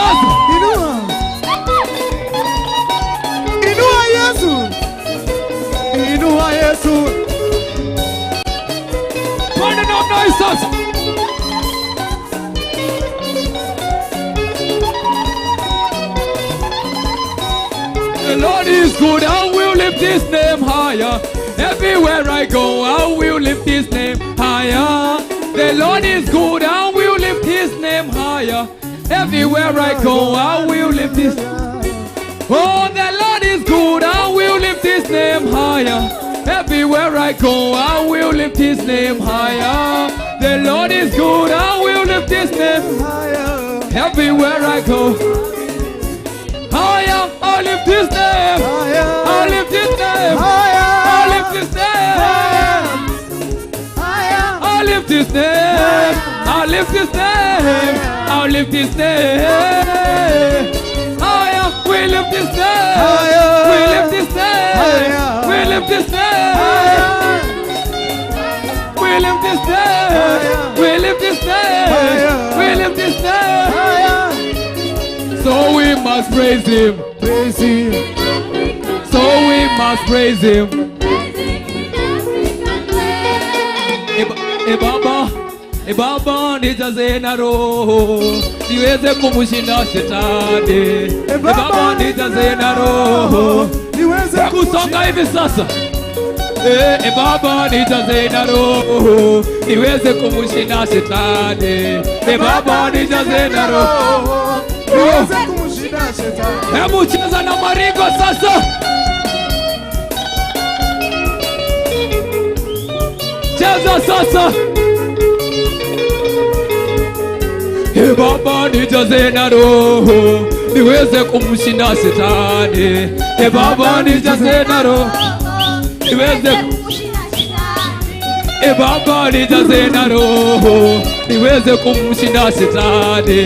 sasa. Inua. Inua Yesu. Inua Yesu. Twende namna hii sasa. The Lord is good, I will lift his name higher. Everywhere I go, I will lift his name higher. The Lord is good, I will lift his name higher. Everywhere I go, I will lift his. Oh, the Lord is good, I will lift his name higher. Everywhere I go, I will lift his name higher. The Lord is good, I will lift his name Higher. everywhere I go. Higher, I lift his name. Higher. I lift his name. Higher. I lift his name. Higher. I lift his name. I lift his name. I lift his name. Higher, we lift his name. Higher. We lift his name. Higher. We lift his name. Higher. We lift his name. Higher. We lift his name. Higher. We lift his name. Higher. So we must praise him. Praise him. So we must praise him. E Baba, e Baba, nijaze na roho niweze kumshinda shetani. E Baba, nijaze na roho Niweze Hebu songa hivi sasa. E Baba, nijaze na roho niweze kumshinda shetani. E Baba, nijaze na roho. Niweze kumshinda shetani. Hebu cheza na maringo sasa. Cheza sasa. E Baba, nijaze na roho niweze kumshinda shetani. E Baba, nijaze na roho niweze. E Baba, nijaze na roho niweze kumshinda shetani.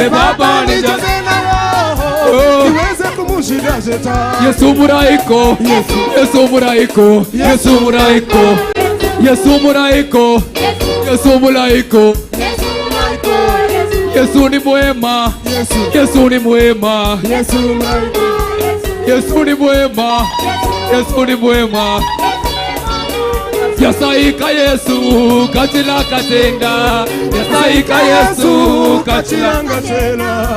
E Baba, nijaze nijaze na roho. Oh. Niweze kumshinda shetani. Yesu muraiko, Yesu muraiko, Yesu muraiko, Yesu muraiko, Yesu muraiko. Yesu ni mwema, Yesu. Yesu ni mwema, Yesu mraiko. Yesu ni mwema, Yesu ni mwema. Yasaika Yesu kachila katenda, Yasaika Yesu kachila. Kachilanga tena.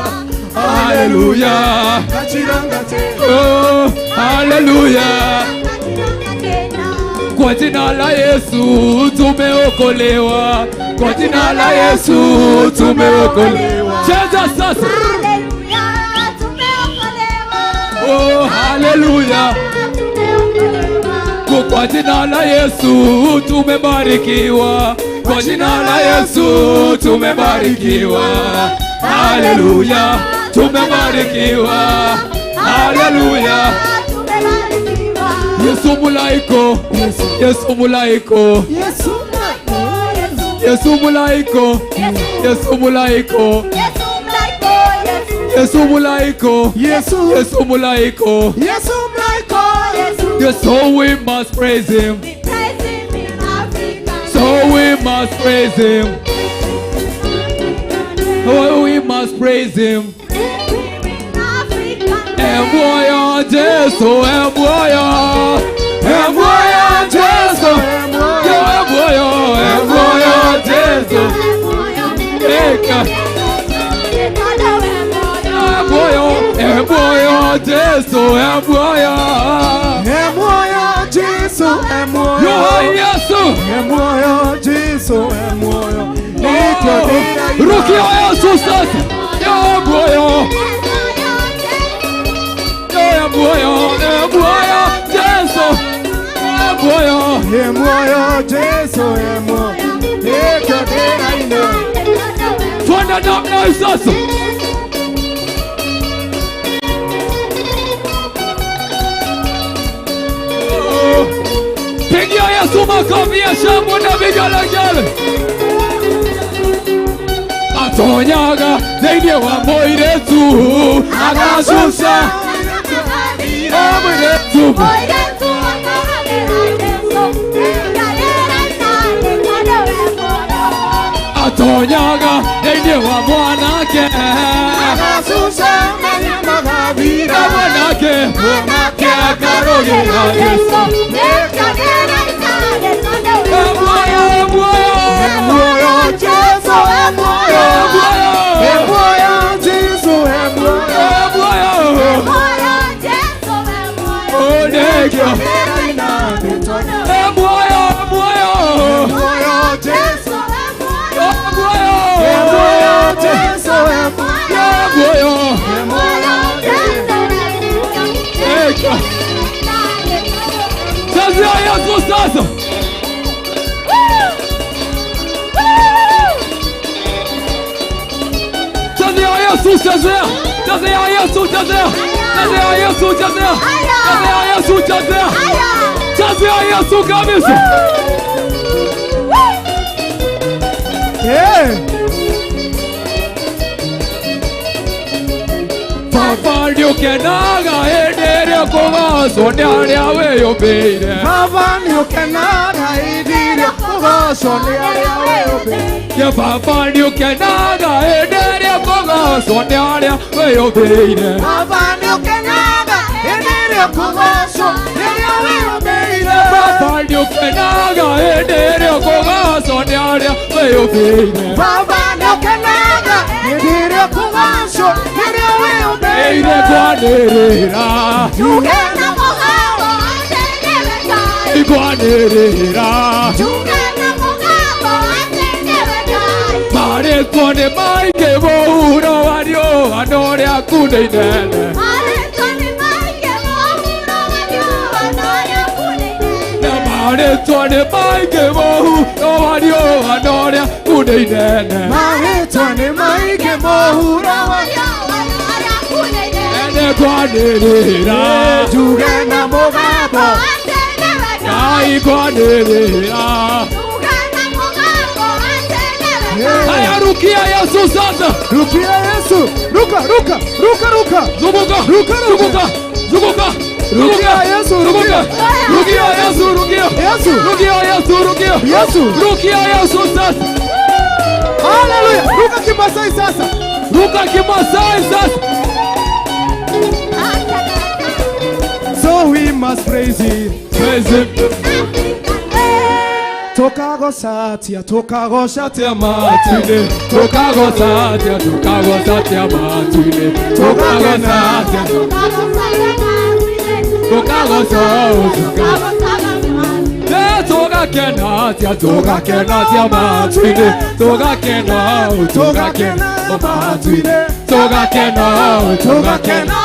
Haleluya, Kachilanga tena. oh, haleluya. Kwa jina la Yesu tumeokolewa, kwa jina la Yesu tumeokolewa. Cheza sasa. Oh, haleluya. Kwa jina la Yesu tumebarikiwa, kwa jina la Yesu tumebarikiwa. Haleluya, tumebarikiwa. Haleluya. Yesu mulaiko, Yesu mulaiko, Yesu Yesu mulaiko, Yesu mulaiko, Yesu mulaiko, Yesu. Yesu mulaiko. Yesu mraiko. Yes, so we must praise him. So we must praise him. Oh, we must praise him. Emwoyo Jesu, emwoyo, emwoyo Jesu, yo emwoyo, emwoyo Jesu, eka, emwoyo, emwoyo Jesu, emwoyo, Emoyo Jesu, emoyo. yo Yesu, Emoyo Jesu, emoyo. rukia Yesu sasa, yo emwoyo, yo emwoyo, emwoyo Jesu, emwoyo. Emoyo Jesu, emoyo. Twende namna hii sasa. Oh. Pigia Yesu makofi ya shangwe na vigelegele. Atonyaga thĩinĩ wa mũirĩtu agacuca mũirĩtu atonyaga thĩinĩ wa mwanake. Gũcemania magathira. Na mwanake Mwanake akarũgĩra Jesũ. E muoyo, e muoyo. E muoyo Jesũ, e muoyo. E E muoyo. muoyo Jesũ, e muoyo. E muoyo. Oh, nekio. E muoyo, e muoyo. E muoyo Jesũ. E muoyo. E muoyo Jesũ, e muoyo. E muoyo. E muoyo. Nekio. Chezea Yesu sasa. Chezea Yesu, chezea. Chezea Yesu, chezea. Chezea Yesu, chezea. Chezea Yesu, chezea. Chezea Yesu kabisa. Eh. Baba nĩũkenaga hĩndĩ ĩrĩa ũkũgocwo nĩ arĩa wĩyũmbĩire. Baba nĩũkenaga hĩndĩ ĩrĩa ũkũgocwo nĩ arĩa wĩyũmbĩire. Ya Baba nĩũkenaga hĩndĩ ĩrĩa ũkũgocwo nĩ arĩa wĩyũmbĩire. Baba nĩũkenaga hĩndĩ ĩrĩa ũkũgocwo nĩ arĩa wĩyũmbĩire. Baba nĩũkenaga hĩndĩ ĩrĩa ũkũgocwo nĩ arĩa wĩyũmbĩire. Baba nĩũkenaga hĩndĩ ĩrĩa ũkũgocwo nĩ arĩa wĩyũmbĩire. Ĩire kwanĩrĩra, ikwanĩrĩra, marĩtwo nĩ maingĩ mũhuro wa riũa no rĩaku nĩ inene. Na marĩtwo nĩ maingĩ mũhuro wa riũa no rĩaku nĩ inene. Marĩtwa nĩ maingĩ mũhuro wa Ene kwanĩrĩra, njuge na mũgambo. Ngai kwanĩrĩra. Haya, rukia Yesu sasa. Rukia Yesu, ruka ruka ruka ruka. Zunguka, Ruka, ruka. zunguka, zunguka. Rukia Yesu, Zunguka. rukia. Rukia Yesu, rukia. Yesu. Rukia Yesu, rukia. Yesu. Rukia Yesu sasa. Haleluya. Ruka Kimasai sasa. Ruka Kimasai sasa. So we must praise him. Praise him. Tukagocatia, tukagocatia Matuine, tukagocatia, tukagocatia matuine, tukagocatia, tukagocatia. Tugakenatia, tugakenatia matuine, tugakena, tugakena matuine, tugakena, tugakena.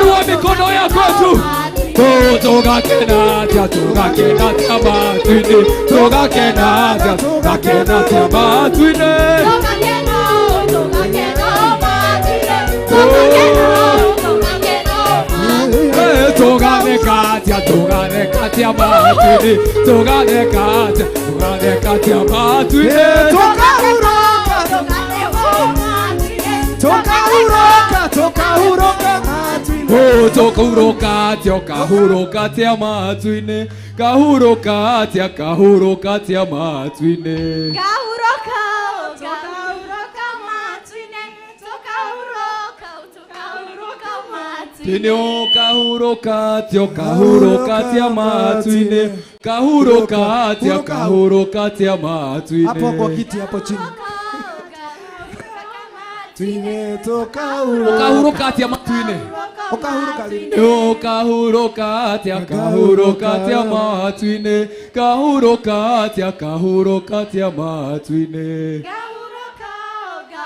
Inua mikono yako juu. Tugakenatia, tugakenatia matuine, tugakenatia, tugakenatia matuine. Tuganekatia, tuganekatia matuine, tuganekatia, tuganekatia matuine. Tukahuroka, tukahuroka, tukahuroka matuine. Oh, tukahurokatia, kahurokatia matuine, kahurokatia, kahurokatia matuine. Tine kahurokatia, kahurokatia matuine, kahurokatia, kahurokatia matuine. Hapo kwa kiti hapo chini. Tuine tukahuroka. Kahurokatia matuine. Ukahuruka lini? Kahurokatia, kahurokatia matuine, kahurokatia, kahurokatia matuine. Kahurokatia,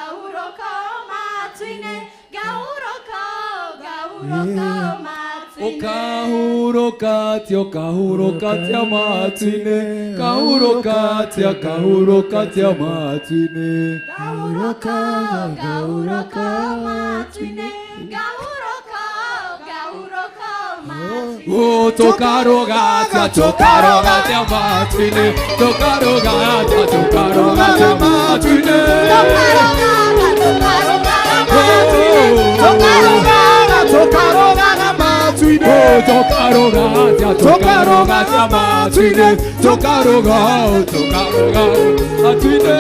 kahurokatia matuine, kahurokatia, kahurokatia matuine. Oh, tokarogatia, tokarogatia matuine, tokarogatia, tokarogatia matuine. Tokarogaga matuine. Oh, tokarogatia, tokarogatia matuine, tokaroga, tokaroga matuine.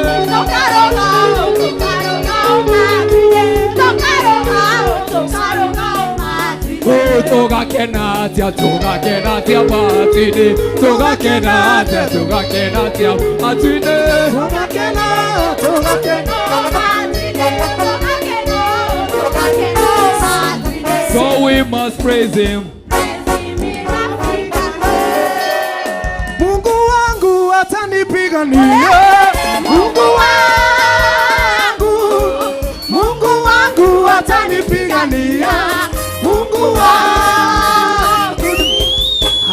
Tũgakena atĩa, tũgakena atĩa matu-inĩ, tũgakena atĩa, tũgakena atĩa matu-inĩ. Tũgakena, tũgakena. So we must praise him. Mungu wangu atanipigania. Mungu wangu, Mungu wangu atanipigania. Mungu wangu,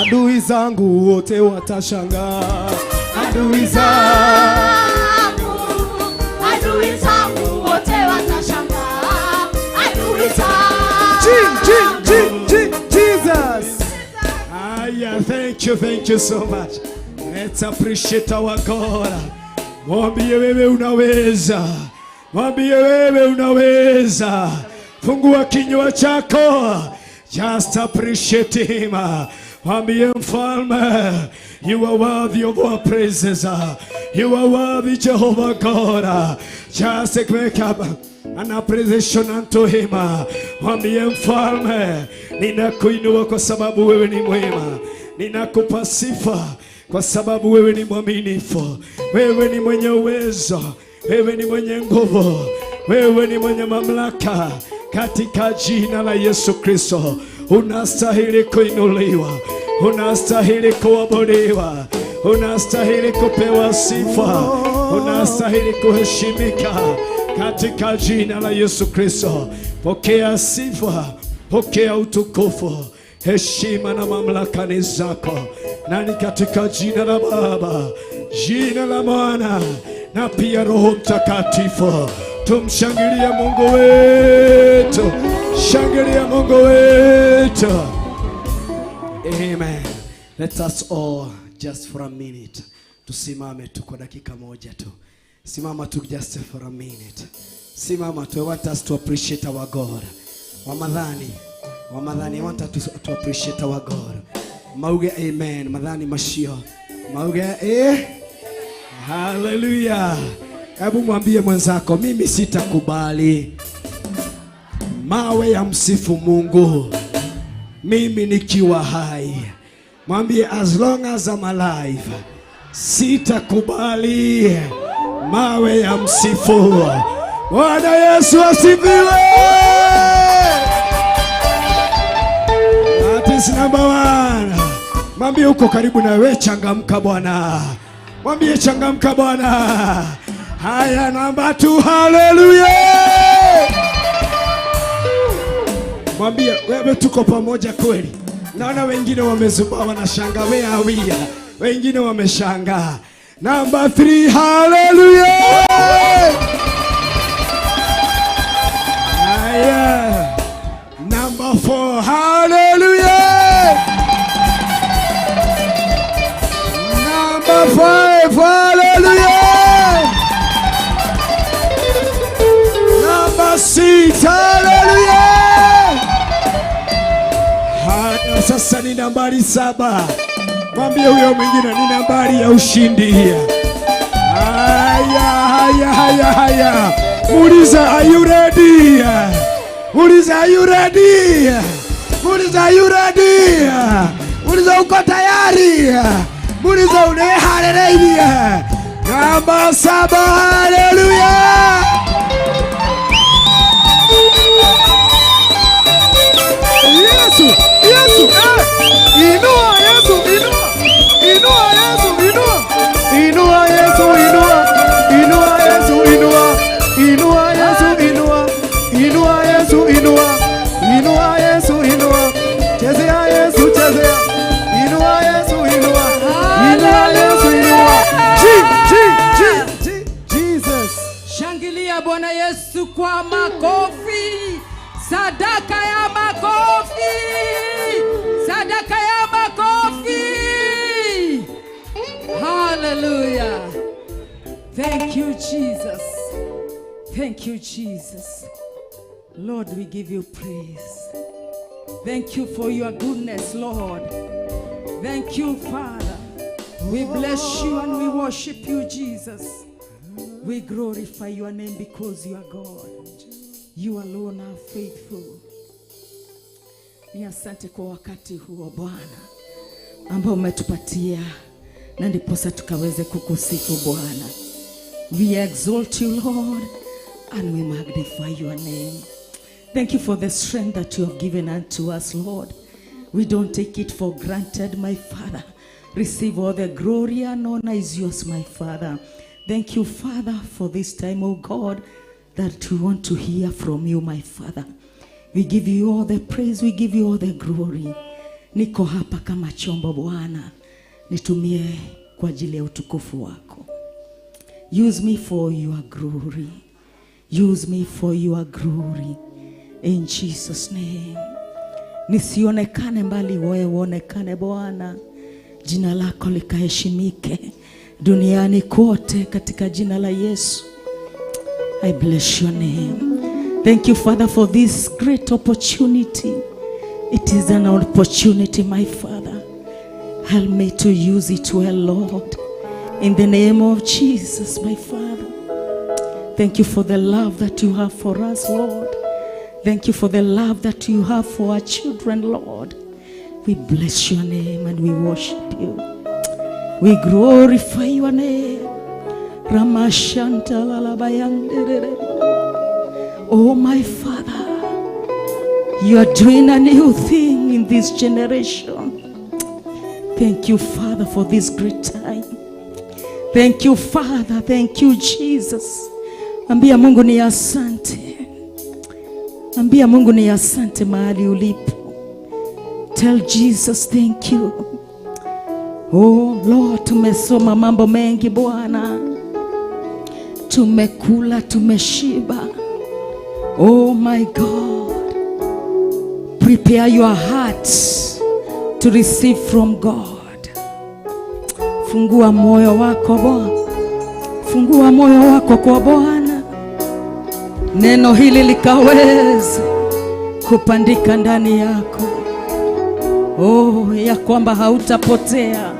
adui zangu wote watashangaa. Adui zangu, Adui zangu wote watashangaa. Adui zangu. G G G G Jesus. Aya, thank you so much. Let's appreciate our God. Mwambie wewe unaweza. Mwambie wewe unaweza. Fungua kinywa chako. Just appreciate him. Mwambie mfalme, you are worthy of our praises. You are worthy, Jehovah God. Just make up an appreciation unto him. Mwambie mfalme, ninakuinua kwa sababu wewe ni mwema. Ninakupa sifa kwa sababu wewe ni mwaminifu. Wewe ni mwenye uwezo. Wewe ni mwenye nguvu. Wewe ni mwenye mamlaka. Katika jina la Yesu Kristo, unastahili kuinuliwa, unastahili kuabudiwa, unastahili kupewa sifa, unastahili kuheshimika. Katika jina la Yesu Kristo, pokea sifa, pokea utukufu, heshima na mamlaka ni zako, na ni katika jina la Baba, jina la Mwana na pia Roho Mtakatifu. Tumshangilie Mungu wetu, shangilia Mungu wetu. Amen. Let us all just for a minute tusimame tu kwa dakika moja tu. Simama tu just for a minute. Simama tu. I want us to appreciate our God. Wamadhani. Wamadhani, I want us to appreciate our God. Mauge amen. Madhani mashio. Mauge eh. Hallelujah. Hebu mwambie mwenzako, mimi sitakubali mawe ya msifu Mungu mimi nikiwa hai. Mwambie, as long as I'm alive, sitakubali mawe ya msifu. Bwana Yesu asifiwe. That is number one. Mwambie uko karibu na wewe, changamka bwana. Mwambie changamka bwana. Haya, number two, hallelujah. Mwambie wewe tuko pamoja kweli. Naona wengine wamezubaa wanashangaa, where are we? Wengine wameshangaa. Number three, hallelujah. Haya. Number four, hallelujah. Number five, hallelujah. Number six, hallelujah. Haya, sasa ni nambari 7. Mwambie huyo mwingine ni nambari ya ushindi. Haya, haya, haya, haya. Muuliza, are you ready? Muuliza, are you ready? Muuliza, are you ready? Muuliza, uko tayari? Muuliza, uneharereia. Namba 7, hallelujah. Yesu, Yesu, eh. Inua Yesu, inua. Inua Yesu, inua. Inua Yesu, inua. Inua Yesu, inua. Inua Yesu, inua. Inua Yesu, inua. Inua Yesu, inua. Chezea Yesu, chezea. Inua Yesu, inua. Inua Yesu, inua. G G G G Jesus. Shangilia Bwana Yesu kwa makofi. Sadaka ya makofi. Sadaka ya makofi. Hallelujah. Thank you, Jesus. Thank you, Jesus. Lord, we give you praise. Thank you for your goodness, Lord. Thank you, Father. We bless you and we worship you, Jesus. We glorify your name because you are God. You alone are faithful. Ni asante kwa wakati huo, Bwana, ambao umetupatia na ndiposa tukaweze kukusifu, Bwana. We exalt you, Lord, and we magnify your name. Thank you for the strength that you have given unto us, Lord. We don't take it for granted, my Father. Receive all the glory and honor is yours, my Father. Thank you, Father, for this time, oh God, that we want to hear from you, my Father. We give you all the praise, we give you all the glory. Niko hapa kama chombo, Bwana, nitumie kwa ajili ya utukufu wako. Use me for your glory. Use me for your glory. In Jesus' name. Nisionekane mbali wewe uonekane, Bwana. Jina lako likaheshimike duniani kote katika jina la Yesu. I bless your name. Thank you, Father, for this great opportunity. It is an opportunity, my Father. Help me to use it well, Lord. In the name of Jesus, my Father. Thank you for the love that you have for us, Lord. Thank you for the love that you have for our children, Lord. We bless your name and we worship you. We glorify your name. Ramashantalalabayanderere. Oh, my Father, you are doing a new thing in this generation. Thank you, Father, for this great time. Thank you, Father. Thank you, Jesus. Ambia Mungu ni asante. Ambia Mungu ni asante mahali ulipo. Tell Jesus thank you. Oh Lord, tumesoma mambo mengi, Bwana. Tumekula, tumeshiba. Oh my God. Prepare your hearts to receive from God. Fungua moyo wako, Bwana. Fungua moyo wako kwa Bwana. Neno hili likaweze kupandika ndani yako. Oh, ya kwamba hautapotea,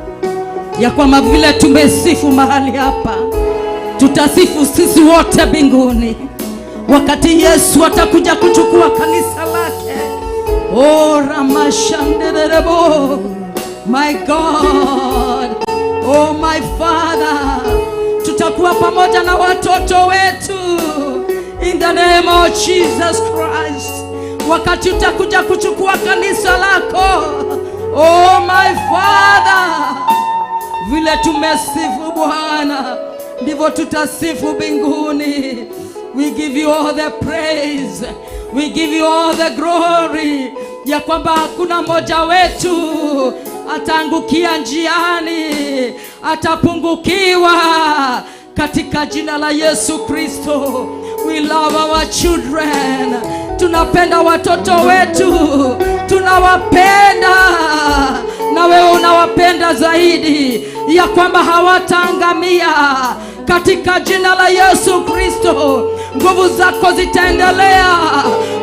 ya kwamba vile tumesifu mahali hapa, tutasifu sisi wote mbinguni wakati Yesu atakuja kuchukua kanisa lake. Oh, ramashanderebo, my God, oh my Father, tutakuwa pamoja na watoto wetu in the name of Jesus Christ wakati utakuja kuchukua kanisa lako. Oh my Father, vile tumesifu, Bwana, ndivyo tutasifu mbinguni. We give you all the praise, we give you all the glory, ya kwamba hakuna mmoja wetu ataangukia njiani, atapungukiwa katika jina la Yesu Kristo. We love our children. Tunapenda watoto wetu, tunawapenda na wewe unawapenda zaidi, ya kwamba hawataangamia katika jina la Yesu Kristo. Nguvu zako zitaendelea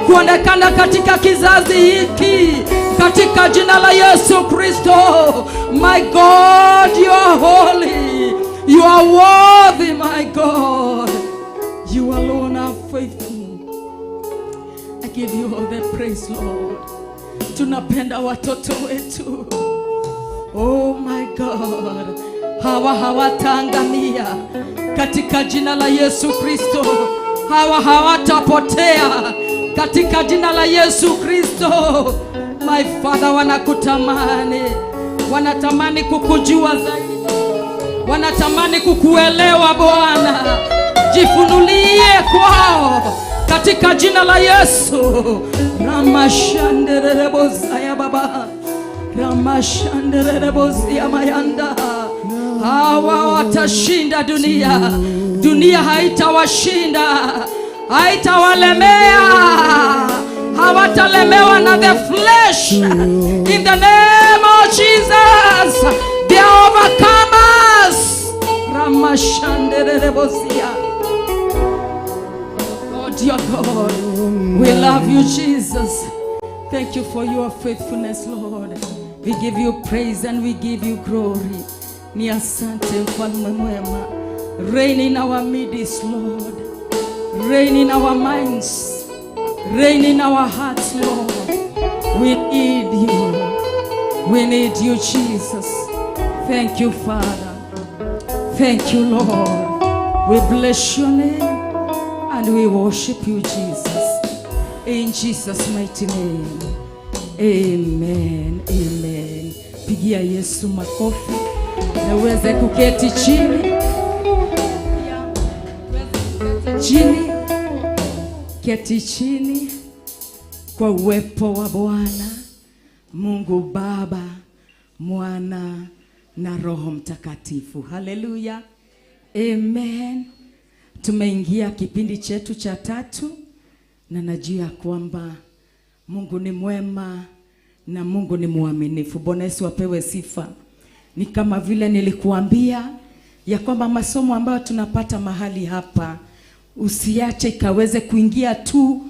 kuonekana katika kizazi hiki katika jina la Yesu Kristo. My God, you are holy, you are worthy, my God. You alone are faithful. I give you all the praise, Lord. Tunapenda watoto wetu. Oh my God, hawa hawataangamia katika jina la Yesu Kristo. Hawa hawatapotea katika jina la Yesu Kristo. My Father, wanakutamani, wanatamani kukujua zaidi, wanatamani kukuelewa, Bwana. Jifunulie kwao katika jina la Yesu. Ramashanderereboza baba ramashandererebosia mayanda. Hawa watashinda dunia, dunia haitawashinda, haitawalemea, hawatalemewa na the flesh. In the name of Jesus, they are overcomers. Ramashandererebosia. Lord, your God, we love you, Jesus. Thank you for your faithfulness, Lord. We give you praise and we give you glory. Ni asante, mfalme mwema. Reign in our midst, Lord. Reign in our minds. Reign in our hearts, Lord. We need you. We need you, Jesus. Thank you, Father. Thank you, Lord. We bless your name and we worship you, Jesus. In Jesus' mighty name. Amen. Amen. Pigia Yesu makofi na uweze kuketi chini. Chini. Keti chini kwa uwepo wa Bwana Mungu Baba, Mwana na Roho Mtakatifu. Haleluya. Amen. Tumeingia kipindi chetu cha tatu na najua kwamba Mungu ni mwema na Mungu ni mwaminifu. Bwana Yesu apewe sifa. Ni kama vile nilikuambia ya kwamba masomo ambayo tunapata mahali hapa usiache ikaweze kuingia tu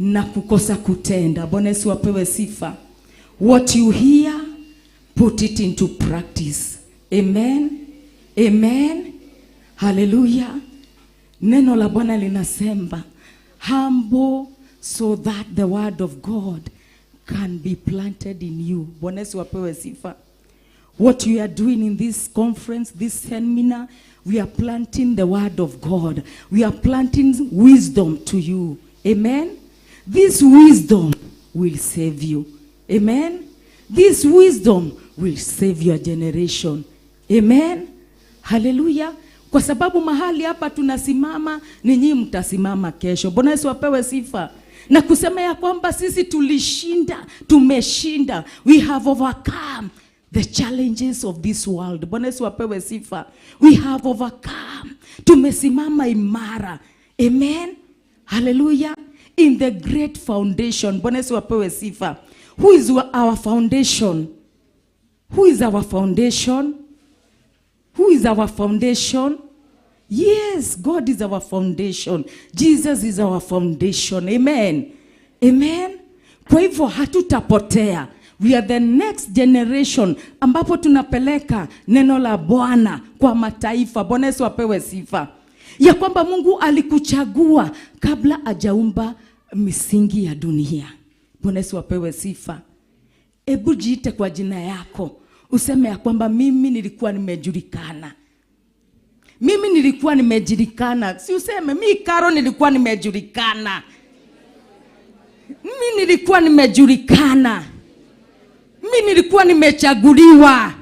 na kukosa kutenda. Bwana Yesu apewe sifa. What you hear, put it into practice. Amen. Amen. Hallelujah. Neno la Bwana linasema, humble so that the word of God can be planted in you. Bwana Yesu apewe sifa. What you are doing in this conference, this seminar, we are planting the word of God. We are planting wisdom to you. Amen. This wisdom will save you. Amen. This wisdom will save your generation. Amen. Hallelujah. Kwa sababu mahali hapa tunasimama, ninyi mtasimama kesho. Bwana Yesu apewe sifa. Na kusema ya kwamba sisi tulishinda, tumeshinda. We have overcome the challenges of this world. Bwana Yesu apewe sifa. We have overcome. Tumesimama imara. Amen. Hallelujah. In the great foundation. Bwana Yesu apewe sifa. Who is our foundation? Who is our foundation? Who is our foundation? Yes, God is our foundation. Jesus is our foundation. Amen. Amen. Kwa hivyo hatutapotea. We are the next generation ambapo tunapeleka neno la Bwana kwa mataifa. Bwana Yesu apewe sifa. Ya kwamba Mungu alikuchagua kabla hajaumba misingi ya dunia. Bwana Yesu apewe sifa. Ebu jiite kwa jina yako. Useme ya kwamba mimi nilikuwa nimejulikana. Mimi nilikuwa nimejulikana. Si useme mimi Karo nilikuwa nimejulikana. Mimi nilikuwa nimejulikana. Mimi nilikuwa nimechaguliwa.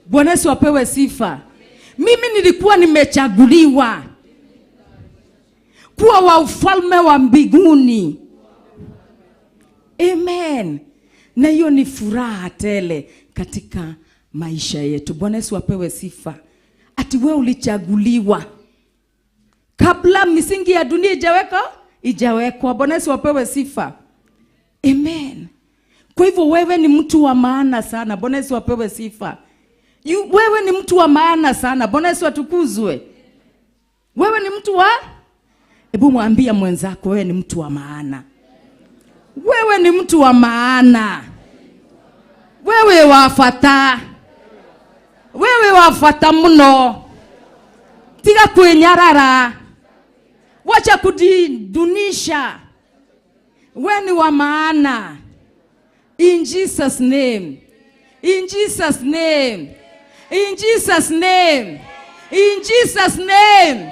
Bwana Yesu apewe sifa. Mimi nilikuwa nimechaguliwa kuwa wa ufalme wa mbinguni. Amen. Na hiyo ni furaha tele katika maisha yetu. Bwana Yesu apewe sifa. Ati wewe ulichaguliwa kabla misingi ya dunia ijawekwa. Bwana Yesu apewe sifa. Amen. Kwa hivyo wewe ni mtu wa maana sana. Bwana Yesu apewe sifa. Wewe ni mtu wa maana sana. Bwana Yesu atukuzwe. Wewe ni mtu wa? Hebu mwambie mwenzako wewe ni mtu wa maana. Wewe ni mtu wa maana. Wewe wafata. Wewe wafata mno. Tiga kwenyarara. Wacha kujidunisha. Wewe ni wa maana. In Jesus name. In Jesus name. In Jesus name. In Jesus name.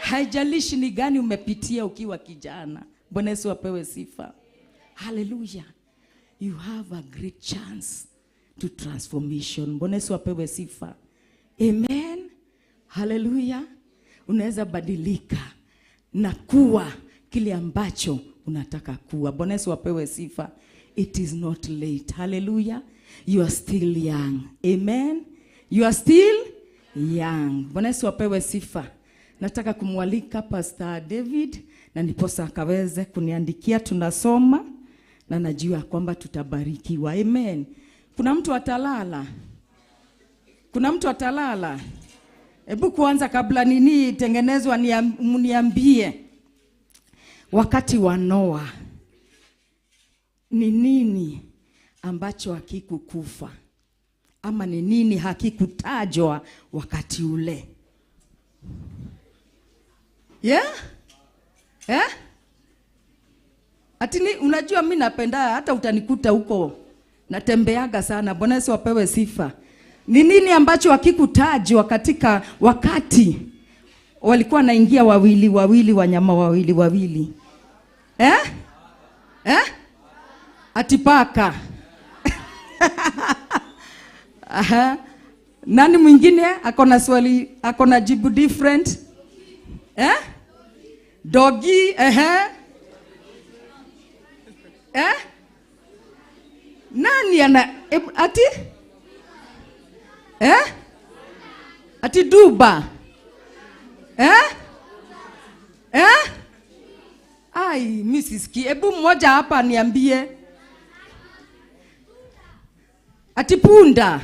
Haijalishi ni gani umepitia ukiwa kijana. Bwana Yesu apewe sifa. Hallelujah. You have a great chance to transformation. Bwana Yesu apewe sifa. Amen. Hallelujah. Unaweza badilika na kuwa kile ambacho unataka kuwa. Bwana Yesu apewe sifa. It is not late. Hallelujah. You are still young. Amen. You are still young. Bwana Yesu apewe sifa. Nataka kumwalika Pastor David na niposa akaweze kuniandikia. Tunasoma na najua kwamba tutabarikiwa. Amen. Kuna mtu atalala? Kuna mtu atalala? Hebu kwanza kabla nini tengenezwa mniambie, wakati wa Noa ni nini ambacho hakikukufa? Ama ni nini hakikutajwa wakati ule? Yeah? Eh? Atini, unajua mimi napenda hata utanikuta huko natembeaga sana. Bwana Yesu apewe sifa. Ni nini ambacho hakikutajwa katika wakati walikuwa naingia wawili wawili, wanyama wawili wawili? Eh? Eh? Ati paka. Aha. Nani mwingine akona swali, akona jibu different? Eh? Doggy, ehe. Eh? Nani ana ati? Eh? Ati duba. Eh? Eh? Ai, mimi sisikii. Hebu mmoja hapa niambie. Ati punda.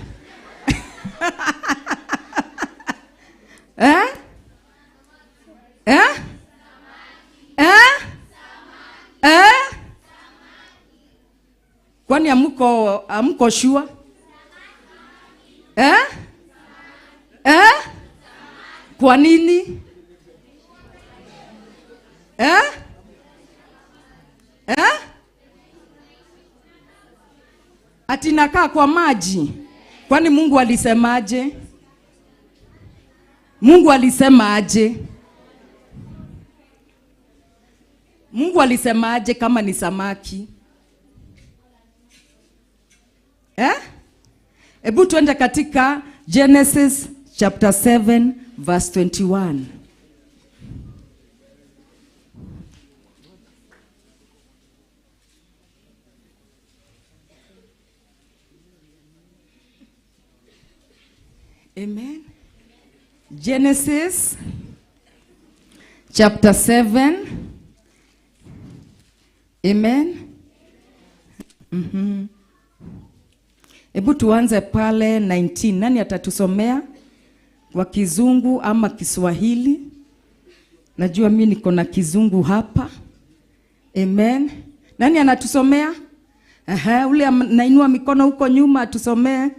Eh? Eh? Eh? Eh? Kwani amko sure? Eh? Eh? Kwa nini? Eh? Eh? Ati nakaa kwa maji. Kwani Mungu alisemaje? Mungu alisemaje? Mungu alisemaje kama ni samaki? Eh? Hebu tuende katika Genesis chapter 7 verse 21. Amen. Genesis chapter 7. Amen. Hebu tuanze pale 19. Nani atatusomea kwa Kizungu ama Kiswahili? Najua mimi niko na Kizungu hapa. Amen. Nani anatusomea? Aha, ule anainua mikono huko nyuma atusomee.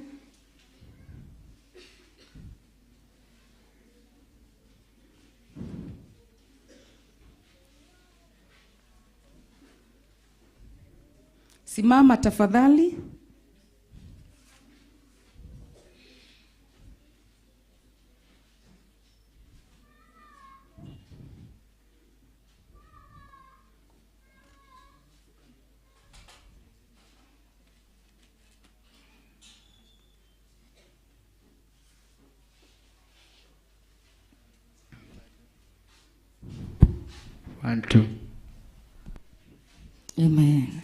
Simama tafadhali. One, two. Amen.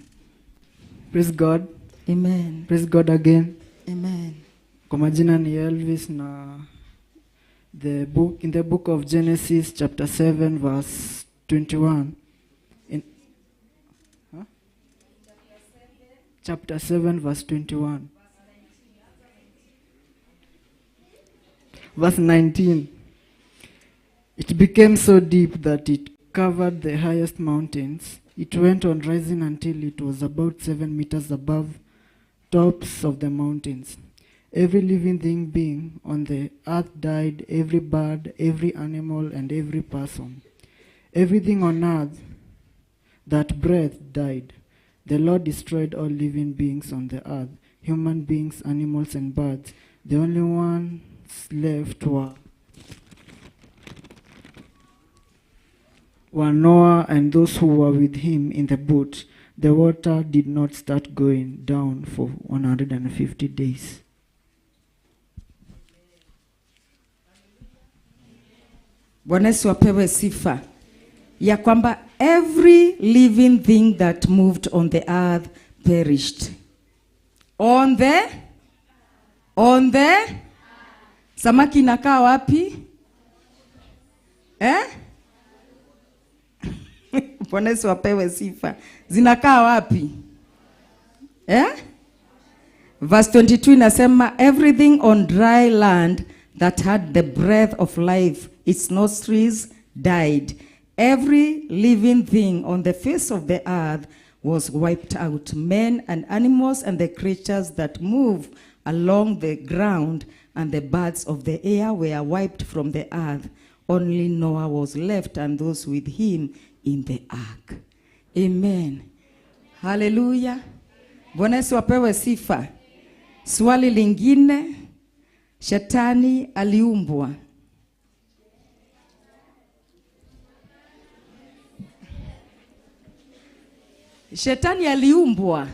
Praise God. Amen. Praise God again. Amen. Kwa majina ni Elvis na the book in the book of Genesis chapter 7 verse 21. Chapter 7 verse 21. Verse 19. It became so deep that it covered the highest mountains. It went on rising until it was about 7 meters above tops of the mountains. Every living thing being on the earth died, every bird, every animal, and every person. Everything on earth that breathed died. The Lord destroyed all living beings on the earth, human beings, animals, and birds. The only ones left were Noah and those who were with him in the boat. The water did not start going down for 150 days. Bwana Yesu apewe sifa. Ya kwamba every living thing that moved on the earth perished. On the samaki inakaa wapi? Eh? Bwana Yesu apewe sifa. Zinakaa wapi? Eh? Verse 22 inasema everything on dry land that had the breath of life, its nostrils died. Every living thing on the face of the earth was wiped out. Men and animals and the creatures that move along the ground and the birds of the air were wiped from the earth. Only Noah was left and those with him in the ark. Amen. Haleluya. Bwana Yesu apewe sifa. Swali lingine, shetani aliumbwa? Shetani aliumbwa?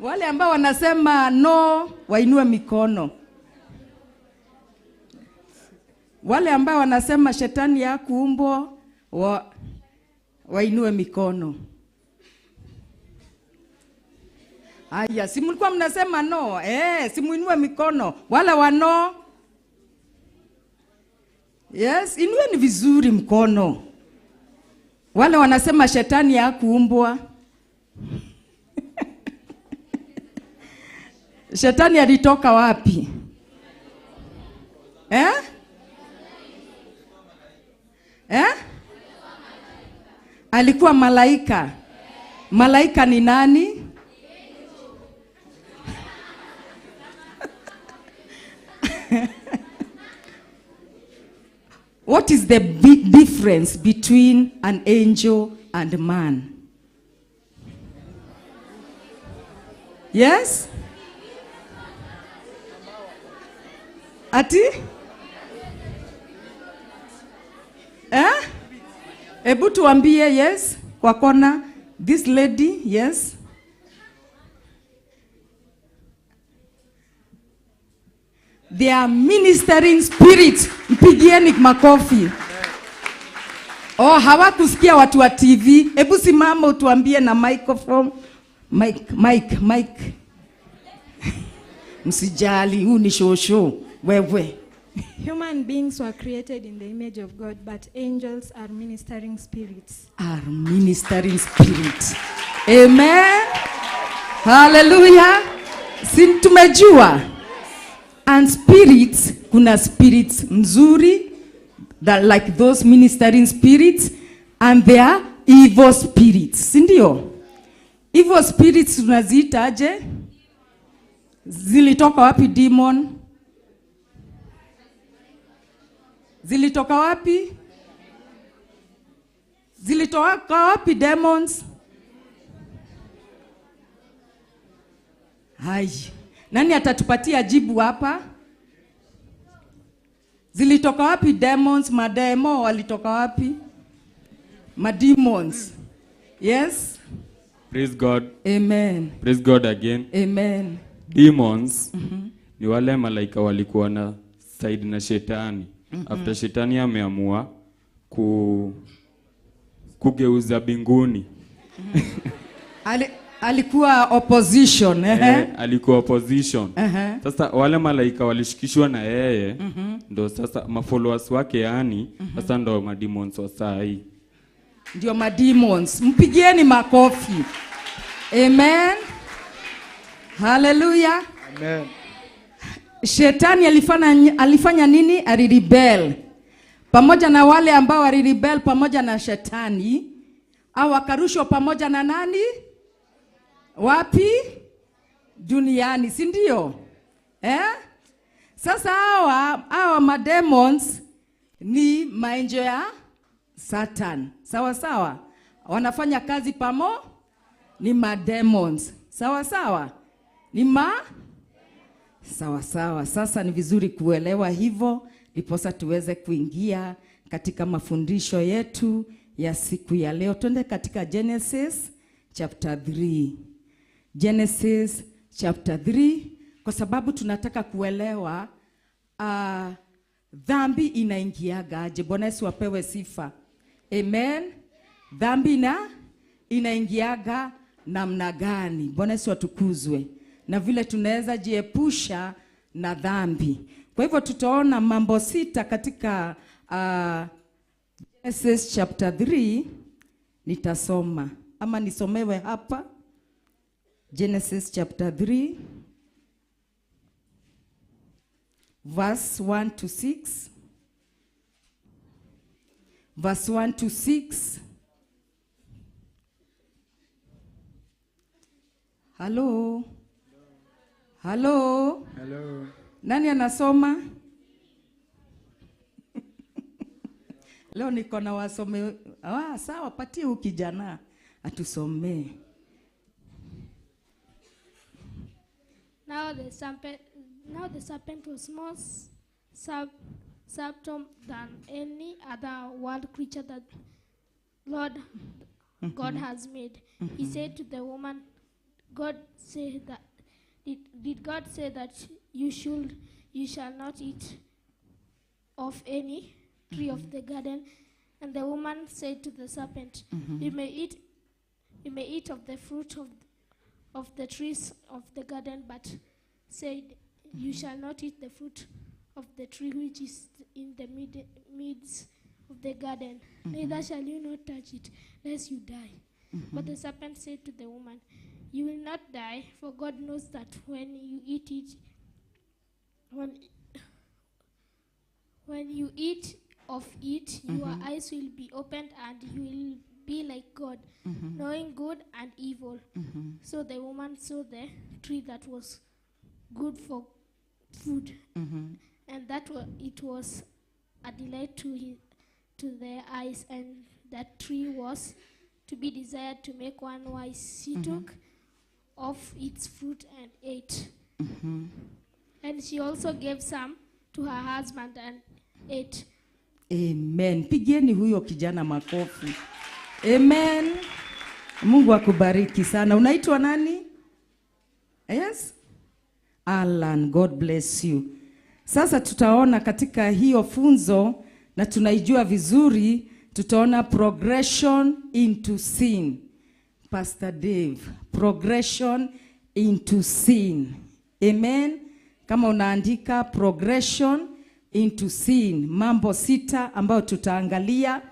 Wale ambao wanasema no wainue mikono. Wale ambao wanasema shetani hakuumbwa wainue mikono. Aya, si mlikuwa mnasema no? Si muinue mikono. Wale wano. Yes, inueni vizuri mkono. Wale wanasema shetani hakuumbwa. Shetani alitoka wapi? Eh? Eh? Alikuwa malaika. Malaika ni nani? What is the big difference between an angel and man? Yes? Ati? Eh? Ebu tuambie, yes, kwa kona, this lady, yes. They are ministering spirits. Mpigieni makofi. Oh, hawakusikia watu wa TV. Ebu simama utuambie na microphone. Mic, mic, mic. Msijali, huu ni shosho. Wewe. Human beings were created in the image of God, but angels are ministering spirits. Are ministering spirits. Amen. Hallelujah. Si tumejua. And spirits, kuna spirits mzuri, that like those ministering spirits, and they are evil spirits. Si ndio? Evil spirits tunaziita aje? Zilitoka wapi demon? Zilitoka wapi? Zilitoka wapi demons? Hai. Nani atatupatia jibu hapa? Zilitoka wapi demons? Mademo walitoka wapi? Mademons. Yes? Praise God. Amen. Praise God again. Amen. Demons ni wale malaika walikuwa na side na shetani. After shetani ameamua kugeuza binguni. Alikuwa opposition. Alikuwa opposition. Sasa wale malaika walishikishwa na yeye, ndo sasa mafollowers wake yani, sasa ndo mademons wa saa hii. Ndio mademons. Mpigieni makofi. Amen. Hallelujah. Amen. Shetani alifanya nini? Alirebel. Pamoja na wale ambao walirebel pamoja na shetani, au wakarushwa pamoja na nani? Wapi? Duniani, si ndio? Eh? Sasa hawa mademons ni maenjo ya Satan. Sawa sawa. Wanafanya kazi pamo ni mademons. Sawa sawa. Ni ma sawa sawa. Sasa ni vizuri kuelewa hivyo ndiposa tuweze kuingia katika mafundisho yetu ya siku ya leo. Twende katika Genesis chapter 3. Genesis chapter 3, kwa sababu tunataka kuelewa dhambi inaingiaga aje. Bwana Yesu apewe sifa. Amen. Dhambi inaingiaga namna gani? Bwana Yesu atukuzwe. Na vile tunaweza jiepusha na dhambi. Kwa hivyo tutaona mambo 6 katika Genesis chapter 3. Nitasoma ama nisomewe hapa. Genesis chapter 3 verse 1 to 6. Verse 1 to 6. Hello. Hello. Hello. Nani anasoma? Leo niko na wasome. Ah, sawa, patie huyu kijana atusomee. Now the serpent was more subtle than any other wild creature that Lord God has made. He said to the woman, God say that did God say that you shall not eat of any tree of the garden? And the woman said to the serpent, We may eat of the fruit of the trees of the garden, but said, You shall not eat the fruit of the tree which is in the midst of the garden, neither shall you not touch it, lest you die. But the serpent said to the woman, You will not die, for God knows that when you eat it, when you eat of it, your eyes will be opened and you will be like God, knowing good and evil. So the woman saw the tree that was good for food, and that it was a delight to their eyes, and that tree was to be desired to make one wise. She took of its fruit and ate. And she also gave some to her husband and ate. Amen. Pigieni huyo kijana makofi. Amen. Mungu akubariki sana. Unaitwa nani? Yes? Alan, God bless you. Sasa tutaona katika hiyo funzo na tunaijua vizuri, tutaona progression into sin. Pastor Dave, progression into sin. Amen. Kama unaandika progression into sin, mambo sita ambayo tutaangalia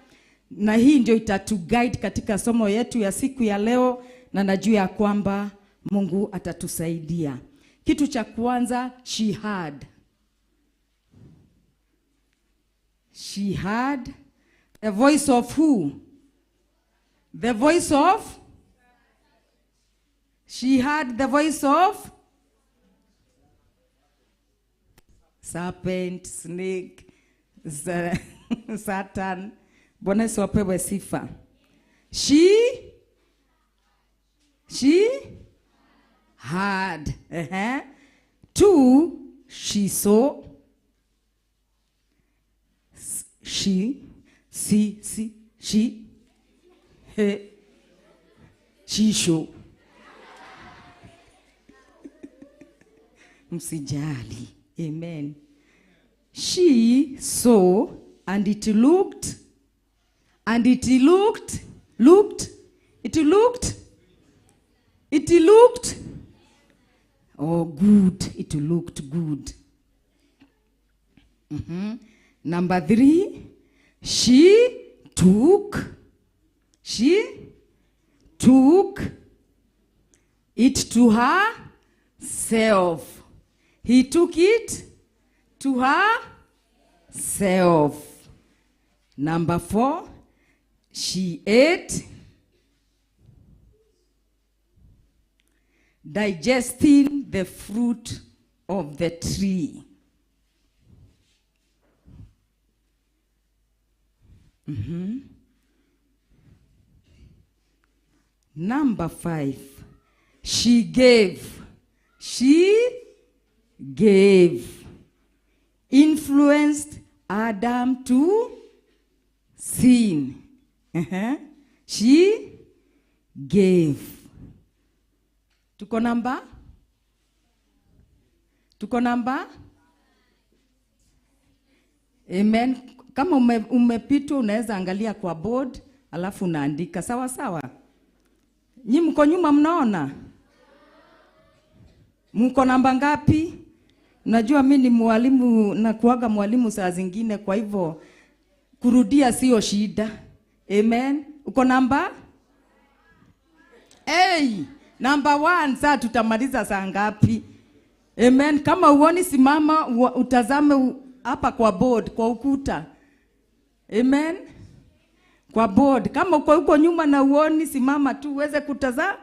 na hii ndio itatuguide katika somo yetu ya siku ya leo, na najua ya kwamba Mungu atatusaidia. Kitu cha kwanza, she had. She had the voice of who? The voice of? She had the voice of serpent, snake, Satan. Bwana Yesu apewe sifa. She had. Two, she saw. She, see, see, she, he, she show. Msijali. Amen. She saw and it looked, and it looked, looked, it looked, it looked, oh good, it looked good. Number three, she took it to herself. He took it to herself. Number four, she ate, digesting the fruit of the tree. Number five, she gave. She gave. Influenced Adam to sin. She gave. Tuko namba? Tuko namba? Amen. Kama umepitwa unaweza angalia kwa board alafu unaandika sawa sawa. Nyi mko nyuma mnaona? Mko namba ngapi? Najua mi ni mwalimu na kuaga mwalimu saa zingine, kwa hivyo kurudia sio shida. Amen. Uko namba? Hey, number 1. Saa tutamaliza saa ngapi? Amen. Kama uoni simama utazame hapa kwa board, kwa ukuta. Amen. Kwa board. Kama uko huko nyuma na uoni simama tu uweze kutazama.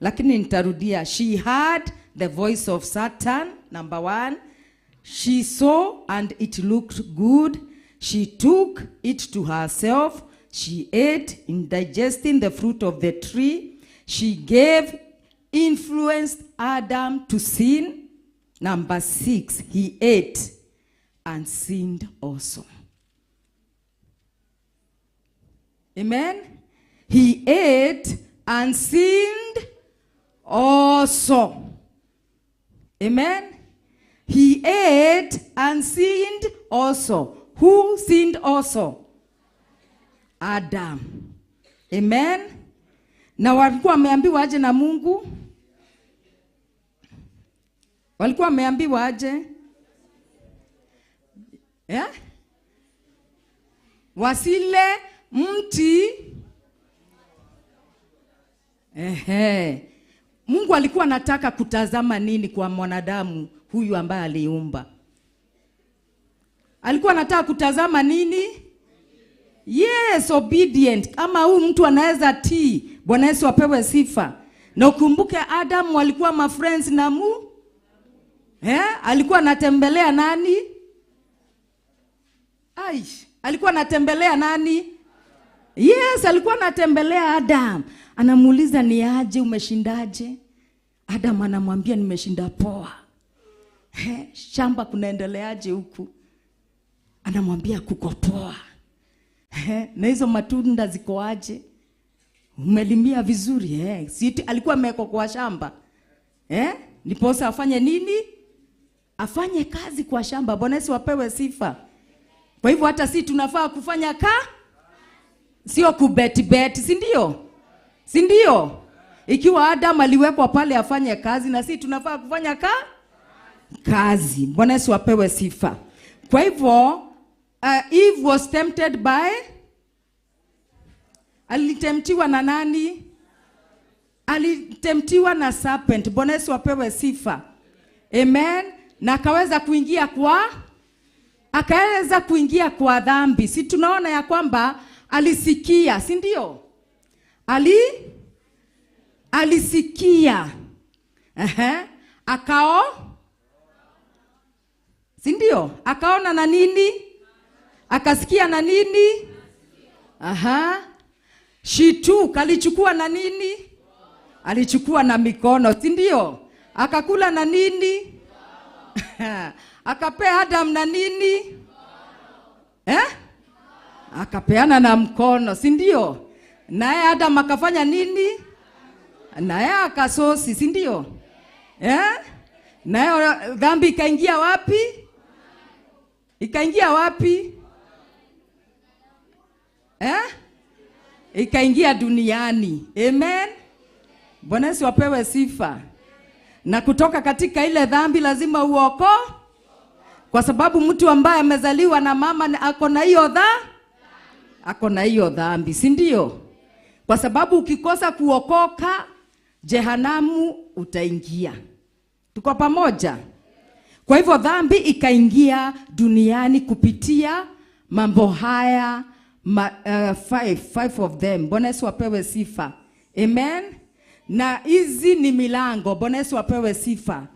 Lakini nitarudia. She heard the voice of Satan, number 1. She saw and it looked good. She took it to herself. She ate. In digesting the fruit of the tree, she gave, influenced Adam to sin. Number 6, he ate and sinned also. Amen? He ate and sinned also. Amen? He ate and sinned also. Who sinned also? Adam. Amen? Na walikuwa wameambiwa aje na Mungu? Walikuwa wameambiwa aje? Yeah? Wasile mti. Ehe. Mungu alikuwa anataka kutazama nini kwa mwanadamu huyu ambaye aliumba? Alikuwa anataka kutazama nini? Yes, obedient. Kama huyu mtu anaweza tii. Bwana Yesu apewe sifa. Na ukumbuke Adam walikuwa ma friends na mu? Alikuwa anatembelea nani? Ai, alikuwa anatembelea nani? Yes, alikuwa anatembelea Adam. Anamuuliza ni aje, umeshindaje? Adam anamwambia nimeshinda poa. Shamba kunaendeleaje huku? Anamwambia kuko poa. Na hizo matunda ziko aje? Umelimia vizuri. Si alikuwa amewekwa kwa shamba. Ndiposa afanye nini? Afanye kazi kwa shamba. Bwana Yesu apewe sifa. Kwa hivyo hata si tunafaa kufanya sio kubeti, si ndio? Si ndio? Ikiwa Adam aliwekwa pale afanye kazi, na si tunafaa kufanya kazi. Bwana Yesu apewe sifa. Kwa hivyo Eve was tempted by, alitemptiwa na nani? Alitemptiwa na serpent. Bwana Yesu apewe sifa. Amen. Na akaweza kuingia kwa dhambi. Si tunaona ya kwamba alisikia, si ndio? Alisikia. Akao, si ndio? Akaona na nini? Akasikia na nini? She took, alichukua na nini? Alichukua na mikono, si ndio? Akakula na nini? Akapea Adam na nini? Akapeana na mkono, si ndio? Naye Adam akafanya nini? Naye akasosi, si ndio? Naye dhambi ikaingia wapi? Ikaingia wapi? Ikaingia duniani. Amen. Bwana Yesu apewe sifa. Na kutoka katika ile dhambi lazima uoko, kwa sababu mtu ambaye amezaliwa na mama ako na hiyo ako na hiyo dhambi, si ndio? Kwa sababu ukikosa kuokoka, jehanamu utaingia. Tuko pamoja? Kwa hivyo dhambi ikaingia duniani kupitia mambo haya five of them. Bwana Yesu apewe sifa. Amen. Na hizi ni milango. Bwana Yesu apewe sifa.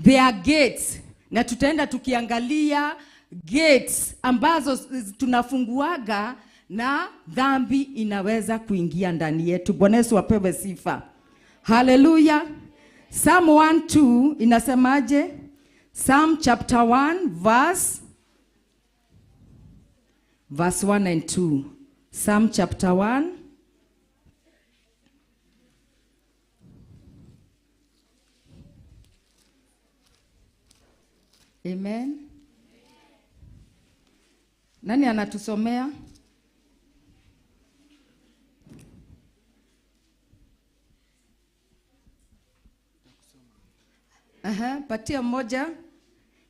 They are gates. Na tutaenda tukiangalia gates ambazo tunafunguaga na dhambi inaweza kuingia ndani yetu. Bwana Yesu apewe sifa. Hallelujah. Psalm 1:2 inasemaje? Psalm chapter 1 verse 1 and 2. Psalm chapter 1. Amen. Nani anatusomea? Patia mmoja.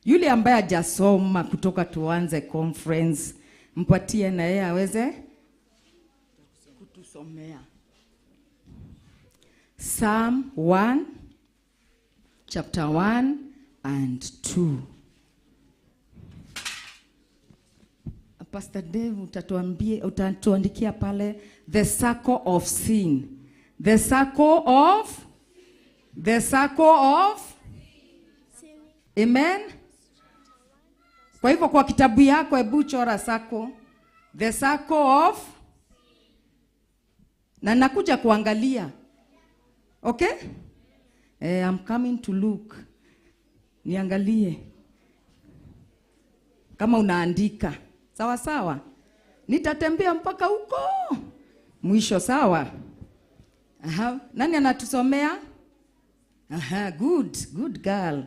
Yule ambaye hajasoma kutoka tuanze conference, mpatie na yeye aweze kutusomea. Psalm 1 chapter 1 and 2. Pastor Dave utatuandikia pale the circle of sin. The circle of sin. Amen. Kwa hivyo kwa kitabu yako hebu chora circle. The circle of, na nakuja kuangalia. Okay? I'm coming to look. Niangalie kama unaandika. Sawa sawa. Nitatembea mpaka huko mwisho, sawa? Aha. Nani anatusomea? Aha, good, good girl.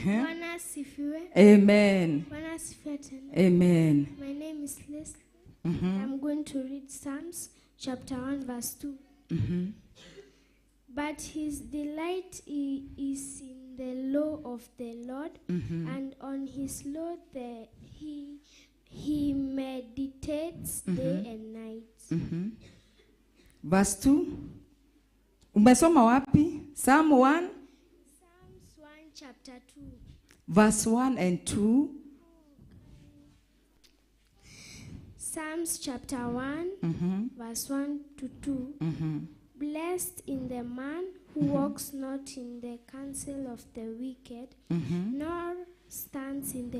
Bwana asifiwe. Amen. Bwana asifiwe tena. Amen. My name is Leslie. I'm going to read Psalms chapter 1 verse 2. But his delight is in the law of the Lord, and on his law he meditates day and night. Verse 2. Umesoma wapi? Psalm 1? Psalms 1 chapter 2. Verse 1 and 2. Psalms chapter 1, verse 1 to 2. Blessed in the man who walks not in the counsel of the wicked, nor stands in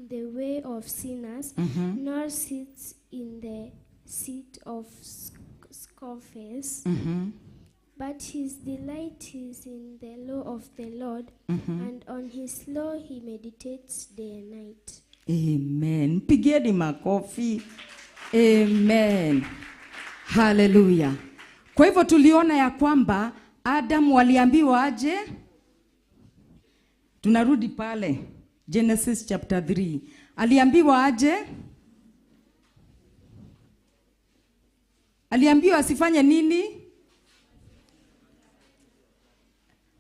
the way of sinners, nor sits in the seat of scoffers. But his delight is in the law of the Lord, and on his law he meditates day and night. Amen. Mpigieni makofi. Amen. Hallelujah. Kwa hivyo tuliona ya kwamba Adam waliambiwa aje? Tunarudi pale Genesis chapter 3. Aliambiwa aje? Aliambiwa asifanye nini?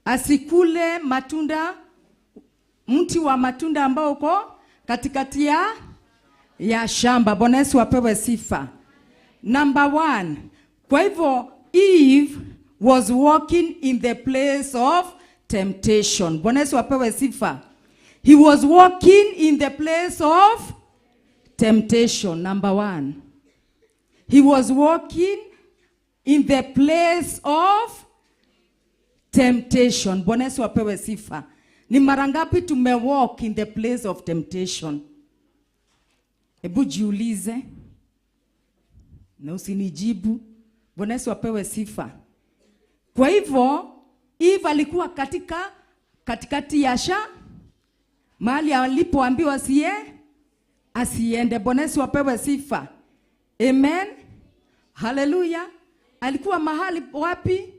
Asikule matunda, mti wa matunda ambao uko katikati ya shamba. Bwana Yesu apewe sifa. Number 1. Kwa hivyo Eve was walking in the place of temptation. Bwana Yesu apewe sifa. He was walking in the place of temptation. Number 1. He was walking in the place of temptation. Bwana Yesu apewe sifa. Ni mara ngapi tumewalk in the place of temptation? Hebu jiulize na usinijibu. Bwana Yesu apewe sifa. Kwa hivyo Eve alikuwa katika katikati ya mahali alipoambiwa asiende. Bwana Yesu apewe sifa. Amen. Hallelujah. Alikuwa mahali wapi?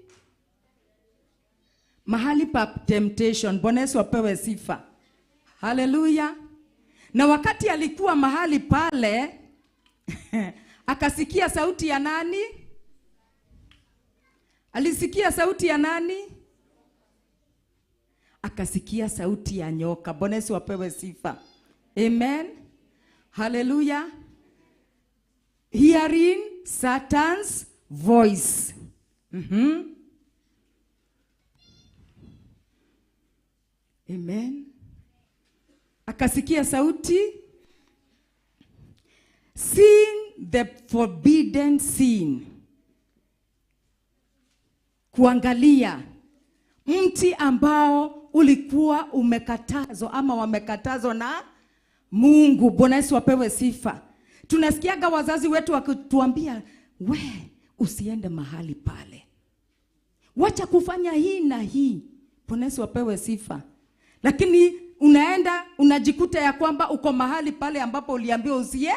Mahali pa temptation. Bwana Yesu apewe sifa. Hallelujah. Na wakati alikuwa mahali pale akasikia sauti ya nani? Alisikia sauti ya nani? Akasikia sauti ya nyoka. Bwana Yesu apewe sifa. Amen. Hallelujah. Hearing Satan's voice. Amen. Akasikia sauti. Seeing the forbidden sin. Kuangalia mti ambao ulikuwa umekatazwa ama wamekatazwa na Mungu. Bwana Yesu apewe sifa. Tunasikiaga wazazi wetu wakituambia, we usiende mahali pale, wacha kufanya hii na hii. Bwana Yesu apewe sifa. Lakini unaenda unajikuta ya kwamba uko mahali pale ambapo uliambiwa usie,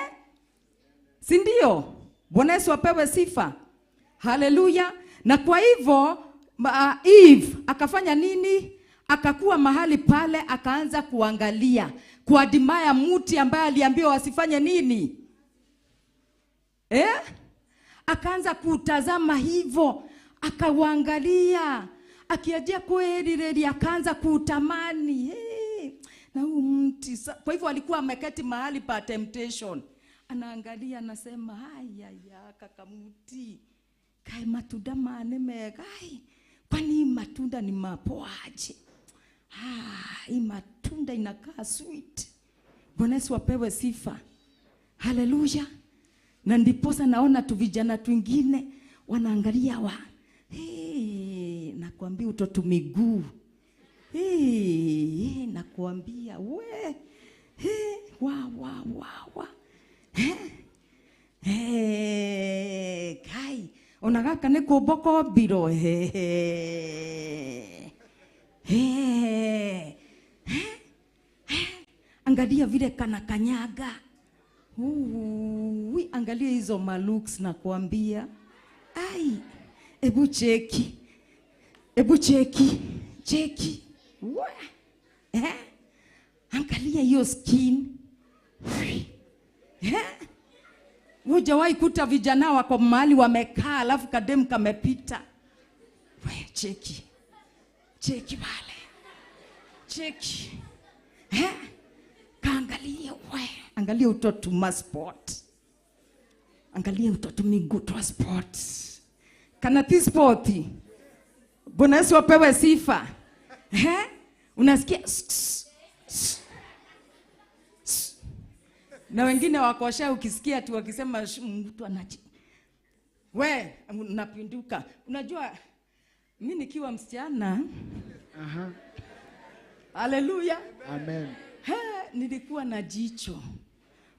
si ndio? Bwana Yesu apewe sifa. Haleluya. Na kwa hivyo Eve akafanya nini? Akakuwa mahali pale, akaanza kuangalia, kuadimaya mti ambaye aliambiwa wasifanye nini? Akaanza kutazama hivyo, akaangalia, akiajia kweli, akaanza kutamani. Hey, na huu mti. Kwa hivyo alikuwa ameketi mahali pa temptation. Anaangalia, anasema, haya ya kaka mti. Kai matunda mane mega. Kwani matunda ni mapoaje? Hii matunda inakaa sweet. Bwana Yesu apewe sifa. Haleluya. Na ndiposa naona tu vijana twingine wanaangalia wa. Hey, nakwambia utoto miguu. Hey, nakwambia we. Wa wa wa wa. Hey, kai. Ona gaka nĩ kũmbwo kombirwo. Hey. Hey. Angalia vile kana kanyaga. Ui, angalia hizo malooks na kuambia. Ai, ebu cheki. Ebu cheki. Cheki. Wa. Eh? Angalia hiyo skin. Eh? Hujawahi kuta vijana wako mahali wamekaa alafu kadem kamepita. We, cheki. Cheki wale. Cheki. Eh? Kaangalia we. Angalia utoto ma sport. Angalia utoto miguu twa sport. Kana ti sport. Bwana Yesu apewe sifa. Eh? Unasikia na wengine wakosha ukisikia tu wakisema mtu anachi. We, unapinduka. Unajua mimi nikiwa msichana. Aha. Haleluya. Amen. He, nilikuwa na jicho.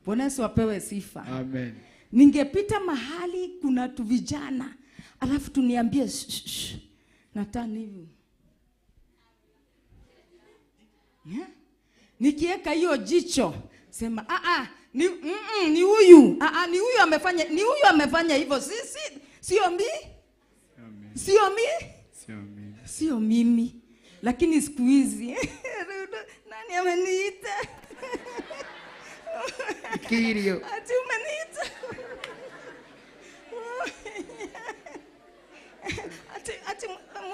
Bwana Yesu apewe sifa. Amen. Ningepita mahali kuna tu vijana, alafu tuniambie natani hivi. Yeah? Nikieka hiyo jicho, sema ni ni huyu. Ni huyu amefanya, ni huyu amefanya hivyo. Si sio mimi. Sio mimi. Sio mimi. Sio mimi. Lakini siku hizi nani ameniita? Kirio. Ati umeniita. Ati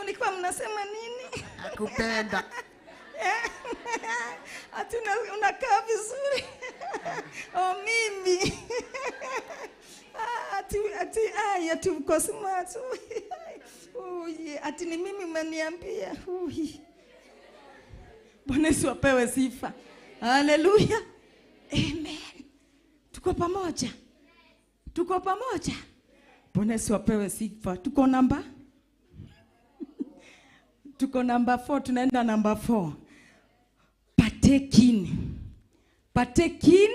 mlikuwa mnasema nini? Nakupenda. Ati unakaa vizuri. Oh mimi. Ati uko smart. Uye, ati ni mimi umeniambia. Uye. Bwana Yesu apewe sifa. Haleluya. Amen. Tuko pamoja. Tuko pamoja. Bwana Yesu apewe sifa. Tuko namba? Tuko namba 4, tunaenda namba 4. Partaking. Partaking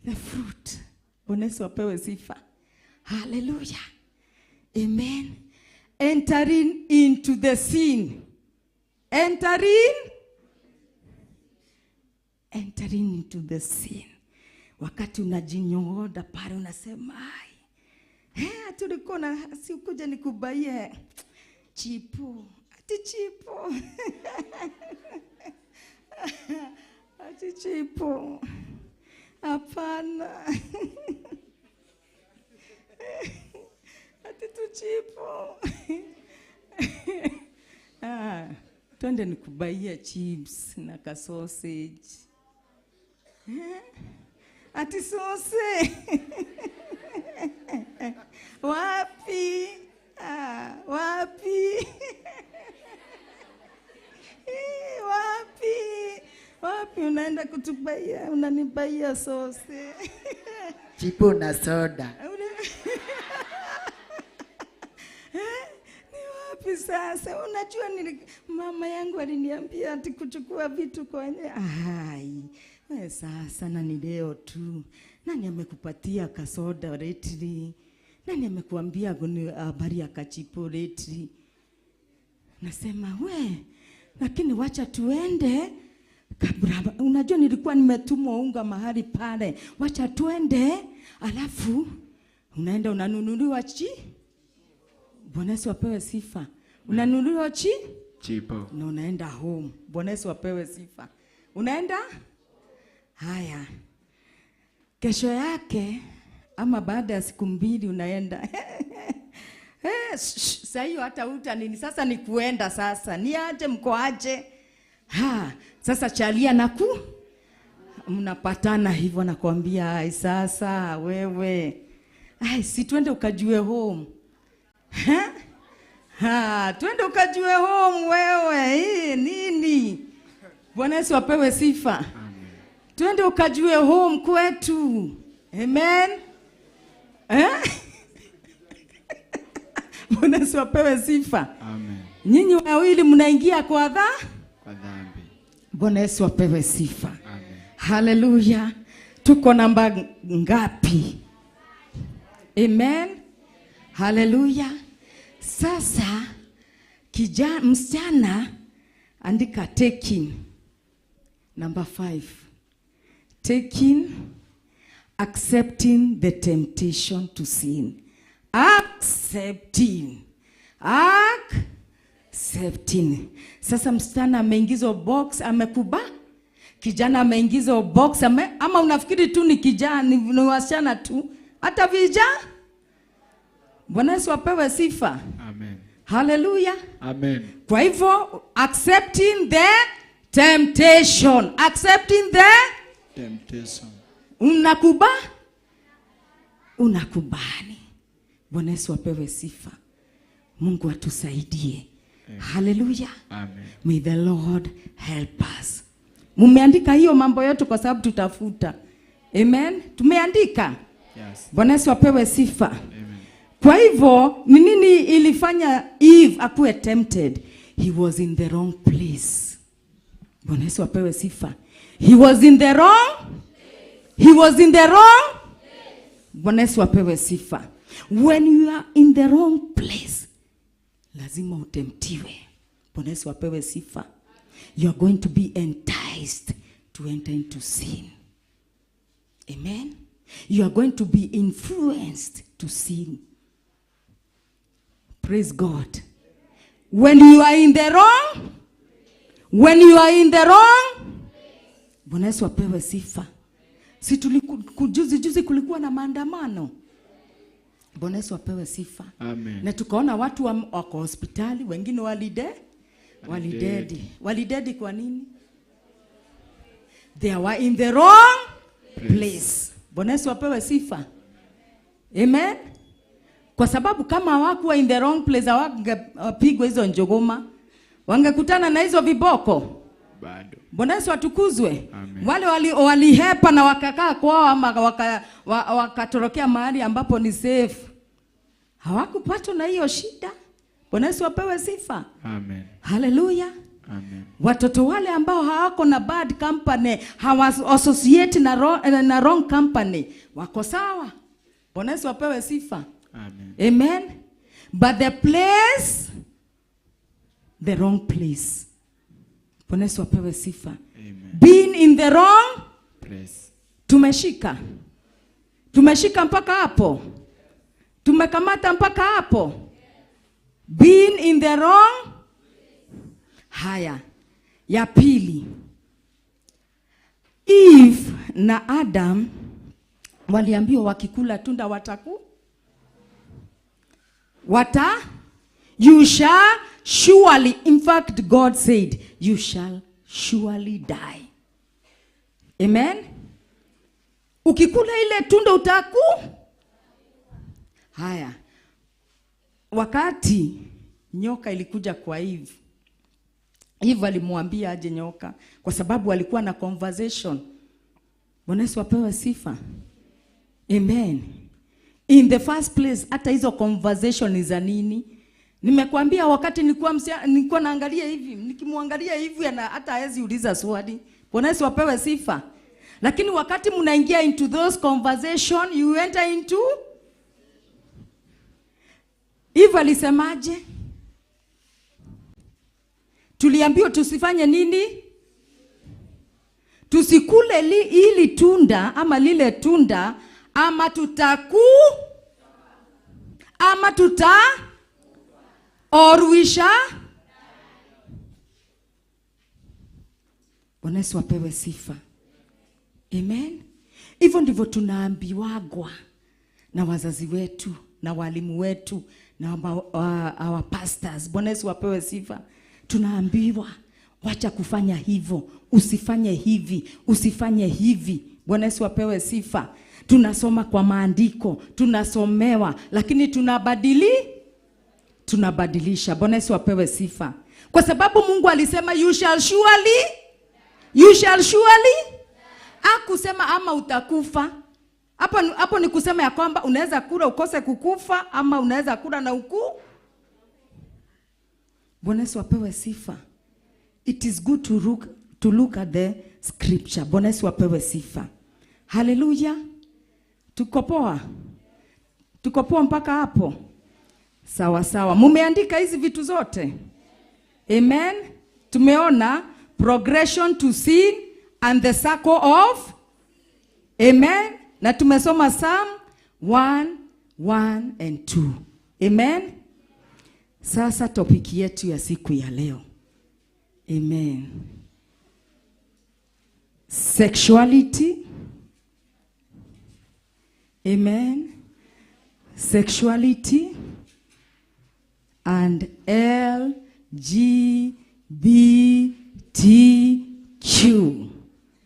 the fruit. Bwana Yesu apewe sifa. Hallelujah. Amen. Entering into the scene. Entering into the scene. Wakati unajinyooda pale unasema ai. Tulikuwa na sikuja nikubaie chipo. Ati chipo. Ati chipo. Hapana. Ati tu chipo. Twende nikubaie chips na ka sausage. Ati sausage. Wapi? Wapi? Wapi? Wapi unaenda kutubaia, unanibaia sausage. Chipo na soda. Ni wapi sasa? Unajua mama yangu aliniambia ati kuchukua vitu kwenye. Ai, wewe sasa na ni leo tu. Nani amekupatia kasoda lately? Nani amekuambia habari ya kachipo lately? Nasema we, lakini wacha tuende. Kabla unajua nilikuwa nimetumwa unga mahali pale. Wacha tuende, alafu unaenda unanunuliwa chi. Bwana Yesu apewe sifa. Unanunuliwa chi? Chipo. Na unaenda home. Bwana Yesu apewe sifa. Unaenda? Haya. Kesho yake ama baada ya siku mbili unaenda. Sasa hiyo hata uta nini sasa ni kuenda sasa. Ni aje mko aje? Ha, sasa chalia naku mnapatana hivyo nakwambia ai sasa wewe. Ai si twende ukajue home. Ha? Ha, twende ukajue home wewe. Hii nini? Bwana Yesu apewe sifa. Amen. Twende ukajue home kwetu. Amen. Eh? Bwana Yesu apewe sifa. Amen. Nyinyi wawili mnaingia kwa dhambi. Bwana Yesu apewe sifa. Amen. Hallelujah. Tuko namba ngapi? Amen. Hallelujah. Sasa kijana, msichana andika taking. Number 5. Taking, accepting the temptation to sin. Accepting. Accepting. Sasa msichana ameingizwa box, amekuba. Kijana ameingizwa box, ama unafikiri tu ni kijana, ni wasichana tu. Hata vijana. Bwana Yesu apewe sifa. Amen. Hallelujah. Amen. Kwa hivyo accepting the temptation. Accepting the temptation. Unakubali. Bwana Yesu apewe sifa. Mungu atusaidie. Hallelujah. Amen. May the Lord help us. Mumeandika hiyo mambo yote kwa sababu tutafuta. Amen. Tumeandika. Yes. Bwana Yesu apewe sifa. Amen. Kwa hivyo ni nini ilifanya Eve akuwe tempted? He was in the wrong place. Bwana Yesu apewe sifa. He was in the wrong. He was in the wrong. Bwana Yesu apewe sifa. When you are in the wrong place, lazima utemptiwe. Bwana Yesu apewe sifa. You are going to be enticed to enter into sin. Amen. You are going to be influenced to sin. Praise God. When you are in the wrong, when you are in the wrong, Bwana Yesu apewe sifa. Si juzi kulikuwa na maandamano. Bwana Yesu apewe sifa. Amen. Na tukaona watu wako hospitali, wengine walidedi. Walidedi kwa nini? They were in the wrong place. Bwana Yesu apewe sifa. Amen. Kwa sababu kama hawakuwa in the wrong place, hawangepigwa hizo njogoma, wangekutana na hizo viboko. Bado. Bwana Yesu atukuzwe. Amen. Wale walihepa na wakakaa kwao ama wakatorokea mahali ambapo ni safe, hawakupatwa na hiyo shida. Bwana Yesu apewe sifa. Amen. Hallelujah. Amen. Watoto wale ambao hawako na bad company, hawa associate na wrong company, wako sawa. Bwana Yesu apewe sifa. Amen. Amen. But the place, the wrong place. Bwana Yesu apewe sifa. Amen. Being in the wrong place. Tumeshika. Tumeshika mpaka hapo. Tumekamata mpaka hapo. Being in the wrong. Haya. Ya pili. Eve na Adam waliambiwa wakikula tunda you shall surely, in fact God said, you shall surely die. Amen. Ukikula ile tunda utaku. Haya. Wakati nyoka ilikuja kwa Eve, Eve alimwambia aje nyoka, kwa sababu alikuwa na conversation. Bwana Yesu apewe sifa. Amen. In the first place, hata hizo conversation ni za nini? Nimekuambia wakati nilikuwa naangalia hivi, nikimwangalia hivi na hata hawezi uliza swali. Bwana Yesu apewe sifa. Lakini wakati mnaingia into those conversation, you enter into. Eve alisemaje? Tuliambiwa tusifanye nini? Tusikule ili tunda ama lile tunda, ama tutaku, ama tuta orwisha. Bwana Yesu apewe sifa. Amen. Hivyo ndivyo tunaambiwagwa na wazazi wetu, na walimu wetu, na our pastors. Bwana Yesu apewe sifa. Tunaambiwa wacha kufanya hivyo, usifanye hivi, usifanye hivi. Bwana Yesu apewe sifa. Tunasoma kwa maandiko, tunasomewa, lakini tunabadilisha. Bwana Yesu apewe sifa. Kwa sababu Mungu alisema you shall surely, you shall surely. Hakusema ama utakufa. Hapo ni kusema ya kwamba unaweza kula ukose kukufa, ama unaweza kula na uku. Bwana Yesu apewe sifa. It is good to look at the scripture. Bwana Yesu apewe sifa. Haleluya. Tuko poa? Tuko poa mpaka hapo? Sawa sawa. Mumeandika hizi vitu zote? Amen. Tumeona progression to sin and the circle of. Amen. Na tumesoma Psalm 1, 1 and 2. Amen. Sasa topic yetu ya siku ya leo. Amen. Sexuality. Amen. Sexuality and LGBTQ.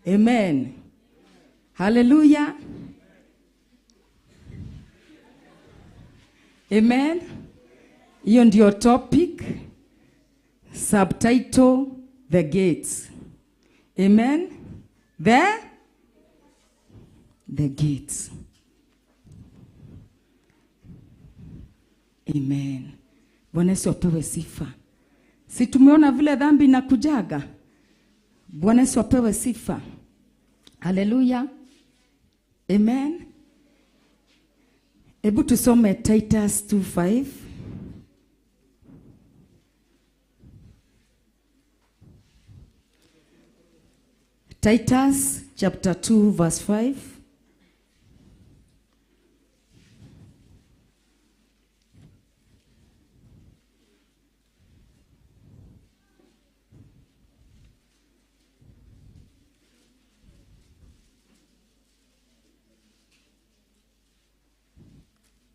Amen. Hallelujah. Amen. Hiyo ndio topic. Subtitle, The Gates. Amen. The gates. Amen. Bwana Yesu apewe sifa. Si tumeona vile dhambi inakujaga? Bwana Yesu apewe sifa. Hallelujah. Amen. Hebu tusome Titus 2:5. Titus chapter 2 verse 5.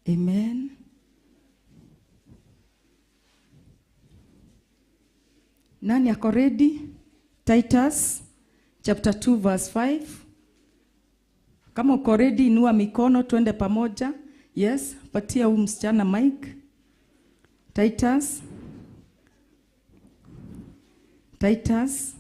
Amen. Nani ako ready? Titus chapter 2 verse 5. Kama uko ready, inua mikono twende pamoja. Yes, patia huyu msichana mic. Titus. Titus.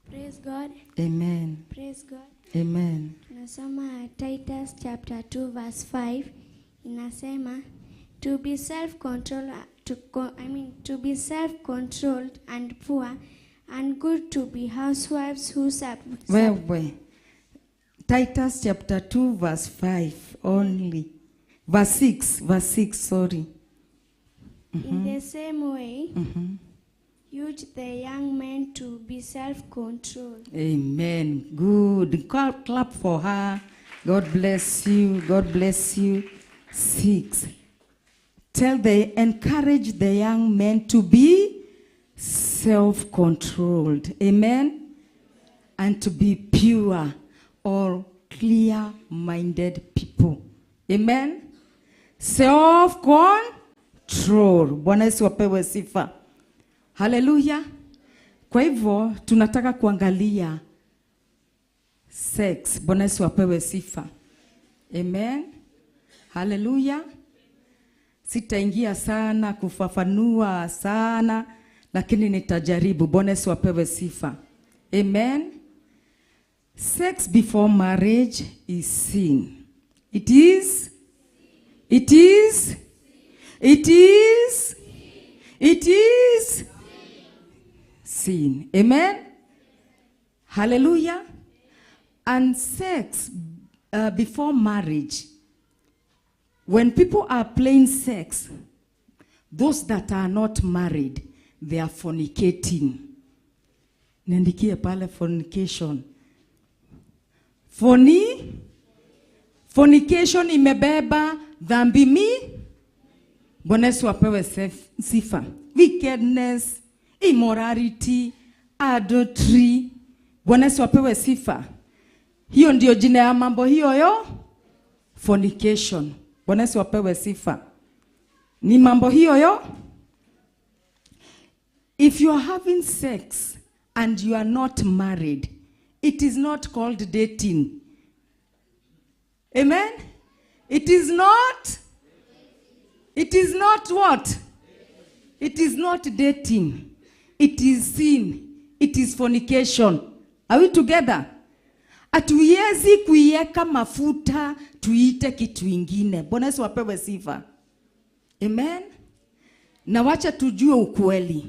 Praise God. Amen. Praise God. Amen. Tunasoma Titus chapter 2 verse 5 inasema to be self-controlled to be self-controlled and poor and good to be housewives who Wewe. Titus chapter 2 verse 5 only. Verse 6, verse 6, sorry. In the same way, urge the young men to be self-controlled. Amen. Good. Clap for her. God bless you. God bless you. 6. Encourage the young men to be self-controlled. Amen. And to be pure or clear-minded people. Amen. Self-control. Bwana Yesu apewe sifa. Hallelujah. Kwa hivyo tunataka kuangalia sex. Bwana Yesu apewe sifa. Amen. Hallelujah. Sitaingia sana kufafanua sana, lakini nitajaribu. Bwana Yesu apewe sifa. Amen. Sex before marriage is sin. It is. It is. It is. It is sin. Amen. Hallelujah. And sex before marriage, when people are playing sex, those that are not married, they are fornicating. Niandikie pale fornication. Fornication imebeba dhambi mi. Bwana Yesu apewe sifa. Wickedness, immorality, adultery. Bwana Yesu apewe sifa. Hiyo ndio jina ya mambo hiyo yo. Fornication. Bwana Yesu apewe sifa. Ni mambo hiyo yo. If you are having sex and you are not married, it is not called dating. Amen? It is not. It is not what? It is not dating. It is sin. It is fornication. Are we together? Hatuwezi kuiweka mafuta tuite kitu ingine. Bwana Yesu apewe sifa. Amen. Na wacha tujue ukweli.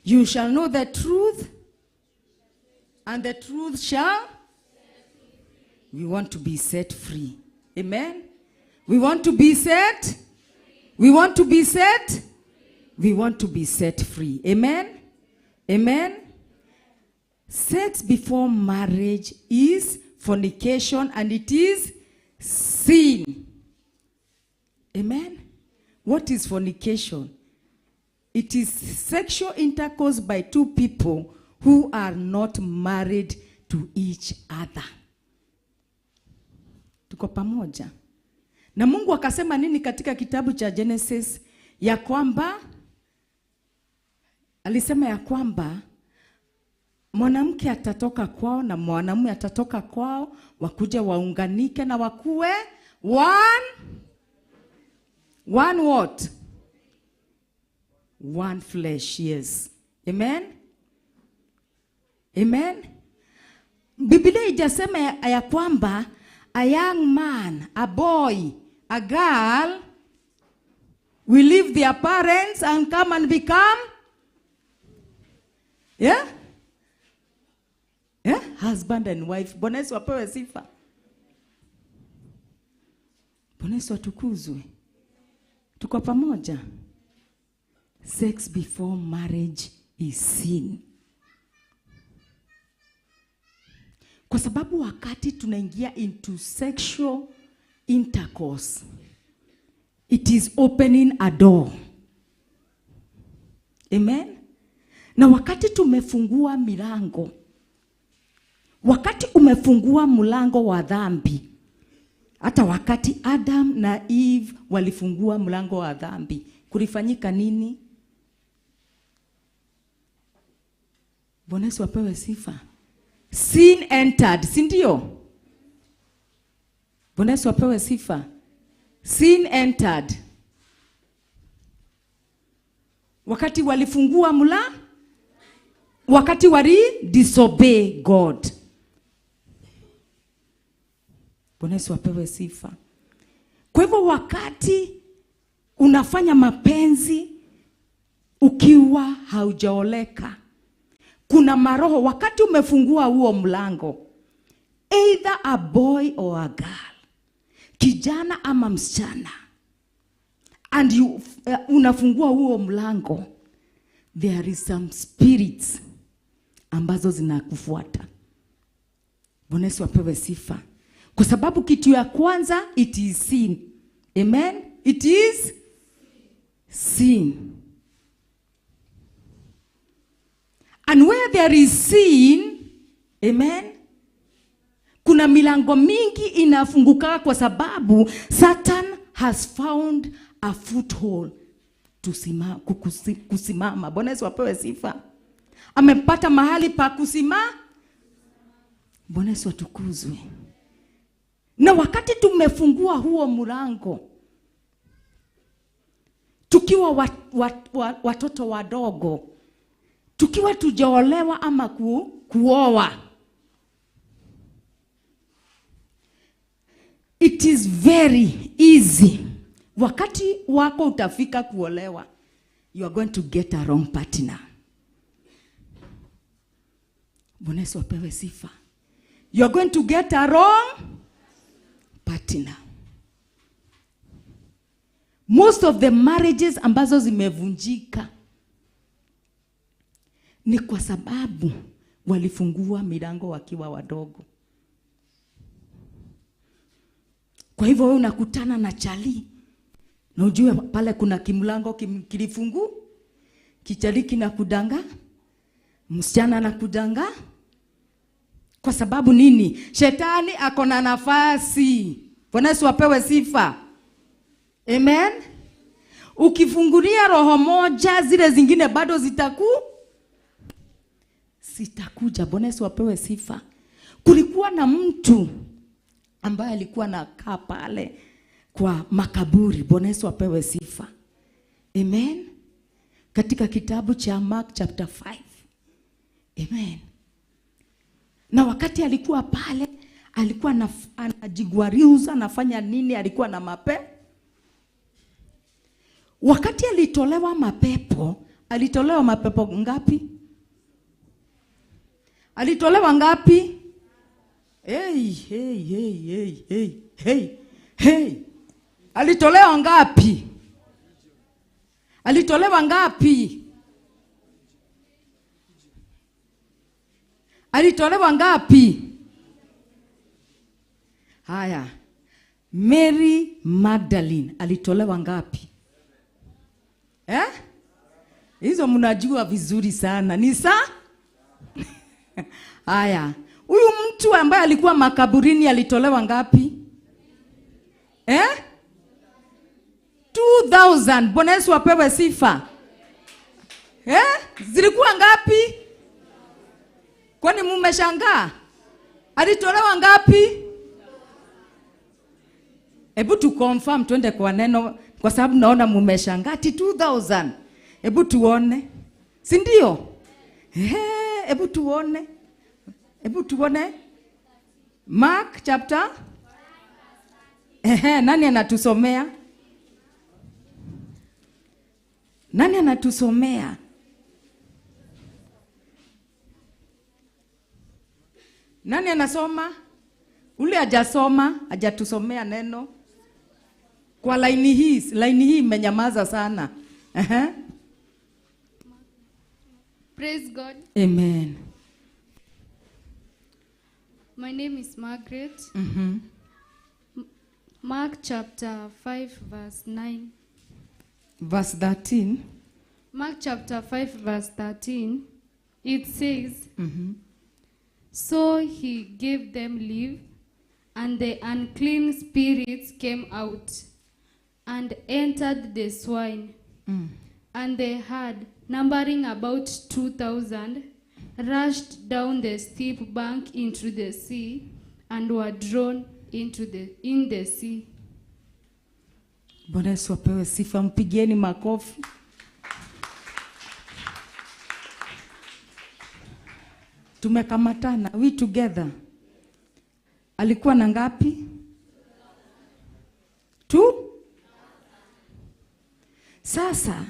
You shall know the truth, and the truth shall. We want to be set free. Amen. We want to be set. We want to be set. We want to be set free. Amen. Amen. Sex before marriage is fornication and it is sin. Amen. What is fornication? It is sexual intercourse by two people who are not married to each other. Tuko pamoja. Na Mungu akasema nini katika kitabu cha Genesis? Ya kwamba alisema ya kwamba mwanamke atatoka kwao na mwanamume atatoka kwao, wakuja waunganike na wakue one what? One flesh, yes. Amen? Amen? Biblia ijasema ya kwamba a young man, a boy, a girl will leave their parents and come and become, yeah? Yeah? Husband and wife. Bwana Yesu apewe sifa. Bwana Yesu atukuzwe. Tuko pamoja. Sex before marriage is sin. Kwa sababu wakati tunaingia into sexual intercourse, it is opening a door. Amen? Na wakati tumefungua milango, wakati umefungua mlango wa dhambi, hata wakati Adam na Eve walifungua mlango wa dhambi, kulifanyika nini? Bwana Yesu apewe sifa. Sin entered, si ndio? Bwana Yesu apewe sifa. Sin entered. Wakati walifungua wakati wali disobey God. Bwana Yesu apewe sifa. Kwa hivyo wakati unafanya mapenzi ukiwa haujaoleka, kuna maroho wakati umefungua huo mlango, either a boy or a girl, kijana ama msichana, and you unafungua huo mlango, there is some spirits ambazo zinakufuata. Bwana Yesu apewe sifa. Kwa sababu kitu ya kwanza, it is sin. Amen? It is sin. And where there is sin, amen, kuna milango mingi inafunguka kwa sababu Satan has found a foothold to kusimama. Bwana Yesu apewe sifa. Amepata mahali pa kusimama. Bwana Yesu atukuzwe. Na wakati tumefungua huo mlango, tukiwa watoto wadogo, tukiwa tujaolewa ama kuoa, it is very easy. Wakati wako utafika kuolewa, you are going to get a wrong partner. Bwana Yesu apewe sifa. You are going to get a wrong partner. Most of the marriages ambazo zimevunjika ni kwa sababu walifungua milango wakiwa wadogo. Kwa hivyo wewe unakutana na chali, na ujue pale kuna kimlango kilifungu, kichali kinakudanga, msichana anakudanga. Kwa sababu nini? Shetani ako na nafasi. Bwana Yesu apewe sifa. Amen. Ukifungulia roho moja, zile zingine bado zitakuja. Bwana Yesu apewe sifa. Kulikuwa na mtu ambaye alikuwa anakaa pale kwa makaburi. Bwana Yesu apewe sifa. Amen. Katika kitabu cha Mark chapter 5. Amen. Na wakati alikuwa pale, Alikuwa anajiguariuza, anafanya nini, alikuwa na mapepo. Wakati alitolewa mapepo, alitolewa mapepo ngapi? Alitolewa ngapi? Hey, hey, hey, hey, hey, hey, hey. Alitolewa ngapi? Alitolewa ngapi? Alitolewa ngapi? Haya. Mary Magdalene alitolewa ngapi? Eh? Hizo mnajua vizuri sana. Ni saa? Haya. Huyu mtu ambaye alikuwa makaburini alitolewa ngapi? Eh? 2000. Bwana Yesu apewe sifa. Eh? Zilikuwa ngapi? Kwani mmeshangaa? Alitolewa ngapi? Hebu tu confirm twende kwa neno, kwa sababu naona mmeshangaa 2000. Hebu tuone. Si ndio? Hebu tuone. Hebu tuone. Mark chapter. Nani anatusomea? Nani anatusomea? Nani anasoma? Ule hajasoma, hajatusomea neno. Kwa laini hii imenyamaza sana. Praise God. Amen. My name is Margaret. Mark chapter 5 verse 9. Verse 13. Mark chapter 5 verse 13. It says, So he gave them leave, and the unclean spirits came out and entered the swine. And the herd, numbering about 2,000, rushed down the steep bank into the sea and were drawn in the sea. Bwana Yesu apewe sifa, mpigieni makofi. Tumekamatana, we together. Alikuwa na ngapi? 2. Sasa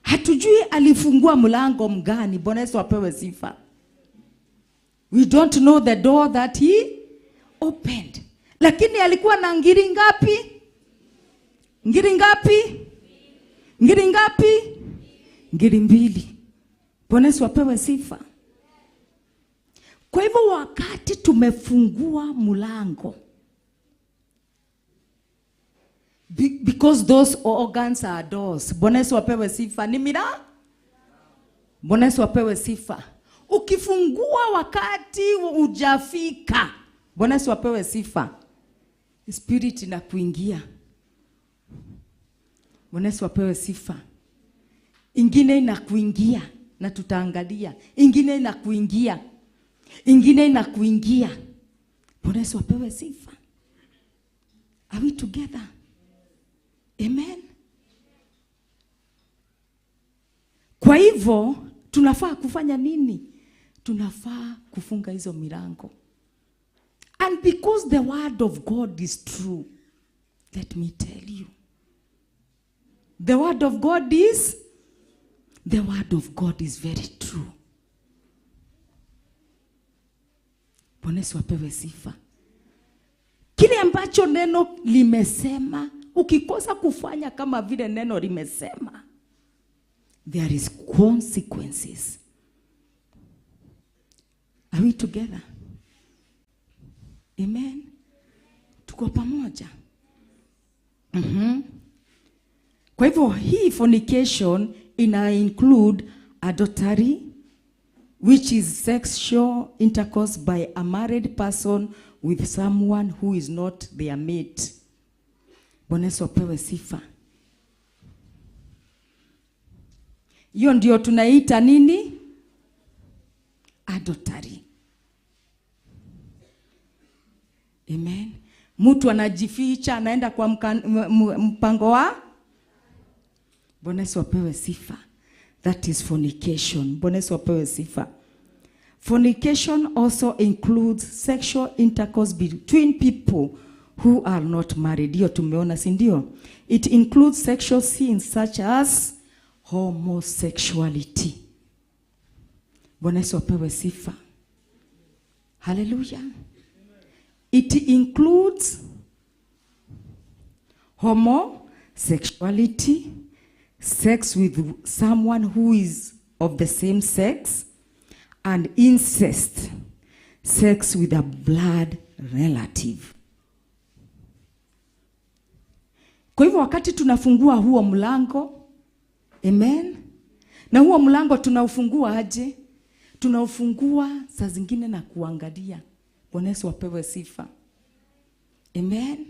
hatujui alifungua mlango mgani. Bwana Yesu apewe sifa. We don't know the door that he opened. Lakini alikuwa na ngiri ngapi? Ngiri ngapi? Ngiri ngapi? Ngiri 2. Bwana Yesu apewe sifa. Kwa hivyo wakati tumefungua mlango, because those organs are doors. Bwana Yesu apewe sifa. Ni mira? Bwana Yesu apewe sifa. Ukifungua wakati hujafika, Bwana Yesu apewe sifa, spirit inakuingia. Bwana Yesu apewe sifa. Ingine inakuingia na tutaangalia. Ingine inakuingia. Ingine inakuingia. Bwana Yesu apewe sifa. Are we together? Amen. Kwa hivyo tunafaa kufanya nini? Tunafaa kufunga hizo milango. And because the word of God is true, let me tell you, the word of God is, the word of God is very true. Bwana Yesu apewe sifa. Kile ambacho neno limesema, ukikosa kufanya kama vile neno limesema, there is consequences. Are we together? Amen. Tuko pamoja. Kwa hivyo hii fornication ina include adultery, which is sexual intercourse by a married person with someone who is not their mate. Bwana Yesu apewe sifa. Hiyo ndio tunaita nini? Adultery. Amen. Mtu anajificha, anaenda kwa mpango wa. Bwana Yesu apewe sifa. That is fornication. Bwana Yesu apewe sifa. Fornication also includes sexual intercourse between people who are not married. Hiyo tumeona, si ndio? It includes sexual sins such as homosexuality. Bwana Yesu apewe sifa. Hallelujah. It includes homosexuality, sex with someone who is of the same sex, and incest, sex with a blood relative. Kwa hivyo wakati tunafungua huo mlango, amen. Na huo mlango tunaufungua aje? Tunaufungua saa zingine na kuangalia. Bwana Yesu apewe sifa. Amen.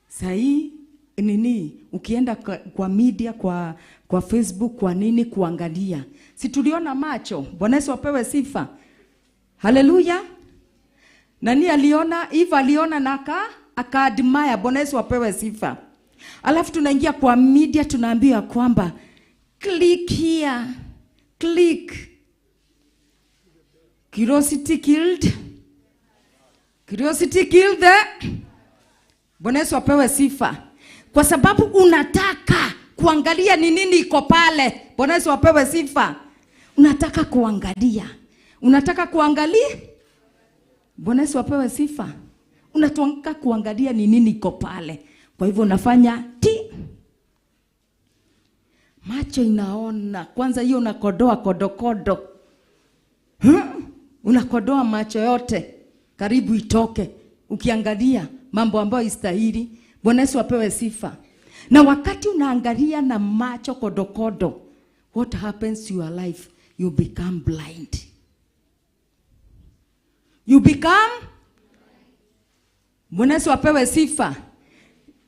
Sahi nini ukienda kwa media, kwa Facebook, kwa nini kuangalia? Si tuliona macho. Bwana Yesu apewe sifa. Haleluya. Nani aliona? Eva aliona na akaadmire. Bwana Yesu apewe sifa. Alafu tunaingia kwa media, tunaambiwa kwamba click here, click. Curiosity killed. Curiosity killed the. Bwana Yesu apewe sifa. Kwa sababu unataka kuangalia ni nini iko pale. Bwana Yesu apewe sifa. Unataka kuangalia. Unataka kuangalia? Bwana Yesu apewe sifa. Unataka kuangalia ni nini iko pale. Kwa hivyo unafanya ti. Macho inaona. Kwanza hiyo unakodoa kodokodo. Unakodoa macho yote. Karibu itoke. Ukiangalia mambo ambayo istahili. Bwana Yesu apewe sifa. Na wakati unaangalia na macho kodokodo, what happens to your life? You become blind. You become? Bwana Yesu apewe sifa.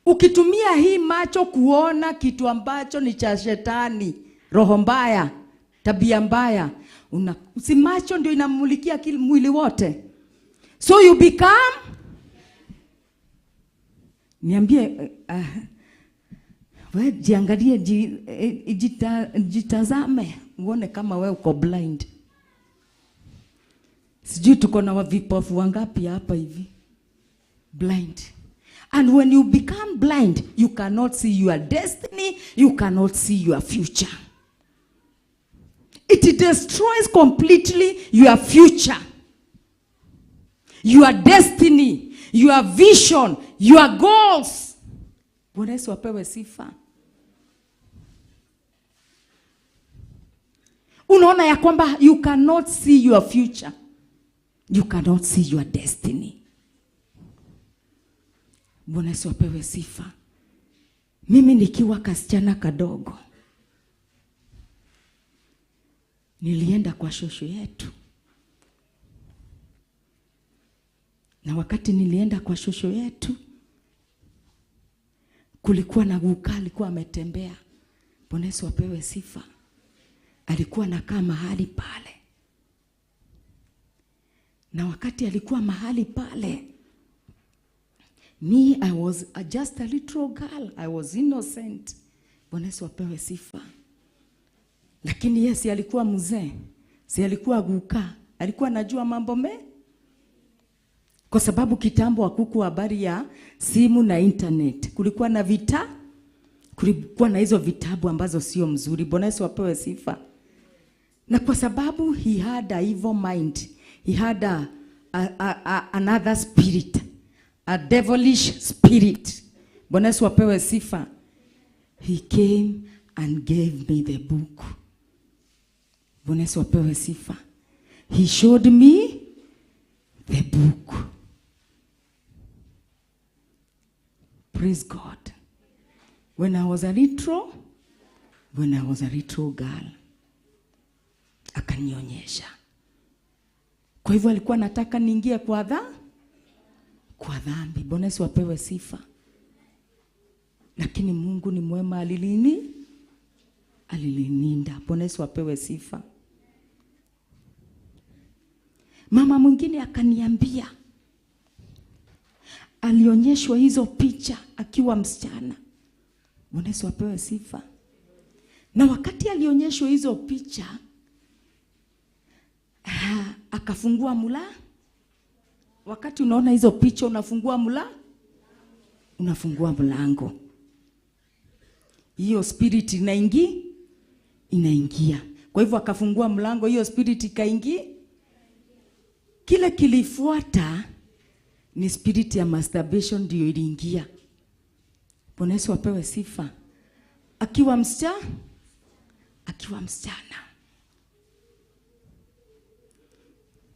Ukitumia hii macho kuona kitu ambacho ni cha shetani, roho mbaya, tabia mbaya, si macho ndio inamulikia mwili wote. So you become. Niambie, we jiangalie, jitazame, uone kama we uko blind. Sijui tuko na vipofu wangapi hapa hivi. Blind. And when you become blind, you cannot see your destiny, you cannot see your future. It destroys completely your future, your destiny, your vision, your goals. Bwana Yesu apewe sifa. Unaona ya kwamba you cannot see your future. You cannot see your destiny. Bwana Yesu apewe sifa. Mimi nikiwa kasichana kadogo, nilienda kwa shosho yetu. Na wakati nilienda kwa shosho yetu, kulikuwa na guka alikuwa ametembea. Bwana Yesu apewe sifa. Alikuwa anakaa mahali pale. Na wakati alikuwa mahali pale, me, I was just a little girl. I was innocent. Bwana Yesu apewe sifa. Lakini yeye si alikuwa mzee, si alikuwa guka, alikuwa anajua mambo me. Kwa sababu kitambo hakukuwa habari ya simu na internet. Kulikuwa na vita, kulikuwa na hizo vitabu ambazo sio mzuri. Bwana Yesu apewe sifa. Na kwa sababu he had a evil mind, he had another spirit, a devilish spirit. Bwana Yesu apewe sifa. He came and gave me the book. Bwana Yesu apewe sifa. He showed me the book. Praise God. When I was a little girl, akanionyesha. Kwa hivyo alikuwa anataka niingie kwa dhambi. Bwana Yesu apewe sifa. Lakini Mungu ni mwema, alilininda. Bwana Yesu apewe sifa. Mama mwingine akaniambia, alionyeshwa hizo picha akiwa msichana. Bwana Yesu apewe sifa. Na wakati alionyeshwa hizo picha, Akafungua mula. Wakati unaona hizo picha unafungua mula, unafungua mlango. Hiyo spirit inaingia. Kwa hivyo akafungua mlango, hiyo spirit ikaingia. Kile kilifuata ni spirit ya masturbation ndio iliingia. Bwana Yesu apewe sifa. Akiwa msichana.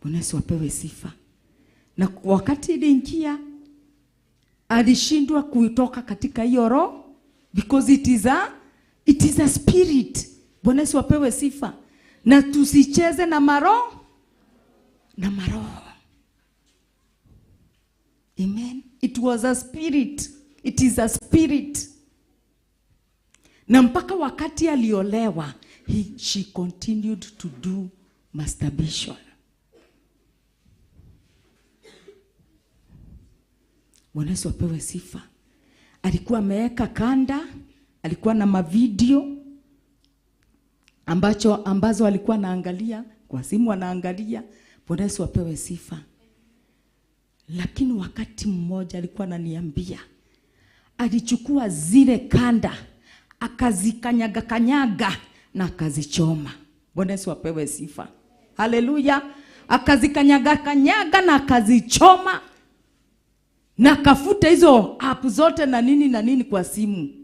Bwana Yesu apewe sifa. Na wakati iliingia, alishindwa kuitoka katika hiyo roho, because it is a spirit. Bwana Yesu apewe sifa. Na tusicheze na maroho. Amen. It was a spirit. It is a spirit. Na mpaka wakati aliolewa, she continued to do masturbation. Bwana Yesu apewe sifa. Alikuwa ameweka kanda, alikuwa na mavideo ambazo alikuwa anaangalia, kwa simu anaangalia. Bwana Yesu apewe sifa. Lakini wakati mmoja alikuwa ananiambia, alichukua zile kanda, akazikanyaga kanyaga na akazichoma. Bwana Yesu apewe sifa. Haleluya. Akazikanyaga kanyaga na akazichoma. Na akafuta hizo app zote na nini na nini kwa simu.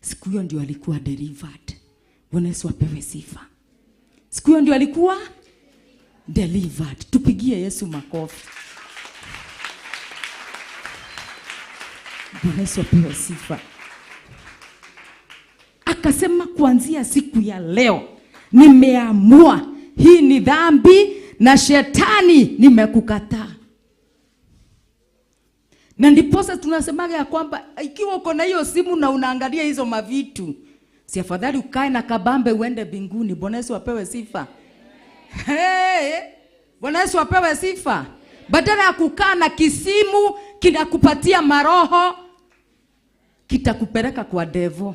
Siku hiyo ndio alikuwa delivered. Bwana Yesu apewe sifa. Siku hiyo ndio alikuwa delivered. Tupigie Yesu makofi. Bwana Yesu apewe sifa. Akasema kuanzia siku ya leo nimeamua hii ni dhambi na shetani nimekukataa. Na ndiposa tunasemaga ya kwamba ikiwa uko na hiyo simu na unaangalia hizo mavitu, si afadhali ukae na kabambe uende mbinguni. Bwana Yesu apewe sifa. Hey, Bwana Yesu apewe sifa. Badala ya kukaa na kisimu kinakupatia maroho, kitakupeleka kwa devo.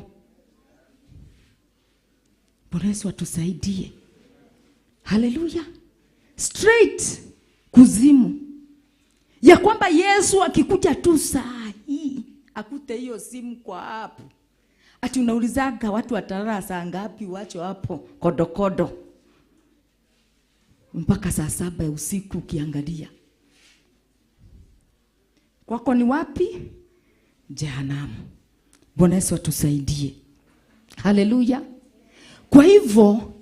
Bwana Yesu atusaidie. Haleluya. Straight kuzimu. Ya kwamba Yesu akikuja tu saa hii akute hiyo simu kwa hapo. Ati unaulizaga watu watalala saa ngapi, wacho hapo kodokodo mpaka saa 7 ya usiku ukiangalia. Kwako ni wapi? Jehanamu. Bwana Yesu atusaidie. Haleluya. Kwa hivyo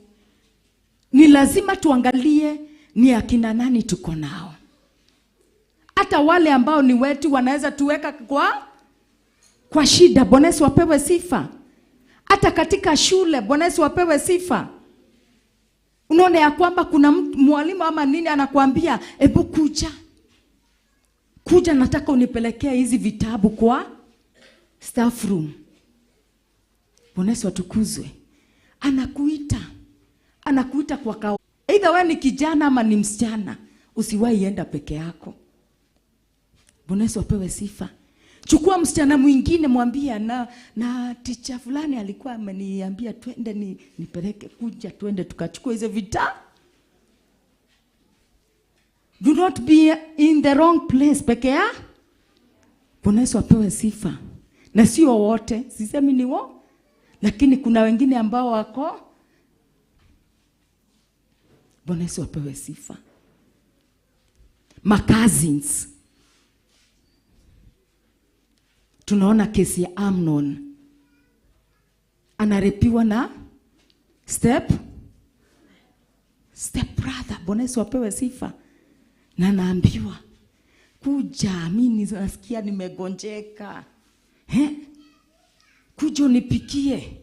ni lazima tuangalie ni akina nani tuko nao. Hata wale ambao ni wetu wanaweza tuweka kwa shida. Bwana Yesu apewe sifa. Hata katika shule, Bwana Yesu apewe sifa. Unaona ya kwamba kuna mwalimu ama nini anakuambia, ebu kuja. Kuja nataka unipelekee hizi vitabu kwa staff room. Bwana Yesu atukuzwe. Anakuita. Anakuita kwa kao. Either wewe ni kijana ama ni msichana, usiwahi enda peke yako. Bwana Yesu apewe sifa. Chukua msichana mwingine mwambie, na teacher fulani alikuwa ameniambia twende nipeleke, kuja twende tukachukua hizo vita. Do not be in the wrong place peke yako. Bwana Yesu apewe sifa. Na sio wote, sisemi ni wao, lakini kuna wengine ambao wako. Bwana Yesu apewe sifa. My cousins. Tunaona kesi ya Amnon. Anarepiwa na step brother. Bwana Yesu apewe sifa. Na naambiwa, kuja, mimi nasikia nimegonjeka. Kuja unipikie.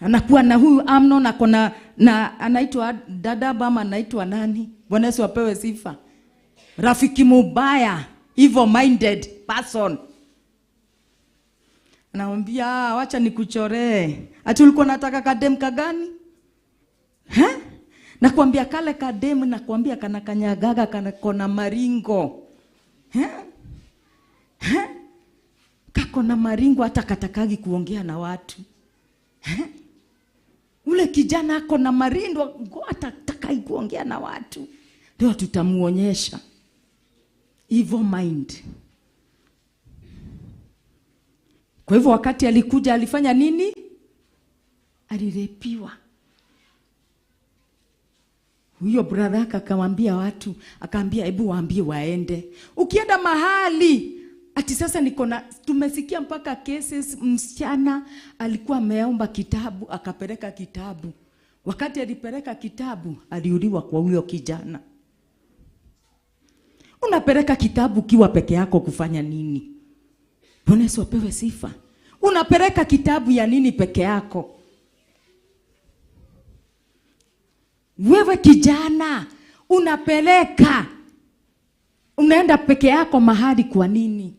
Anakuwa na huyu Amnon akona na anaitwa dada ama anaitwa nani? Bwana Yesu apewe sifa. Rafiki mubaya, evil minded person. Anamwambia, wacha nikuchoree. Ati ulikuwa unataka kadem kagani? Nakwambia kale kadem, nakwambia kana kanyagaga, kana kona maringo. Kako na maringo hata katakagi kuongea na watu. Ule kijana ako na maringo hata takai kuongea na watu. Leo tutamuonyesha evil mind. Kwa hivyo wakati alikuja alifanya nini? Alirepiwa. Huyo brother akamwambia watu, akaambia hebu waambie waende. Ukienda mahali ati sasa niko na, tumesikia mpaka cases, msichana alikuwa ameomba kitabu, akapeleka kitabu. Wakati alipeleka kitabu, aliuliwa kwa huyo kijana. Unapeleka kitabu ukiwa peke yako kufanya nini? Bwana Yesu apewe sifa. Unapeleka kitabu ya nini peke yako? Wewe kijana, unapeleka, unaenda peke yako mahali kwa nini?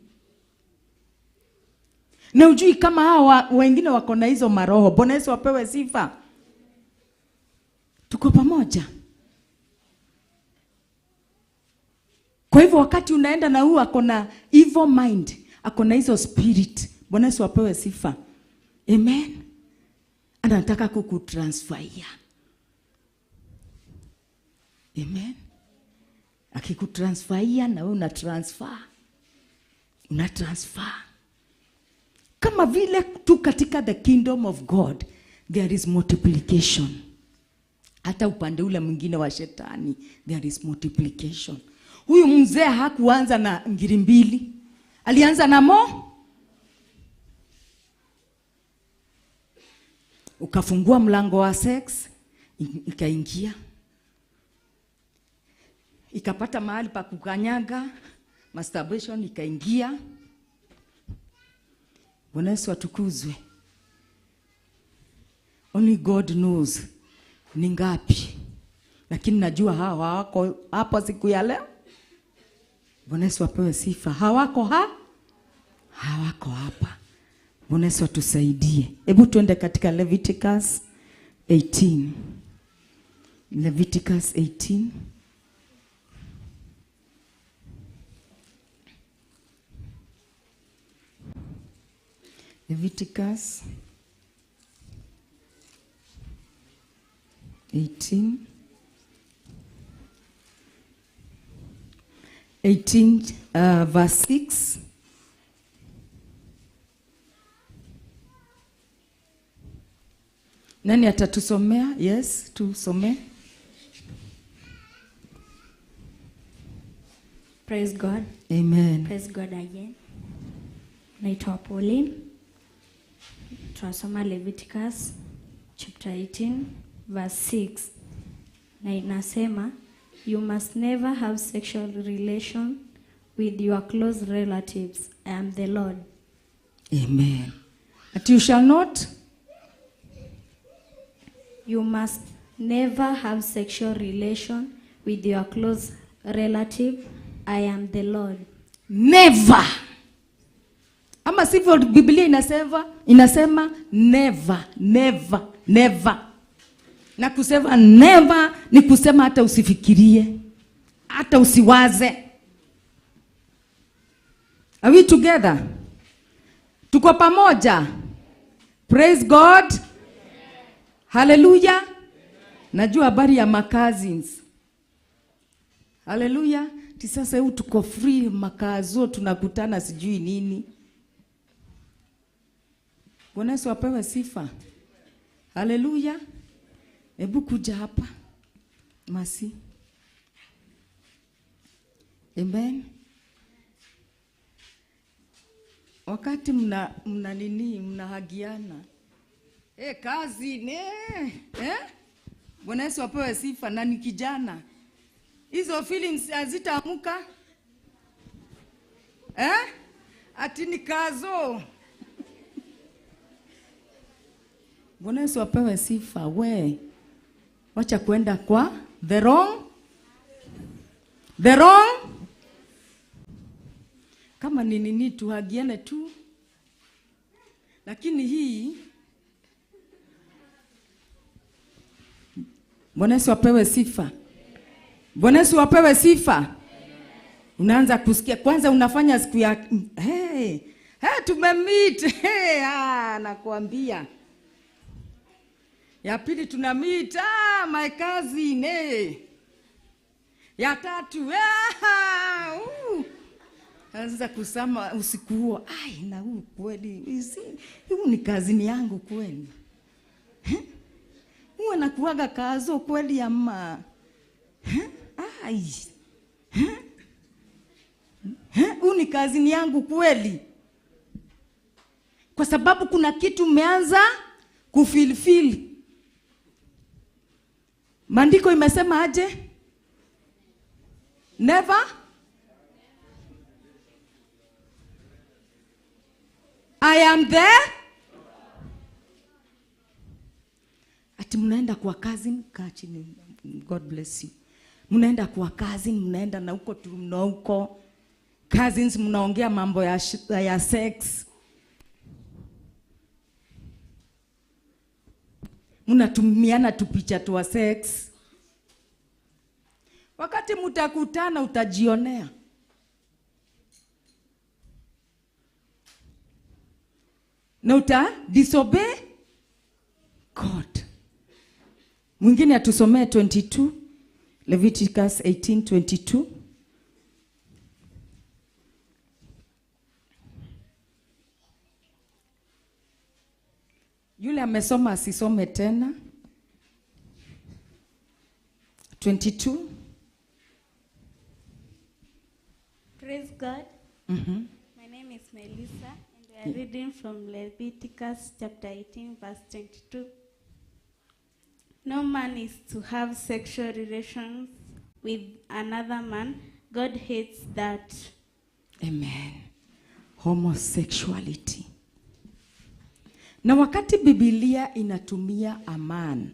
Na ujui kama hawa wengine wako na hizo maroho. Bwana Yesu apewe sifa. Tuko pamoja. Kwa hivyo wakati unaenda na huyu ako na evil mind, ako na hizo spirit. Bwana Yesu apewe sifa. Amen. Anataka kukutransferia. Amen. Akikutransferia na wewe una transfer. Una transfer. Kama vile tu katika the kingdom of God there is multiplication. Hata upande ule mwingine wa shetani there is multiplication. Huyu mzee hakuanza na ngiri mbili. Alianza na mo. Ukafungua mlango wa sex, ikaingia. Ikapata mahali pa kukanyaga, masturbation ikaingia. Bwana Yesu atukuzwe. Only God knows ni ngapi. Lakini najua hawa hawako hapo siku ya leo. Bwana Yesu apewe sifa. Hawako hawako hapa. Bwana Yesu atusaidie. Hebu tuende katika Leviticus 18. Leviticus 18. Leviticus 18. 18 verse 6. Nani atatusomea? Yes, tusome. Praise God. Amen. Praise God again. Naitwa Pauline. Tunasoma Leviticus chapter 18 verse 6. Na inasema, you must never have sexual relation with your close relatives. I am the Lord. Amen. That you shall not. You must never have sexual relation with your close relative. I am the Lord. Never. Ama sivyo Biblia inasema never, never, never. Na kusema never ni kusema hata usifikirie, hata usiwaze. Are we together? Tuko pamoja. Praise God. Hallelujah. Najua habari ya cousins. Hallelujah. Sasa huu tuko free makazo, tunakutana sijui nini. Bwana Yesu apewe sifa. Hallelujah. Hebu kuja hapa. Masi. Amen. Wakati mna nini, mnahagiana. Kazi ne. Bwana Yesu apewe sifa. Na ni kijana. Hizo feelings hazitaamuka. Ati ni kazo. Bwana Yesu apewe sifa. We. Wacha kuenda kwa the wrong. The wrong. Kama ni nini tuhagiane tu. Lakini hii Bwana Yesu apewe sifa. Bwana Yesu apewe sifa. Unaanza kusikia kwanza unafanya siku ya hey, hey tumemeet. Hey, nakuambia. Ya pili tuna meet, my cousin, hey. Ya tatu. Anza kusema usiku huo, ai na huu kweli, huu ni kazini yangu kweli. Huwa anakuaga kazo kweli ama. Ai. Huu ni kazini yangu kweli. Kwa sababu kuna kitu umeanza kufilfil. Maandiko imesema aje? Never I am there. Ati mnaenda kwa cousin, kaa chini, God bless you. Mnaenda kwa cousin, mnaenda na huko tu na huko. Cousins mnaongea mambo ya sex. Mnatumiana tu picha tu wa sex. Wakati mtakutana utajionea. Na uta disobey God. Mwingine atusomee 22, Leviticus 18:22. Yule amesoma asisome tena. 22. Praise God. Mm-hmm. My name is Melissa and we are reading from Leviticus chapter 18 verse 22. No man is to have sexual relations with another man. God hates that. Amen. Homosexuality. Na wakati Biblia inatumia a man,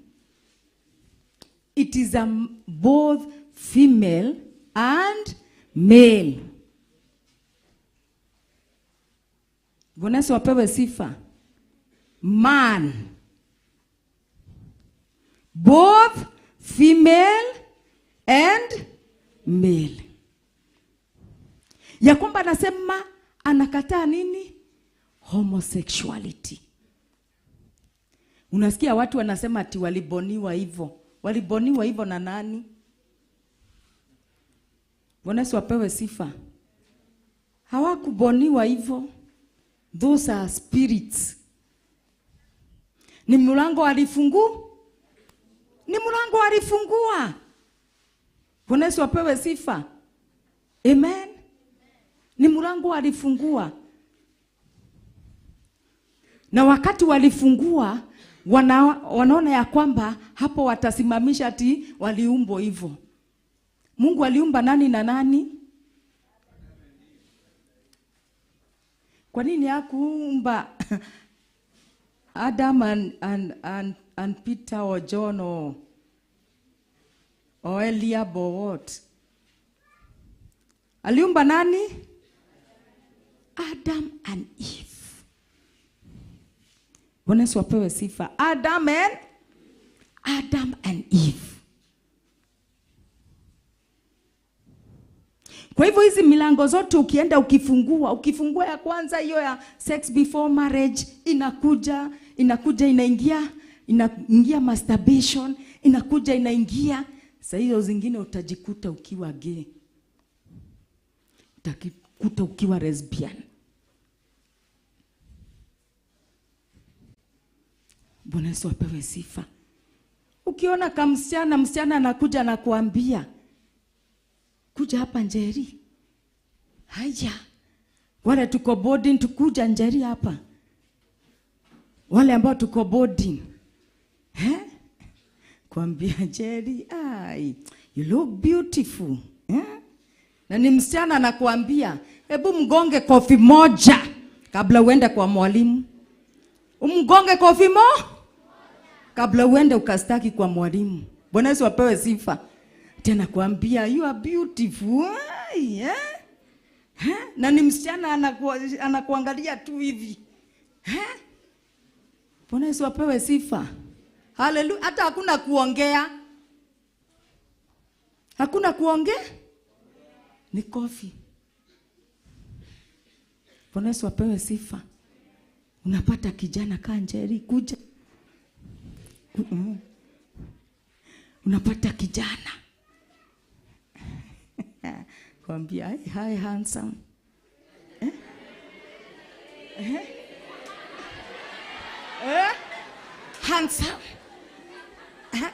it is a both female and male. Bwana Yesu apewe sifa. Man. Both female and male. Ya kwamba anasema anakataa nini? Homosexuality. Unasikia watu wanasema ati waliboniwa hivyo. Waliboniwa hivyo na nani? Bwana Yesu apewe sifa. Hawakuboniwa hivyo. Those are spirits. Ni mlango alifungua. Ni mlango alifungua. Bwana Yesu apewe sifa. Amen. Ni mlango alifungua. Na wakati walifungua, wanaona ya kwamba hapo watasimamisha ati waliumbwa hivyo. Mungu aliumba nani na nani? Kwa nini hakuumba Adam and Peter or John or Eliab or what? Aliumba nani? Adam and Eve. Bwana Yesu apewe sifa. Adam and Eve. Kwa hivyo hizi milango zote ukienda ukifungua ya kwanza hiyo ya sex before marriage, inakuja inaingia masturbation, inakuja inaingia. Sasa hizo zingine utajikuta ukiwa gay. Utajikuta ukiwa lesbian. Bwana Yesu apewe sifa. Ukiona kama msichana anakuja na kuambia, kuja hapa Njeri. Haya. Wale tuko boarding tukuja Njeri hapa. Wale ambao tuko boarding. Eh? Kuambia Njeri, ai, you look beautiful. Eh? Na ni msichana anakuambia, hebu mgonge kofi moja kabla uende kwa mwalimu. Umgonge kofi moja kabla uende ukastaki kwa mwalimu. Bwana Yesu apewe sifa. Tena kuambia you are beautiful. Yeah. Ha? Na ni msichana anakuangalia tu hivi. Ha? Bwana Yesu apewe sifa. Haleluya. Hata hakuna kuongea. Hakuna kuongea? Ni kofi. Bwana Yesu apewe sifa. Unapata kijana kaa Njeri kuja. Unapata kijana. Kwambia, hi handsome. Eh? Eh? Eh? Handsome. Eh?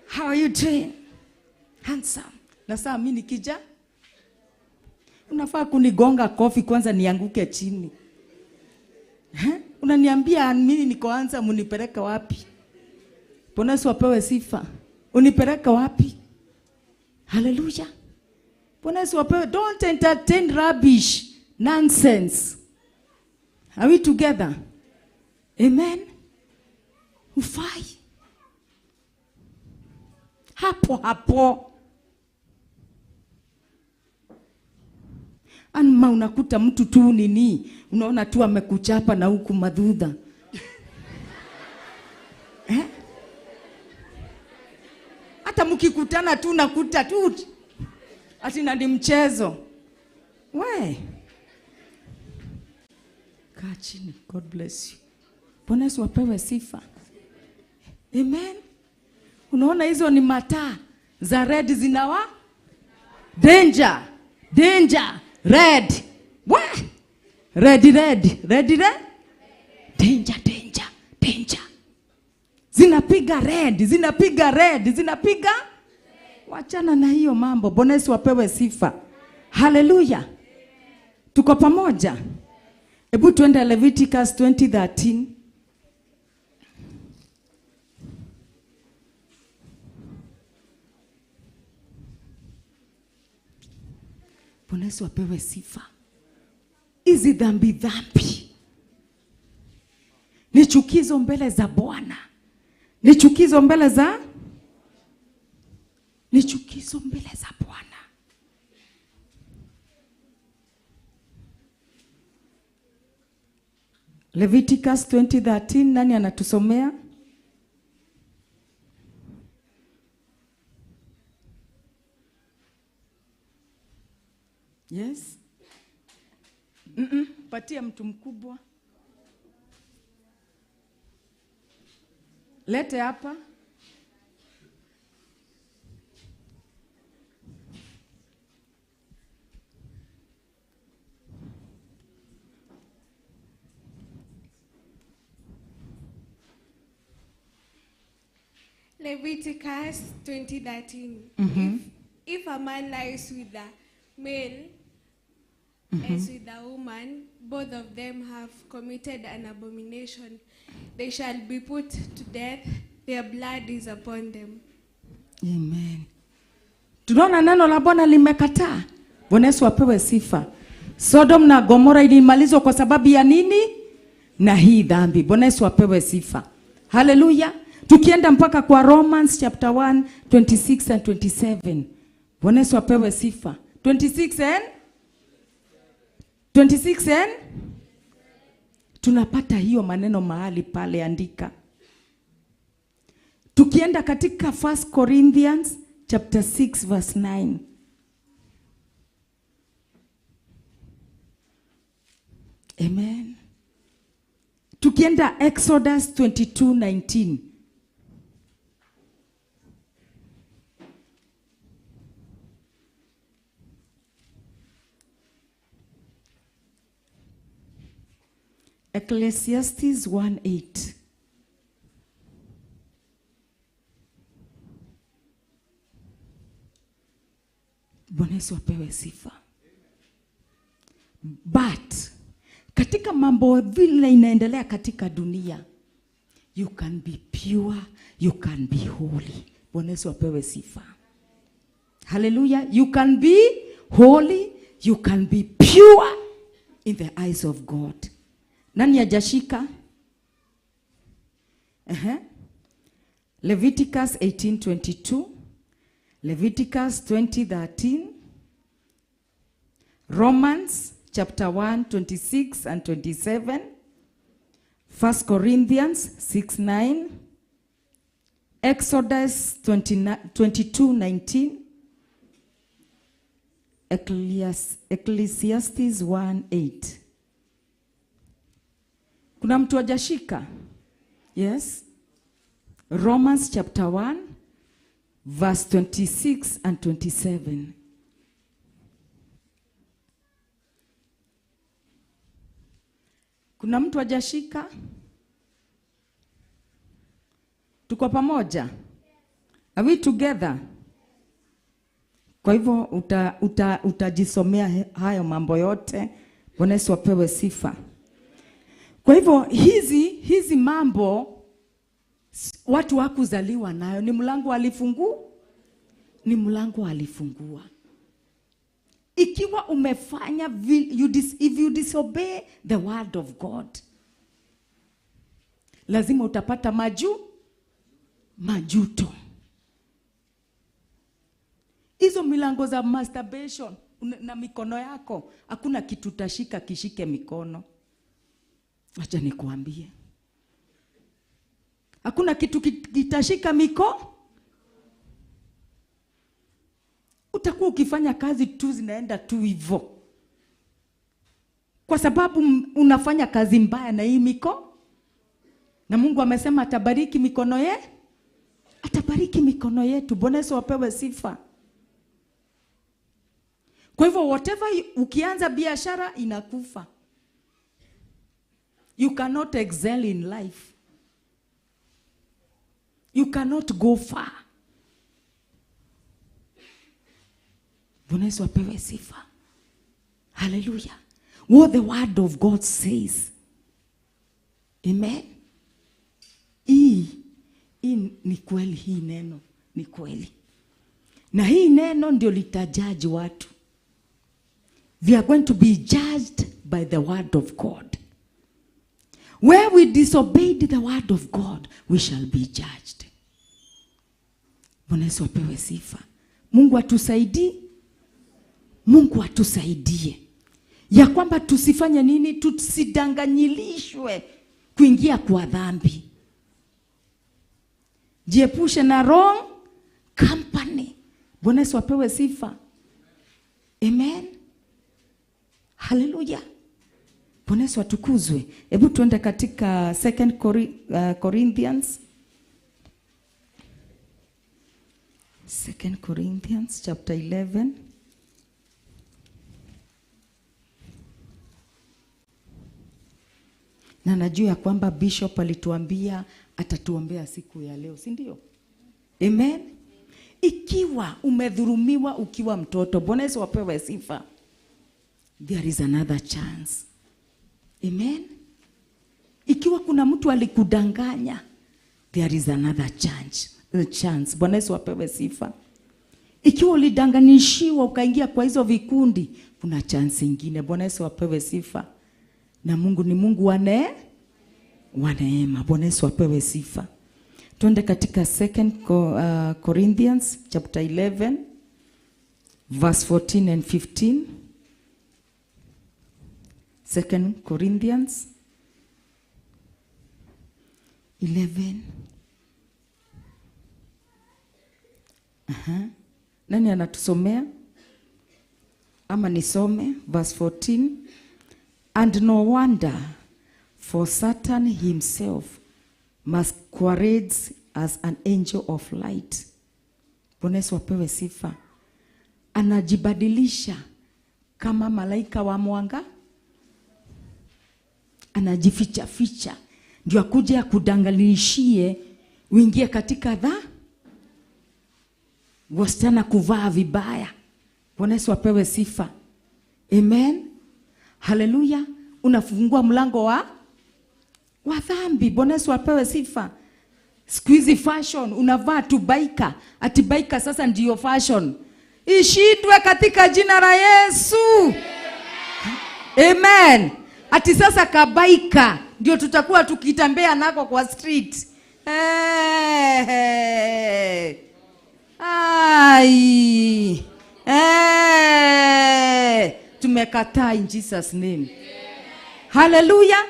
How are you doing? Handsome. Na saa mimi nikija, unafaa kunigonga kofi kwanza nianguke chini. Eh? Unaniambia mimi niko handsome, unipeleka wapi? Bwana Yesu apewe sifa. Unipeleka wapi? Hallelujah. Bwana Yesu apewe. Don't entertain rubbish, nonsense. Are we together? Amen. Ufai. Hapo hapo. Anma unakuta mtu tu nini, unaona tu amekuchapa na huku madhudha. Eh? Hata mkikutana tu nakuta tu ati na ni mchezo. We. Kaa chini. God bless you. Bwana Yesu apewe sifa. Amen. Unaona hizo ni mataa za red zinawa danger, danger, red. We. Red, red, red, red. Danger, danger, danger. Zinapiga red, zinapiga red, zinapiga. Wachana na hiyo mambo. Bwana Yesu apewe sifa. Hallelujah. Tuko pamoja. Hebu tuende Leviticus 20:13. Bwana Yesu apewe sifa. Hizi dhambi dhambi ni chukizo mbele za Bwana. Ni chukizo mbele za, ni chukizo mbele za Bwana. Leviticus 20:13, nani anatusomea? Yes. Patia mtu mkubwa. Lete hapa. Leviticus 20:13. If a man lies with a male as with a woman, both of them have committed an abomination. They shall be put to death. Their blood is upon them. Amen. Tunaona neno la Bwana limekataa. Bwana Yesu apewe sifa. Sodom na Gomora ilimalizwa kwa sababu ya nini? Na hii dhambi. Bwana Yesu apewe sifa. Hallelujah. Tukienda mpaka kwa Romans chapter 1, 26 and 27. Bwana Yesu apewe sifa. 26 and 26 and tunapata hiyo maneno mahali pale, andika. Tukienda katika 1 Corinthians chapter 6 verse 9. Amen. Tukienda Exodus 22:19. Ecclesiastes 1:8. Bwana Yesu apewe sifa. But katika mambo vile inaendelea katika dunia, you can be pure, you can be holy. Bwana Yesu apewe sifa. Hallelujah. You can be holy, you can be pure in the eyes of God. Nani hajashika? Leviticus 18:22, Leviticus 20:13, Romans chapter 1, 26 and 27, 1 Corinthians 6:9, Exodus 22:19, Ecclesiastes 1:8. Kuna mtu hajashika? Yes. Romans chapter 1 verse 26 and 27. Kuna mtu hajashika? Tuko pamoja? Are we together? Kwa hivyo utajisomea hayo mambo yote. Bwana Yesu apewe sifa. Kwa hivyo hizi mambo watu hakuzaliwa nayo, ni mlango alifungua. Ni mlango alifungua. Ikiwa umefanya, if you disobey the word of God, lazima utapata majuto. Hizo milango za masturbation na mikono yako, hakuna kitu utashika kishike mikono. Acha nikuambie. Hakuna kitu kitashika mikono. Utakuwa ukifanya kazi tu zinaenda tu hivyo. Kwa sababu unafanya kazi mbaya na hii mikono. Na Mungu amesema atabariki mikono yetu. Atabariki mikono yetu. Bwana Yesu apewe sifa. Kwa hivyo whatever, ukianza biashara inakufa. You cannot excel in life. You cannot go far. Bwana Yesu apewe sifa. Hallelujah. What the word of God says. Amen. Hii ni kweli, hii neno ni kweli. Na hii neno ndio litajaji watu. We are going to be judged by the word of God. Where we disobeyed the word of God, we shall be judged. Bwana Yesu apewe sifa. Mungu atusaidie. Mungu atusaidie. Ya kwamba tusifanye nini? Tusidanganyilishwe kuingia kwa dhambi. Jiepushe na wrong company. Bwana Yesu apewe sifa. Amen. Hallelujah. Bwana Yesu atukuzwe. Hebu tuende katika 2 Corinthians. 2 Corinthians chapter 11. Na najua ya kwamba bishop alituambia atatuombea siku ya leo, si ndio? Amen. Ikiwa umedhulumiwa ukiwa mtoto, Bwana Yesu apewe sifa. There is another chance. Amen. Ikiwa kuna mtu alikudanganya, there is another chance. Chance. Bwana Yesu apewe sifa. Ikiwa ulidanganishiwa ukaingia kwa hizo vikundi, kuna chance nyingine. Bwana Yesu apewe sifa. Na Mungu ni Mungu wa neema. Bwana Yesu apewe sifa. Tuende katika 2 Corinthians chapter 11 verse 14 and 15. 2 Corinthians 11. Nani anatusomea? Ama nisome verse 14. And no wonder, for Satan himself masquerades as an angel of light. Bwana Yesu apewe sifa. Anajibadilisha kama malaika wa mwanga. Anajificha ficha ndio akuje akudanganishie uingie katika wasichana kuvaa vibaya. Bwana Yesu apewe sifa. Amen. Hallelujah. Unafungua mlango wa dhambi. Bwana Yesu apewe sifa. Siku hizi fashion unavaa tu baika, ati baika sasa ndiyo fashion. Ishindwe katika jina la Yesu. Amen. Ati sasa kabaika ndio tutakuwa tukitembea nako kwa street. Hey. Ai. Hey. Tumekataa in Jesus name. Hallelujah.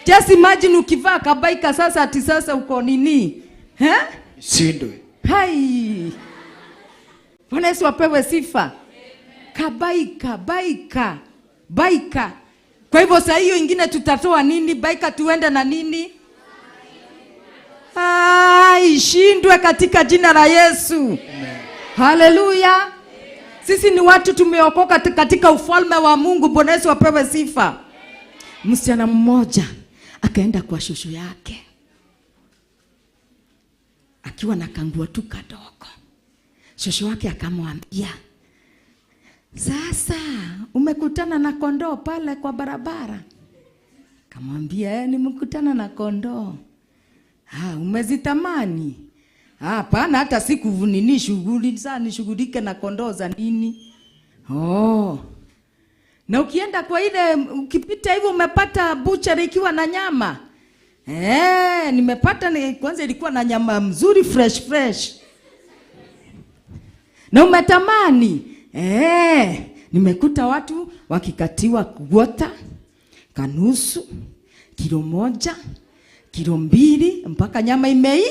Just imagine ukivaa kabaika sasa ati sasa uko nini? Eh? Shindwe. Hai. Bwana Yesu apewe sifa. Kabaika, baika, baika. Kwa hivyo saa hiyo ingine tutatoa nini? Baika tuende na nini? Ai, shindwe katika jina la Yesu. Amen. Hallelujah. Sisi ni watu tumeokoka katika ufalme wa Mungu. Bwana Yesu apewe sifa. Msichana mmoja Akaenda kwa shosho yake akiwa na kanguo tu kadogo. Shosho wake akamwambia, sasa umekutana na kondoo pale kwa barabara? Akamwambia, nimekutana na kondoo. Ah, umezitamani? Hapana, hata siku nini shughuli sana nishughulike na kondoo za nini? Oh. Na ukienda kwa ile, ukipita hivyo umepata butchery ikiwa na nyama? Nimepata kwanza ilikuwa na nyama mzuri fresh fresh. Na umetamani? Nimekuta watu wakikatiwa kuota kanusu, kilo 1, kilo 2 mpaka nyama imei.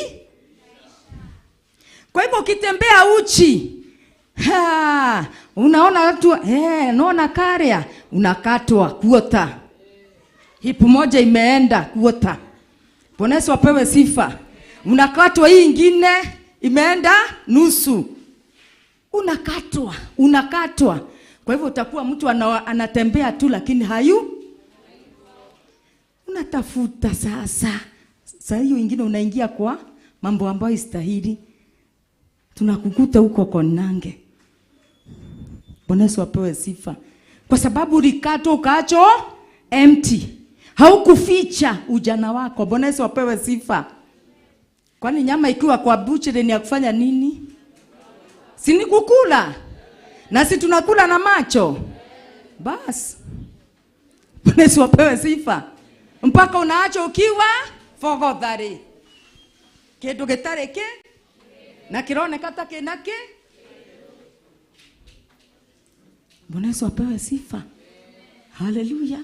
Kwa hivyo ukitembea uchi, ha, unaona watu unaona karia, unakatwa kuota. Hip moja imeenda kuota. Bwana Yesu apewe sifa. Unakatwa hii ingine imeenda nusu. Unakatwa, unakatwa. Kwa hivyo utakuwa mtu anatembea tu lakini hayu. Unatafuta sasa. Sasa hiyo ingine unaingia kwa mambo ambayo istahili. Tunakukuta huko Koinange. Bwana Yesu apewe sifa. Kwa sababu ulikatwa ukaacho empty. Haukuficha ujana wako. Bwana Yesu apewe sifa. Kwani nyama ikiwa kwa butchery ni ya kufanya nini? Si ni kukula? Na si tunakula na macho. Bas. Bwana Yesu apewe sifa. Mpaka unaacha ukiwa fogothari. Kindu gitari ki na kironeka ta kina ki. Bwana Yesu apewe sifa. Haleluya.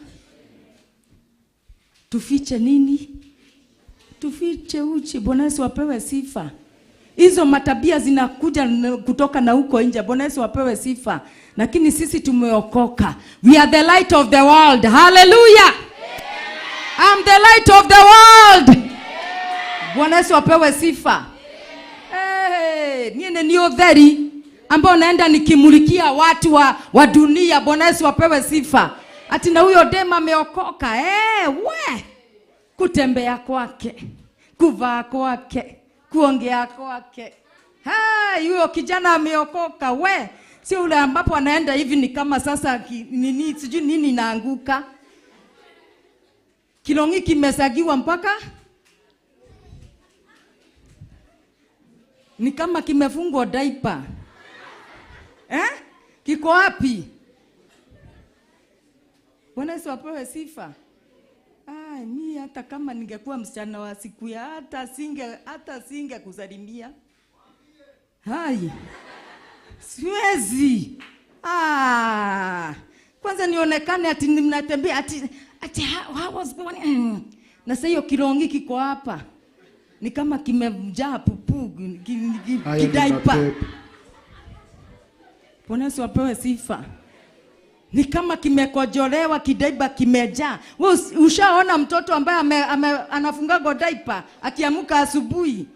Tufiche nini? Tufiche uchi. Bwana Yesu apewe sifa. Hizo matabia zinakuja kutoka na huko nje. Bwana Yesu apewe sifa. Lakini sisi tumeokoka. We are the light of the world. Hallelujah. I'm the light of the world. Bwana Yesu apewe sifa. Hey, niene ni utheri ambao naenda nikimulikia watu wa dunia. Bwana Yesu apewe sifa. Ati na huyo dema ameokoka. We. Kutembea kwake, kuvaa kwake, kuongea kwake. Hai, huyo kijana ameokoka we. Sio ule ambapo anaenda hivi ni kama sasa nini sijui nini inaanguka. Kilongi kimesagiwa mpaka ni kama kimefungwa diaper. Kiko wapi? Bwana Yesu apewe sifa. Mi hata kama ningekuwa msichana wa siku ya hata singe kusalimia. Hai. Siwezi. Kwanza nionekane ati mnatembea ati how was going. Na sasa hiyo kilongi kiko hapa. Ni kama kimejaa pupu Hayo ni kidiaper. mapepo. Bwana Yesu apewe sifa. Ni kama kimekojolewa kidiaper kimejaa. Wewe ushaona mtoto ambaye anafunga diaper akiamka asubuhi?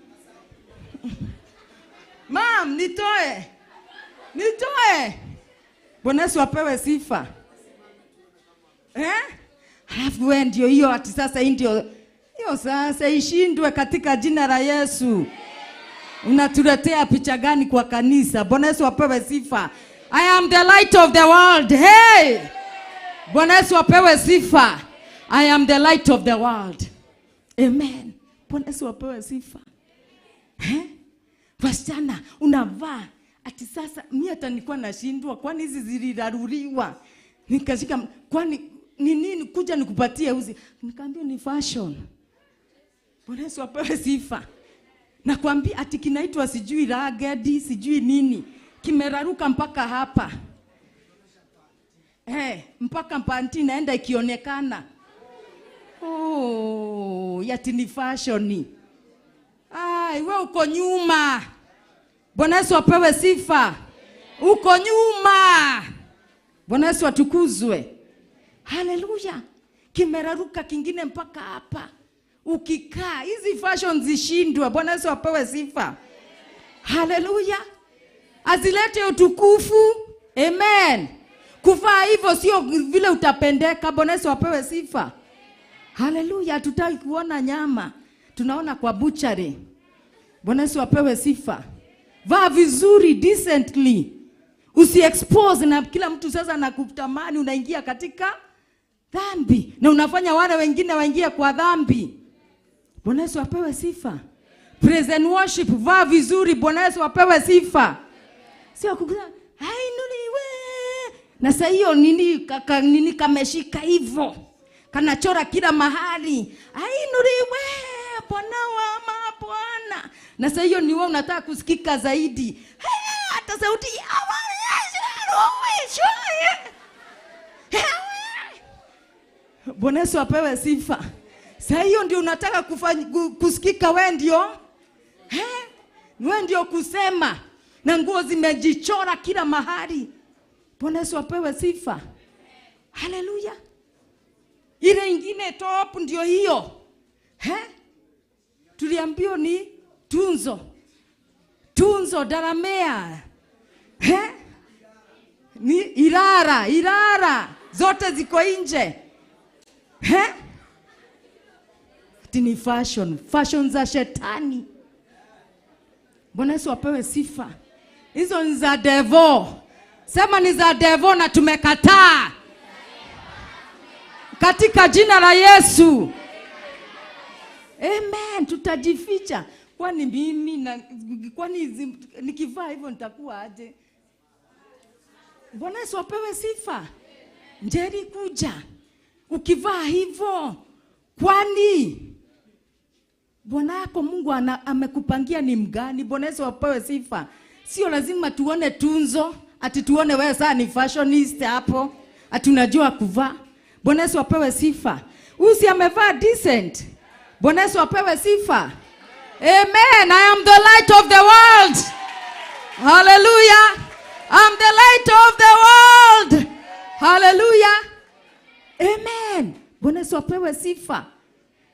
Mam, nitoe. Nitoe. Bwana Yesu apewe sifa. Eh? Halafu wewe ndio hiyo ati sasa hii ndio hiyo sasa ishindwe katika jina la Yesu. Unatuletea picha gani kwa kanisa? Bwana Yesu apewe sifa. I am the light of the world. Hey! Bwana Yesu apewe sifa. I am the light of the world. Amen. Bwana Yesu apewe sifa. Eh? Wasichana unavaa ati sasa mimi hata nilikuwa nashindwa, kwani hizi ziliraruliwa? Nikashika, kwani ni nini, kuja nikupatie uzi? Nikaambia ni fashion. Bwana Yesu apewe sifa. Nakwambia ati kinaitwa sijui ragged, sijui nini. Kimeraruka mpaka hapa. Mpaka panty inaenda ikionekana. Oh, yati ni fashion. Ai, we uko nyuma. Bwana Yesu apewe sifa. Uko nyuma. Bwana Yesu atukuzwe. Haleluya. Kimeraruka kingine mpaka hapa. Ukikaa hizi fashion zishindwe. Bwana Yesu apewe sifa. Haleluya. Azilete utukufu. Amen. Kuvaa hivyo sio vile utapendeka. Bwana Yesu apewe sifa. Haleluya, hatutaki kuona nyama. Tunaona kwa butchery. Bwana Yesu apewe sifa. Vaa vizuri, decently. Usiexpose na kila mtu sasa anakutamani, unaingia katika dhambi na unafanya wale wengine waingie kwa dhambi. Bwana Yesu apewe sifa. Praise and worship, vaa vizuri. Bwana Yesu apewe sifa. Sio kukuza hainuliwe. Na sasa hiyo nini kaka, nini kameshika hivyo, kanachora kila mahali. Hainuliwe Bwana wa mabwana. Na sasa hiyo ni wewe unataka kusikika zaidi. Hata sauti Bwana Yesu apewe sifa. Sasa hiyo ndio unataka kusikika wewe ndio. Wewe ndio kusema. Na nguo zimejichora kila mahali. Bwana Yesu apewe sifa. Haleluya. Ile ingine top ndio hiyo. Tuliambiwa ni tunzo. Tunzo daramea. Ni irara, irara. Zote ziko nje. Ni fashion, fashion za shetani. Bwana Yesu apewe sifa. Hizo ni za devil. Sema ni za devil na tumekataa. Katika jina la Yesu. Amen. Tutajificha. Kwani mimi na kwani nikivaa hivyo nitakuwa aje? Bwana Yesu apewe sifa. Njeri kuja. Ukivaa hivyo, kwani Bwana yako Mungu amekupangia ni mgani? Bwana Yesu apewe sifa. Sio lazima tuone tunzo, ati tuone wewe sasa ni fashionista hapo, ati unajua kuvaa. Bwana Yesu apewe sifa. Usi amevaa decent. Bwana Yesu apewe sifa. Amen. I am the light of the world. Hallelujah. I'm the light of the world. Hallelujah. Amen. Bwana Yesu apewe sifa.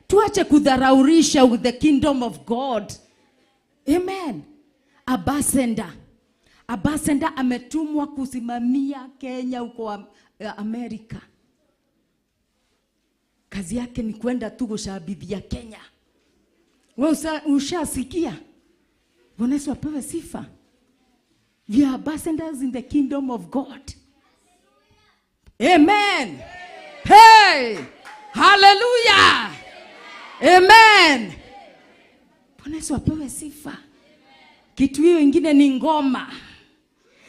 Tuache kudharaurisha with the kingdom of God. Amen. Ambassador. Ambassador ametumwa kusimamia Kenya huko Amerika. Kazi yake ni kwenda tu kushabibia Kenya. Wewe ushasikia? Bwana Yesu apewe sifa. We are ambassadors in the kingdom of God. Amen. Hey! Hallelujah! Amen. Bwana Yesu apewe sifa. Kitu hiyo ingine ni ngoma.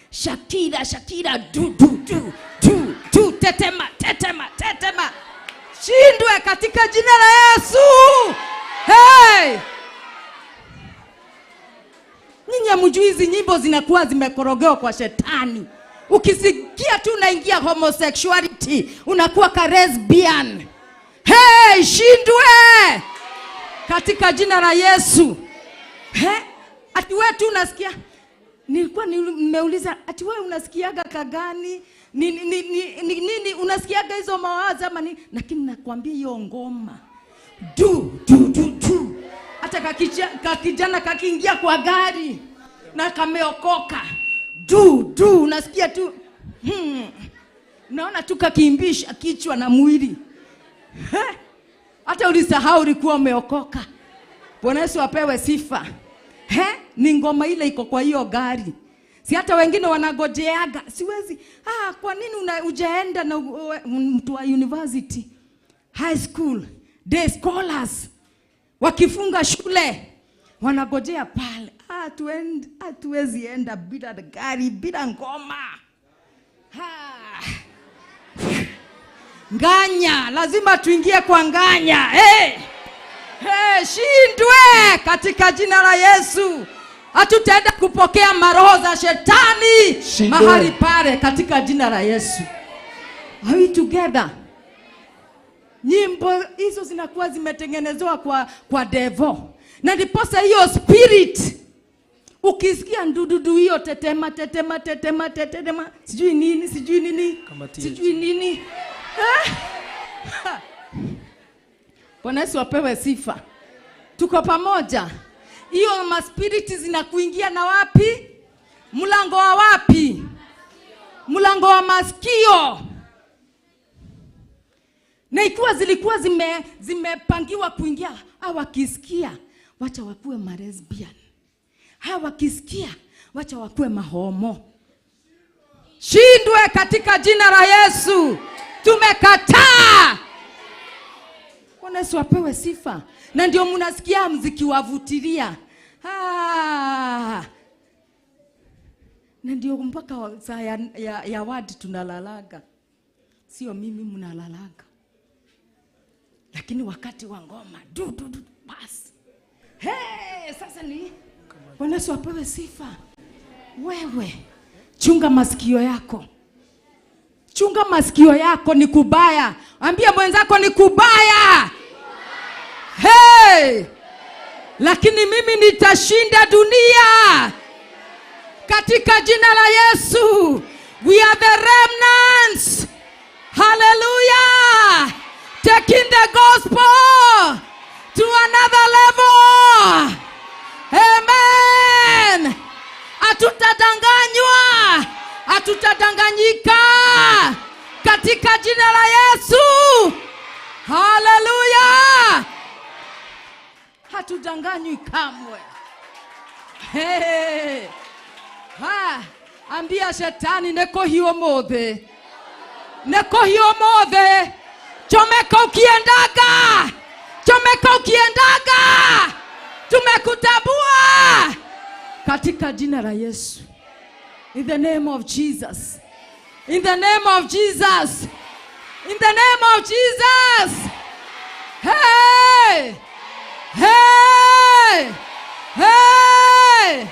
Shakira, Shakira, du du du du du, tetema tetema tetema. Shindwe katika jina la Yesu. Hey! Nyinyi hamjui hizi nyimbo zinakuwa zimekorogewa kwa shetani. Ukisikia tu unaingia homosexuality, unakuwa ka lesbian. Hey, shindwe katika jina la Yesu. He? Ati wewe tu unasikia. Nilikuwa nimeuliza ati wewe unasikiaga kagani? Nini unasikiaga hizo mawazo ama nini? Lakini nakwambia hiyo ngoma. Du du du du. Hata kakijana kakiingia kwa gari na kameokoka. Du du unasikia tu. Naona tu kakiimbisha kichwa na mwili. Hata ulisahau ulikuwa umeokoka. Bwana Yesu apewe sifa. Ni ngoma ile iko kwa hiyo gari. Si hata wengine wanagojeaga. Siwezi. Kwa nini ujaenda na mtu wa university, high school, day scholars wakifunga shule wanagojea pale. Hatuwezi enda bila gari, bila ngoma. Nganya, lazima tuingie kwa nganya. Hey! Hey, shindwe katika jina la Yesu. Hatutaenda kupokea maroho za shetani shindwe mahali pale katika jina la Yesu. Are we together? Nyimbo hizo zinakuwa zimetengenezwa kwa devil. Na ndiposa hiyo spirit ukisikia ndududu hiyo tetema tetema tetema tetema, sijui nini sijui nini sijui nini. Bwana Yesu apewe sifa. Tuko pamoja. Hiyo maspiriti zinakuingia na wapi? Mlango wa wapi? Mlango wa masikio. Na ikiwa zilikuwa zimepangiwa kuingia, hawakisikia wacha wakuwe malesbian, hawakisikia wacha wakuwe mahomo. Shindwe katika jina la Yesu. Tumekataa. Bwana Yesu apewe sifa. Na ndio mnasikia mziki wavutilia. Na ndio mpaka saa ya wadi tunalalaga. Sio mimi mnalalaga. Lakini wakati wa ngoma du du du bas. Hey, sasa ni Bwana Yesu apewe sifa. Wewe chunga masikio yako. Chunga masikio yako, ni kubaya. Ambia mwenzako ni kubaya. Hey! Lakini mimi nitashinda dunia. Katika jina la Yesu. We are the remnants. Hallelujah. Taking the gospel to another level. Amen. Hatutadanganywa, hatutadanganyika katika jina la Yesu. Hallelujah. Hatudanganywi kamwe. Hey. Ha, ambia shetani neko hiyo mothe. Neko hiyo mothe. Chomeka ukiendaga. Chomeka ukiendaga. Tumekutabua katika jina la Yesu. In the name of Jesus. In the name of Jesus. In the name of Jesus. Hey! Hey! Hey!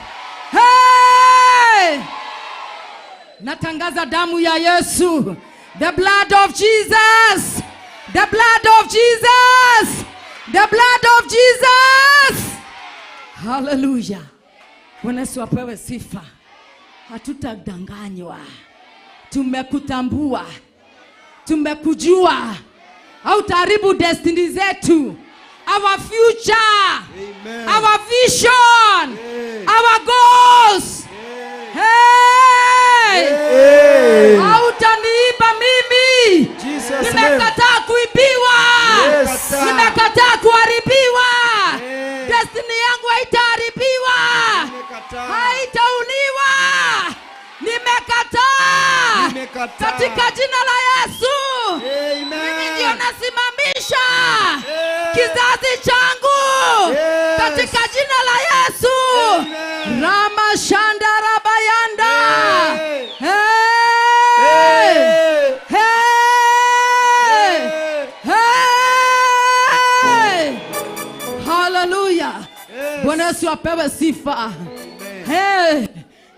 Hey! Natangaza damu ya Yesu. The blood of Jesus. The blood of Jesus. The blood of Jesus. Hallelujah. Bwana Yesu apewe sifa. Hatutadanganywa. Tumekutambua. Tumekujua. Hautaharibu destiny zetu. Our future. Amen. Our vision. Hey. Our goals. Hey. Hey. Hautaniiba mimi. Nimekataa kuibiwa. Yes. Nimekataa kuharibiwa. Hey. Destiny yangu haitaharibiwa. Haitauliwa. Nimekataa. Katika jina la Yesu. Amen. Mimi ndio nasimamisha kizazi changu. Yes. Katika jina la Yesu. Amen. Rama shanda rabayanda. Hey. Hey. Hey. Hey. Hey. Hallelujah. Yes. Bwana Yesu apewe sifa. Hey.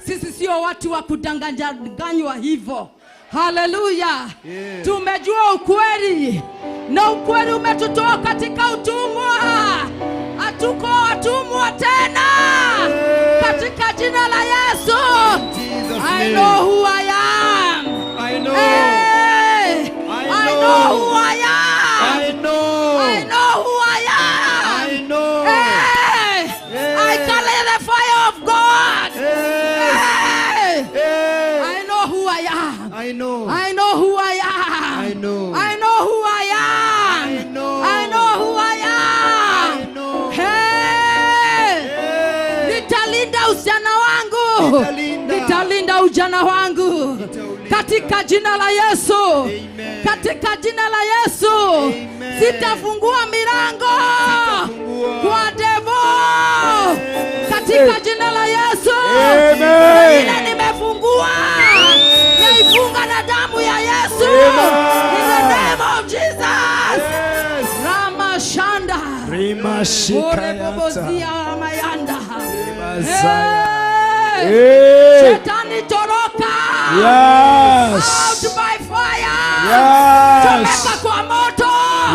Sisi sio watu wa kudanganywa hivyo. Hallelujah. Yeah. Tumejua ukweli na ukweli umetutoa katika utumwa. Hatuko watumwa tena. Yeah. Katika jina la Yesu. Jesus I name. know who I am. I know. Hey. I I know. know who I am. I know. I know who I am. I know. Hey. Yeah. I carry the fire of God. Yes. Hey. Hey. I know who I am. I know. I know who I am. I know. I know who I am. I know. I know who I am. I know. Hey. Hey. Nitalinda usichana wangu. Nitalinda. Nitalinda ujana wangu. Nitaulinda. Katika jina la Yesu. Amen. Katika jina la Yesu. Amen. Sitafungua milango Sitafungua. kwa devil. Katika jina la Yesu. Amen. Ile nimefungua. Naifunga na damu ya Yesu. Amen. In the name of Jesus. Yes. Rama shanda. Rima shikayata. Orebobozia mayanda. Mazaya. Hey. Hey. Shetani toroka. Yes. Out by fire. Yes. Chomeka kwa moto.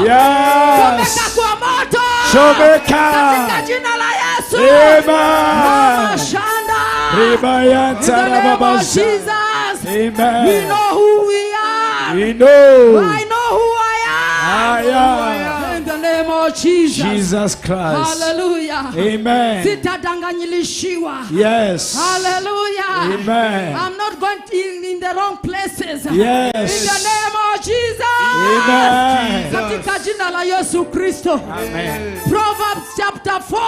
Yes. Chomeka kwa moto. Chomeka. Katika jina la Yesu. Amen. Rama shanda. Ribayata In the name of rababasha. Jesus. Amen. We know who we are. We know. I know who I am. I am. In the name of Jesus. Jesus Christ. Hallelujah. Amen. Sitadanganyilishiwa. Yes. Hallelujah. Amen. I'm not going to in the wrong places. Yes. In the name of Jesus. Amen. Katika jina la Yesu Kristo. Amen. Proverbs chapter 4.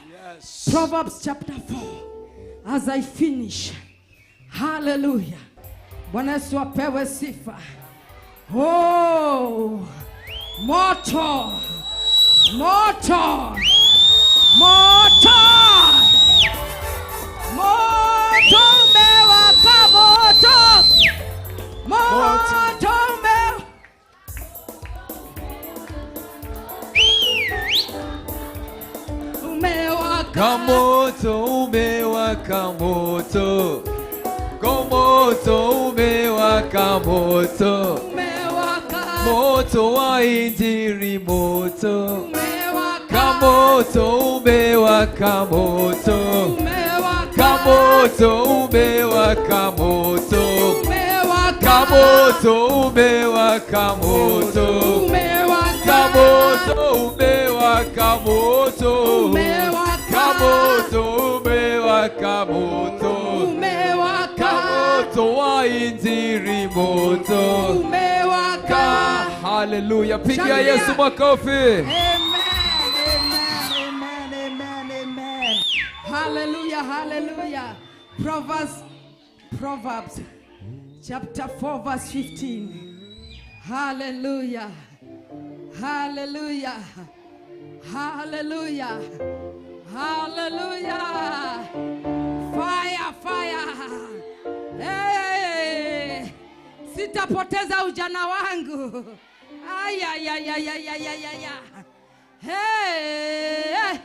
Yes. Proverbs chapter 4. As I finish. Hallelujah. Bwana Yesu apewe sifa. Oh, moto, moto, moto, moto umewaka, moto, moto umewaka, moto umewaka, moto, moto umewaka, moto. Moto wa Injili, moto umewaka, moto umewaka, moto umewaka, moto umewaka, moto umewaka, moto umewaka, moto umewaka, moto umewaka, moto umewaka, moto umewaka, moto umewaka, moto wa Injili, moto umewaka. Hallelujah. Pigia Yesu makofi. Amen, amen, amen, amen, amen. Hallelujah, hallelujah. Proverbs chapter 4 verse 15. Hallelujah. Hallelujah. Hallelujah. Hallelujah. Fire, fire. Hey. Sitapoteza ujana wangu. Ay, ay, ay, ay, ay, ay, ay, ay. Hey.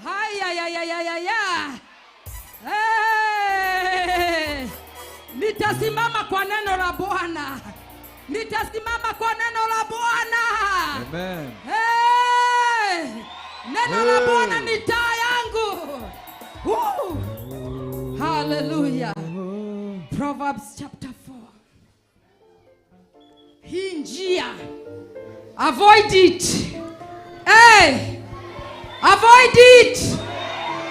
Ay, ay, ay, ay, ay, ay. Hey. Nitasimama kwa neno la Bwana. Nitasimama kwa neno la Bwana. Amen. Hey. Neno la Bwana ni taa yangu. Woo. Hallelujah. Proverbs chapter 4. Hii njia, avoid it. Hey, avoid it.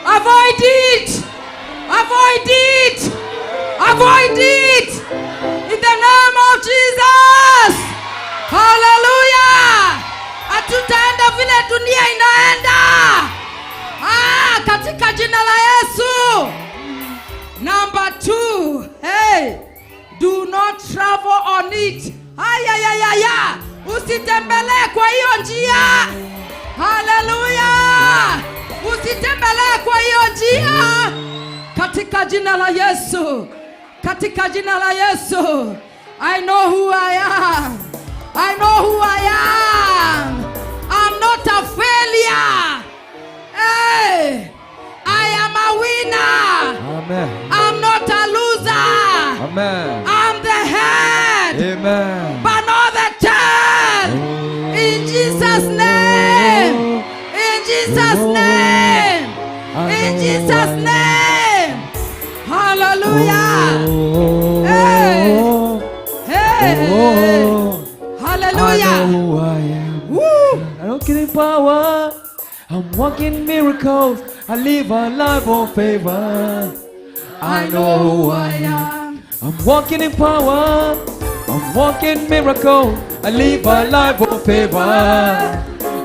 Avoid it. Avoid it. Avoid it. In the name of Jesus. Hallelujah. Hatutaenda vile dunia inaenda. Ah, katika jina la Yesu. Number 2. Hey, do not travel on it. Ay, ay, ay, ay, ay. Usitembelee kwa hiyo njia. Hallelujah. Usitembelee kwa hiyo njia. Katika jina la Yesu. Katika jina la Yesu. I know who I am. I know who I am. I'm not a failure. Hey, I am a winner. Amen. I'm not a loser. Amen. I'm the head. Amen. But not the tail. In Jesus' name. In Jesus' name. In Jesus' name. Hallelujah. Hey. Hey. Hallelujah. I know who I am. Woo. I don't get in power. I'm walking miracles. I live a life of favor. I know who I am. I'm walking in power. I'm walking miracle. I live a life of favor.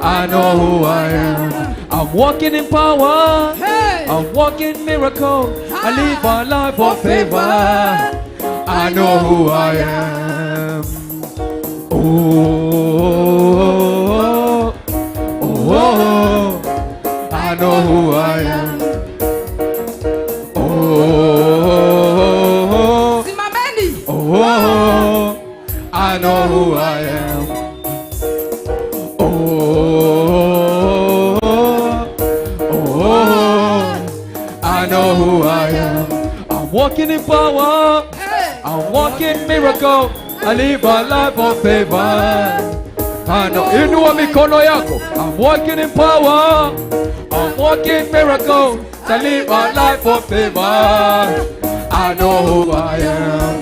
I know who I am. I'm walking in power. Hey. I'm walking miracle. I live a life of favor. I know who I am. Oh, oh, oh, I know who I am. Oh, oh, oh, I know who I am. Oh, oh, I know who I am. I'm walking in power. I'm walking miracle. I live a life of favor. I know. Inua mikono yako. I'm walking in power. I'm walking miracle. I live a life of favor. I know who I am.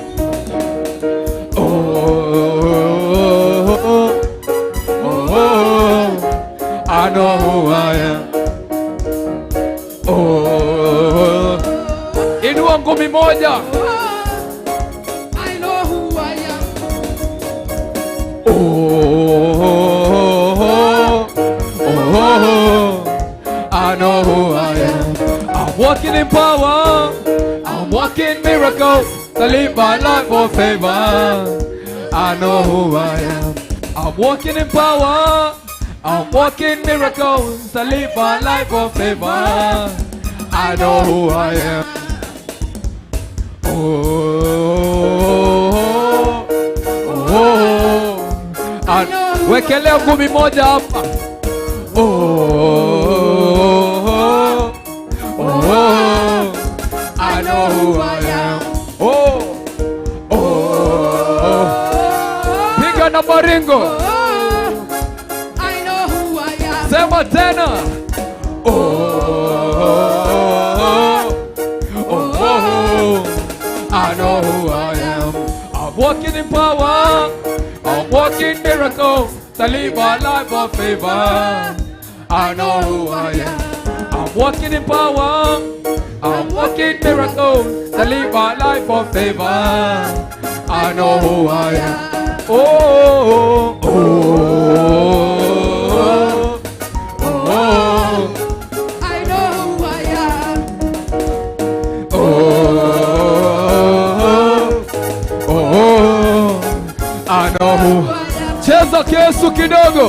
Oh, oh, oh, oh, I know who I am. Oh, inua ngumi moja. I know who I am. Oh, oh, oh, I know who I am. I'm walking in power. I'm walking miracles. I live my life for favor. I know who I am. I'm walking in power. I'm walking miracles. I live my life for favor. I know who I am. Oh, oh, oh. Wekelea ngumi moja hapa. Oh, oh, oh, I know who I am. Oh, oh, piga na maringo. I know who I am. Sema tena. Oh, oh, oh, I know who I am. I'm walking in power. I'm walking miracles. I live a life of favor. I know who I am. I'm walking in power. I'm walking miracles. I live a life of favor. I know who I am. Oh, oh, oh, oh, I know who I am. Oh, oh, oh, I know who. Cheza Yesu kidogo.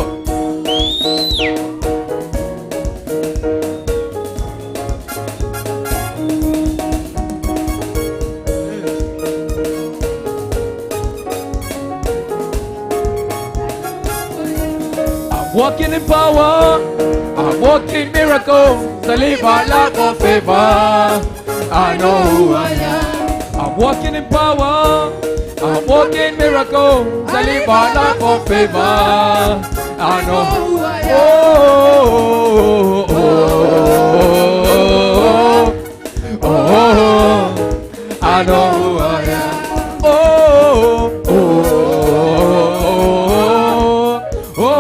I'm walking in power. I'm walking miracles. I live a life of favor. I know who I am. I'm walking in power. I'm walking miracles. I live a life of favor. I know who I am. Oh, oh, oh, oh, I know who I am. Oh, oh, oh, oh,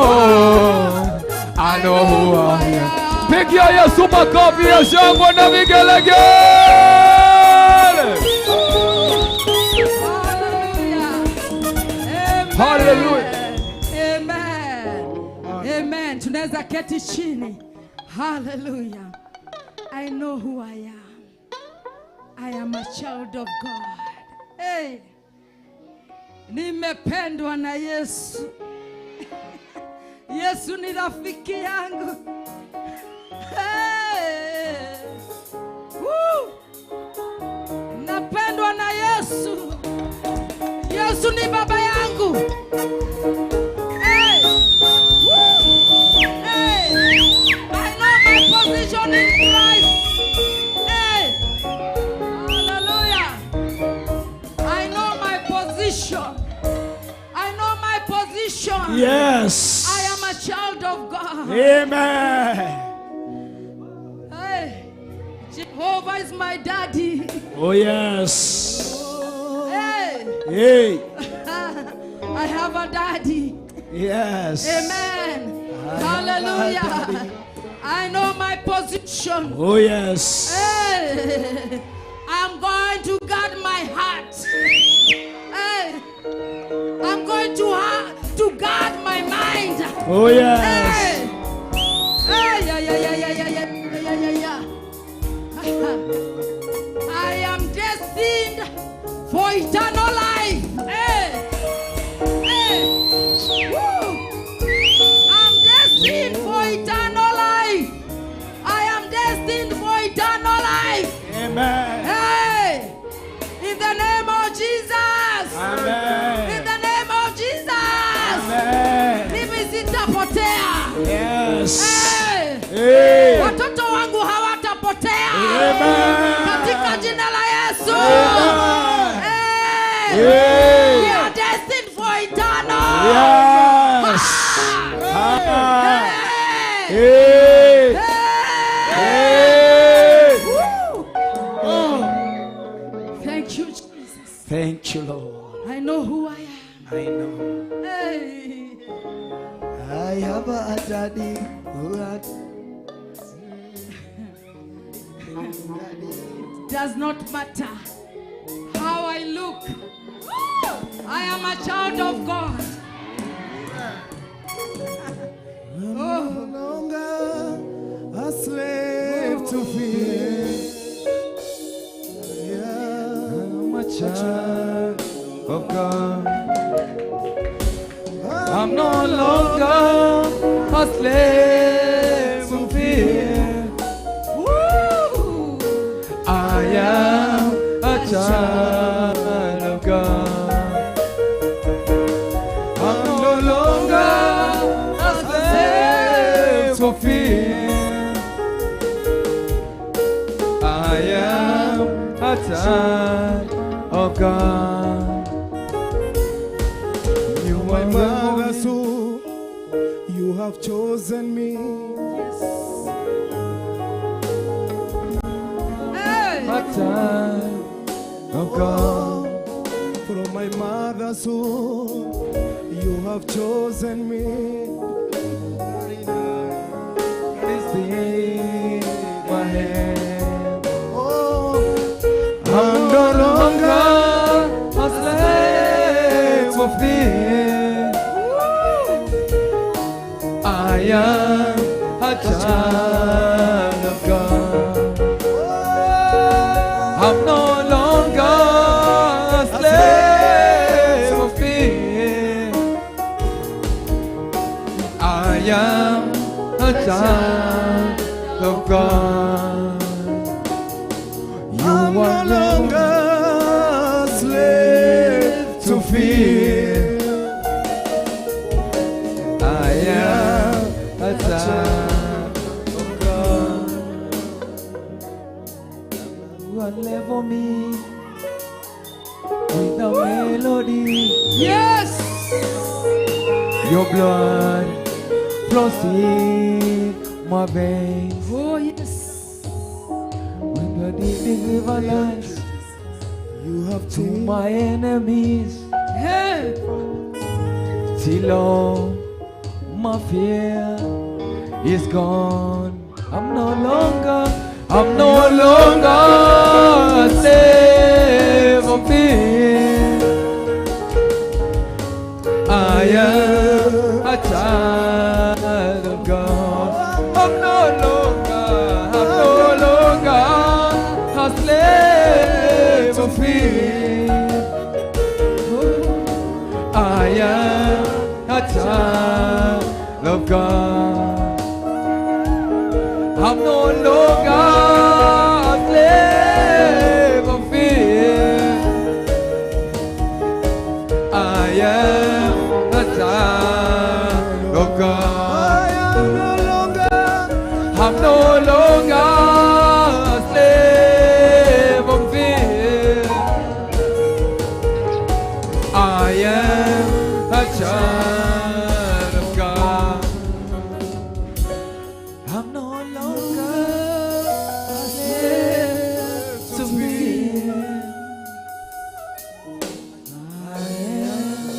I know who I am. Pigia Yesu makofi ya shangwe na vigelegele. Hallelujah. Amen. Amen. Tunaweza keti chini. Hallelujah. I know who I am. I am a child of God. Hey. Nimependwa na Yesu. Yesu ni rafiki yangu. Hey. Woo. Napendwa na Yesu. Yesu ni baba yangu. Hey. Woo. Hey. I know my position in Christ. Hey. Hallelujah. I know my position. I know my position. Yes. I am a child of God. Amen. Hey. Jehovah is my daddy. Oh yes. Hey. Hey. I have a daddy. Yes. Amen. Hallelujah. I know my position. Oh yes. Hey. I'm going to guard my heart. Hey. I'm going to guard my mind. Oh yes. Hey. Hey. Yeah, yeah, yeah, yeah, yeah, yeah, yeah, yeah. I am destined for eternal life. Hey. Hey. Woo. I'm destined for eternal life. I am destined for eternal life. Amen. Hey. In the name of Jesus. Amen. In the name of Jesus. Amen. Mimi sitapotea. Yes. Hey. Hey. Watoto wangu hawatapotea. Amen. Katika jina la Yesu. Amen. Hey. Hey. We are destined for eternal. Yes. Ah. Hey. Hey. Hey. Hey. Woo. Thank you, Jesus. Thank you, Lord. I know who I am. I know. Hey. I have a daddy who had. It does not matter how I look. I am a child of God. I'm no longer a slave to fear. I'm a child of God. I'm no longer a slave to fear. Woo! I am a child of God. I'm no longer a slave to fear. I am a child of God. You My are mother's womb, you have chosen me. Yes. Hey! a child of God. From my mother's womb, you have chosen me. Please be my hand. Oh, I'm no longer a slave of fear. I am a child of God. I'm no longer a slave of fear. I am a child of God. You I'm no are longer a slave to fear. I am a child of God. You are level me with a melody. Yes! Your blood flows in my veins. Oh, yes. When the deep deliverance You have to my enemies, Hey! till all my fear is gone. I'm no longer a slave of fear. I am a child of God. I'm no longer a slave of fear. I am a child of God. I'm no longer a slave of fear. I am a child of God. I am no longer. I'm no longer a slave of fear. I am a child of God. I'm no longer a slave to fear. I am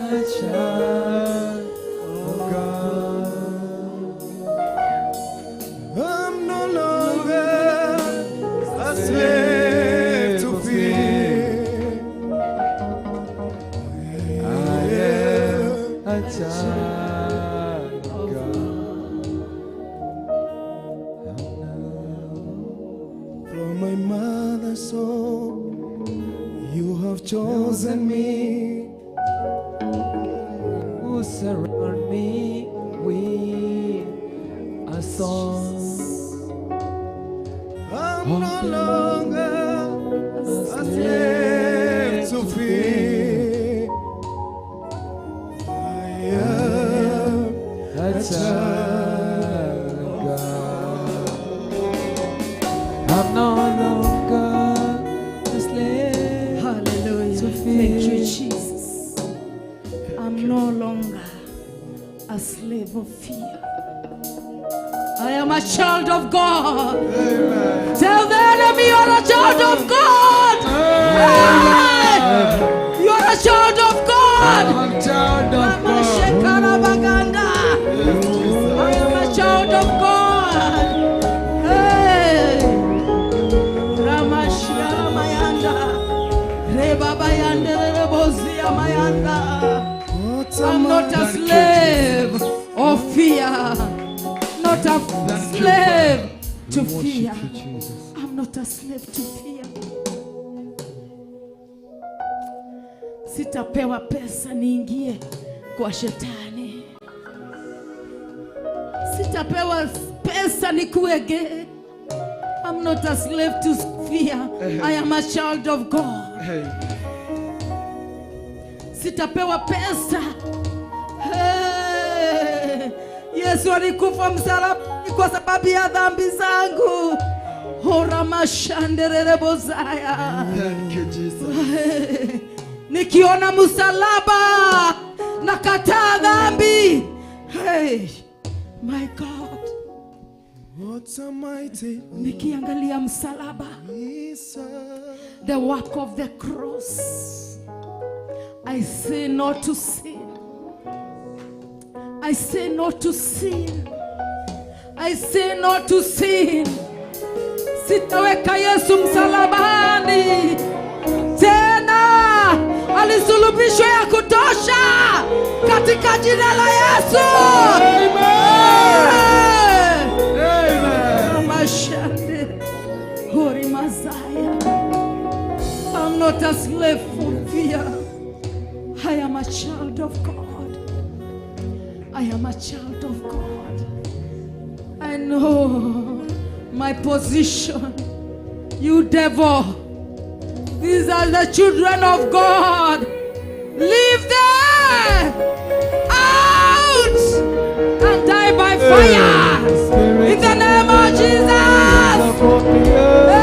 a child of God. I'm no longer a slave to fear. I am a child of God. From my mother's soul, you have chosen me. Who surround me with a song. I'm no longer a slave to fear. I am A child of God. I'm no longer a slave Hallelujah. to Thank you, fear. Jesus. I'm no longer a slave of fear. I am a child of God. Amen. Tell the enemy you're a child of God. Hey! You're a child of God. I'm a child of God. Shekarabaganda. fear. Not a slave to fear. I'm not a slave to fear. Sitapewa pesa niingie kwa shetani. Sitapewa pesa nikuwe gay. I'm not a slave to fear. I am a child of God. Sitapewa pesa. Hey. Yesu alikufa msalabani kwa sababu ya dhambi zangu. Horamashanderebozaya. Thank you, Jesus. Hey. Nikiona msalaba nakataa dhambi. Hey, my God. What a mighty Nikiangalia msalaba, the work of the cross, I say no to sin. I say no to sin. I say no to sin. Sitaweka Yesu msalabani tena. Alisulubishwa ya kutosha katika jina la Yesu. Amen. Amen. I'm not a slave for fear. I am a child of God. I am a child of God. I know my position. You devil, these are the children of God. Leave them out and die by fire. In the name of Jesus. Hey.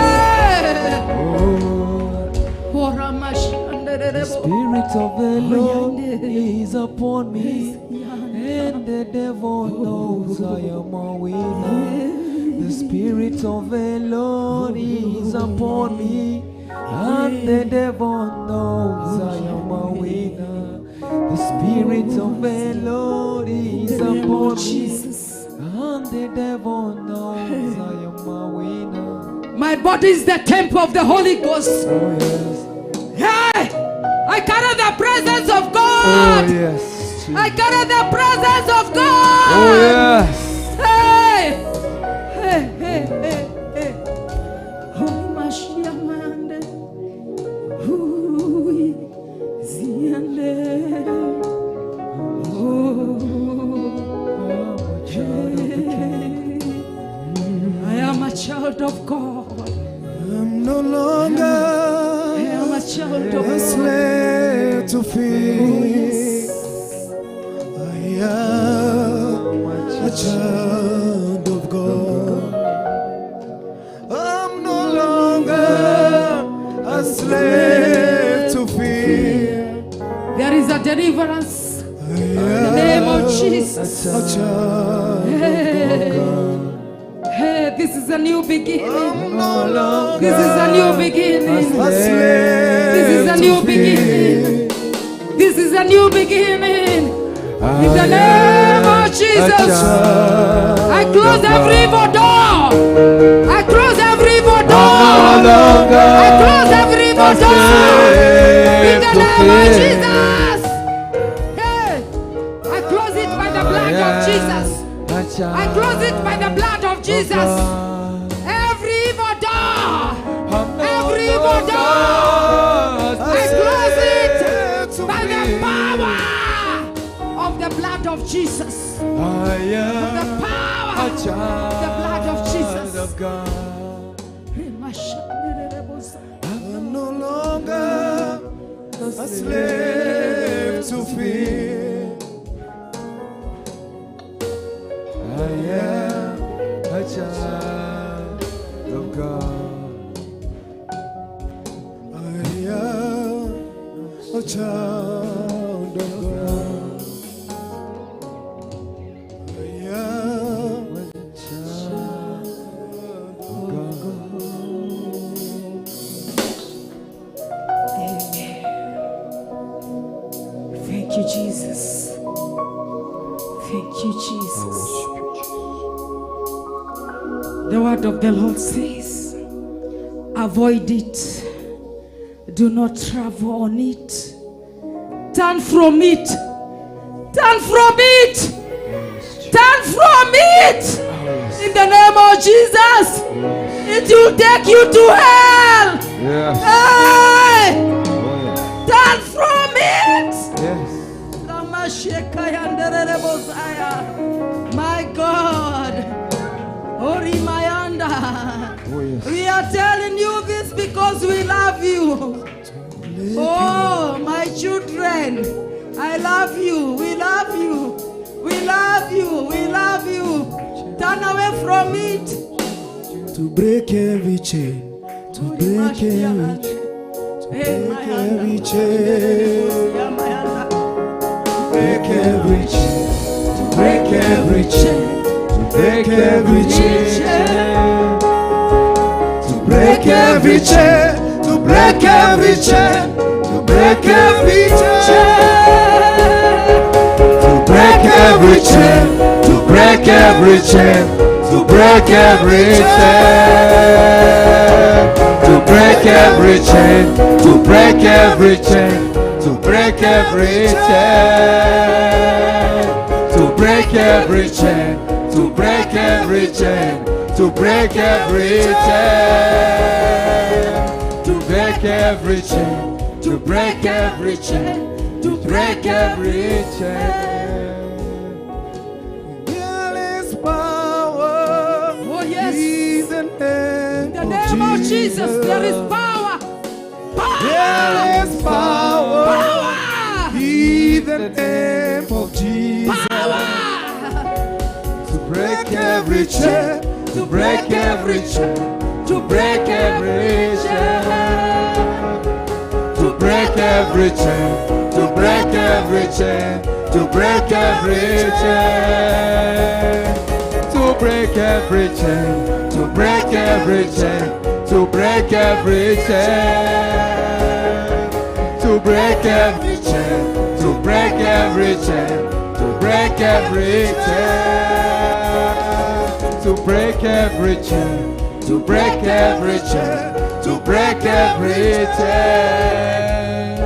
The Spirit of the Lord is upon me, and the devil knows I am a winner. The Spirit of the Lord is upon me, and the devil knows I am a winner. The Spirit of the Lord is upon me, and the devil knows I am a winner. My body is the temple of the Holy Ghost. Oh, yes. Hey, I carry the presence of God. Oh, yes. Jesus. I carry the presence of God. Oh, yes. Hey, hey, hey, hey, hey. I am a child of God. I'm no longer I am a child of a slave to fear. Oh, yes. I am a child of God. I'm no longer a slave to fear. There is a deliverance in the name of Jesus. A child of God. Hey, this is a new beginning. No, this is a new beginning. This is a new beginning. This is a new beginning. In the name of Jesus, I close every evil door. I close every evil door. I close every evil door. In the name of Jesus. Hey, I close it by the blood of Jesus. I close it by the blood of Jesus. Every evil door, every evil door, I close it by the power of the blood of Jesus. The power of the blood of Jesus. I'm no longer a slave to fear. I am a child of God. I am a child of God. I am a child of God. Amen. Thank you, Jesus. Thank you, Jesus. The word of the Lord says, avoid it. Do not travel on it. Turn from it. Turn from it. Turn from it. In the name of Jesus. It will take you to hell. Yes. Hey! Oh, yes. Turn from it. Yes. My God. Orimayanda. Oh, yes. We are telling you this because we love you. Oh, my children, I love you. We love you. We love you. We love you. Turn away from it. To break every chain, to break every chain, to break every chain, break every chain, to break every chain, to break every chain, to break every chain, to break every chain, to break every chain, to break every chain, to break every chain, to break every chain, to break every chain, to break every chain, to break every chain, to break every chain, to break every chain, to break every chain, to break every chain, to break every chain, to break every chain. There is power. Oh, yes. In the name, In the name of Jesus, there is power. Power. There is power. Power. In the name of Jesus. Power. To break every chain, to break every chain, to break every chain, to break every chain, to break every chain, to break every chain, to break every chain, to break every chain, to break every chain, to break every chain, to break every chain, to break every chain, to break every chain, to break every chain, to break every chain,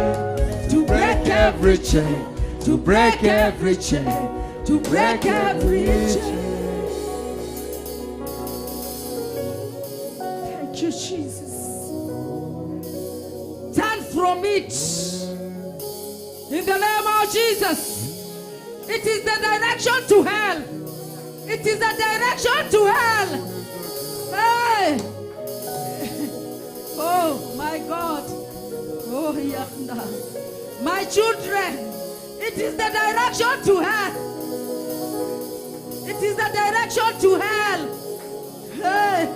to break every chain, to break every chain, To break every chain. Thank you, Jesus. Turn from it. In the name of Jesus. It is the direction to hell. It is the direction to hell. Hey. Oh my God. Oh, Yanda. My children, it is the direction to hell. It is the direction to hell. Hey.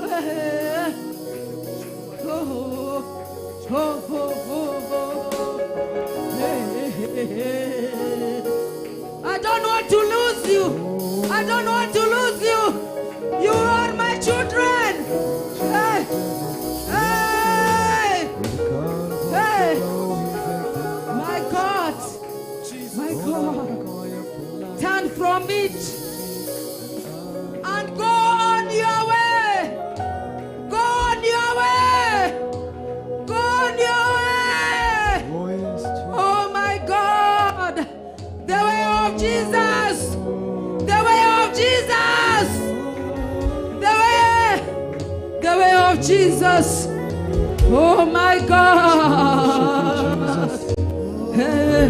Hey. Oh, oh, oh, oh, oh. Hey, hey, hey. I don't want to lose you. I don't want to lose you. You are my children. Hey. Hey. Hey. My God. My God. Turn from it and go on your way. Go on your way. Go on your way. Oh my God. The way of Jesus. The way of Jesus. The way. The way of Jesus. Oh my God. Hey.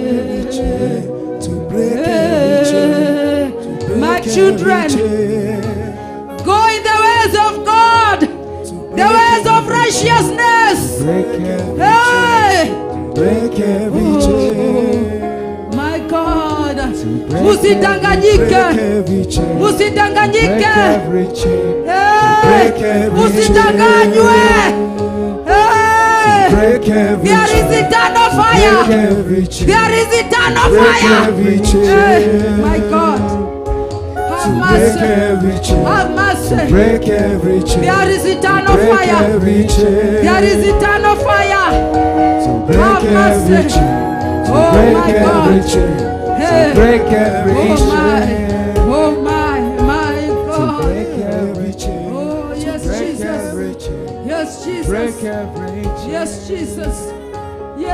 Hey. To break every chain, to break My every children, chain. go in the ways of God, the ways of righteousness. Break every Hey, Break every chain. my God, break usidanganyike, Break every chain. break usidanganyike, every chain, Hey, Break every usidanganywe. chain. Hey, Break every there is chain. eternal fire. Break every chain. There is eternal Break fire. every chain. Hey, my God, have Break mercy, every chain. have mercy. Break every chain. There is eternal Break fire. every chain. There is eternal fire. To break Have every mercy. chain. To Oh break my every God. chain. Hey. to break every Oh my, chain, oh my, my to God. break every chain. Oh yes, break Jesus. every chain, Yes, Jesus. break every chain. Yes, Jesus. Yes,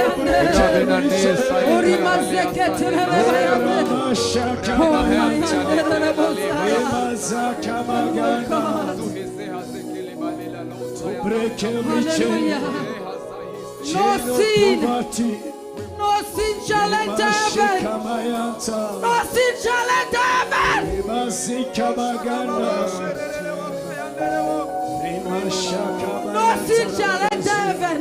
Break every chain. No sin. No sin shall enter heaven. No sin shall enter heaven. No sin shall enter heaven.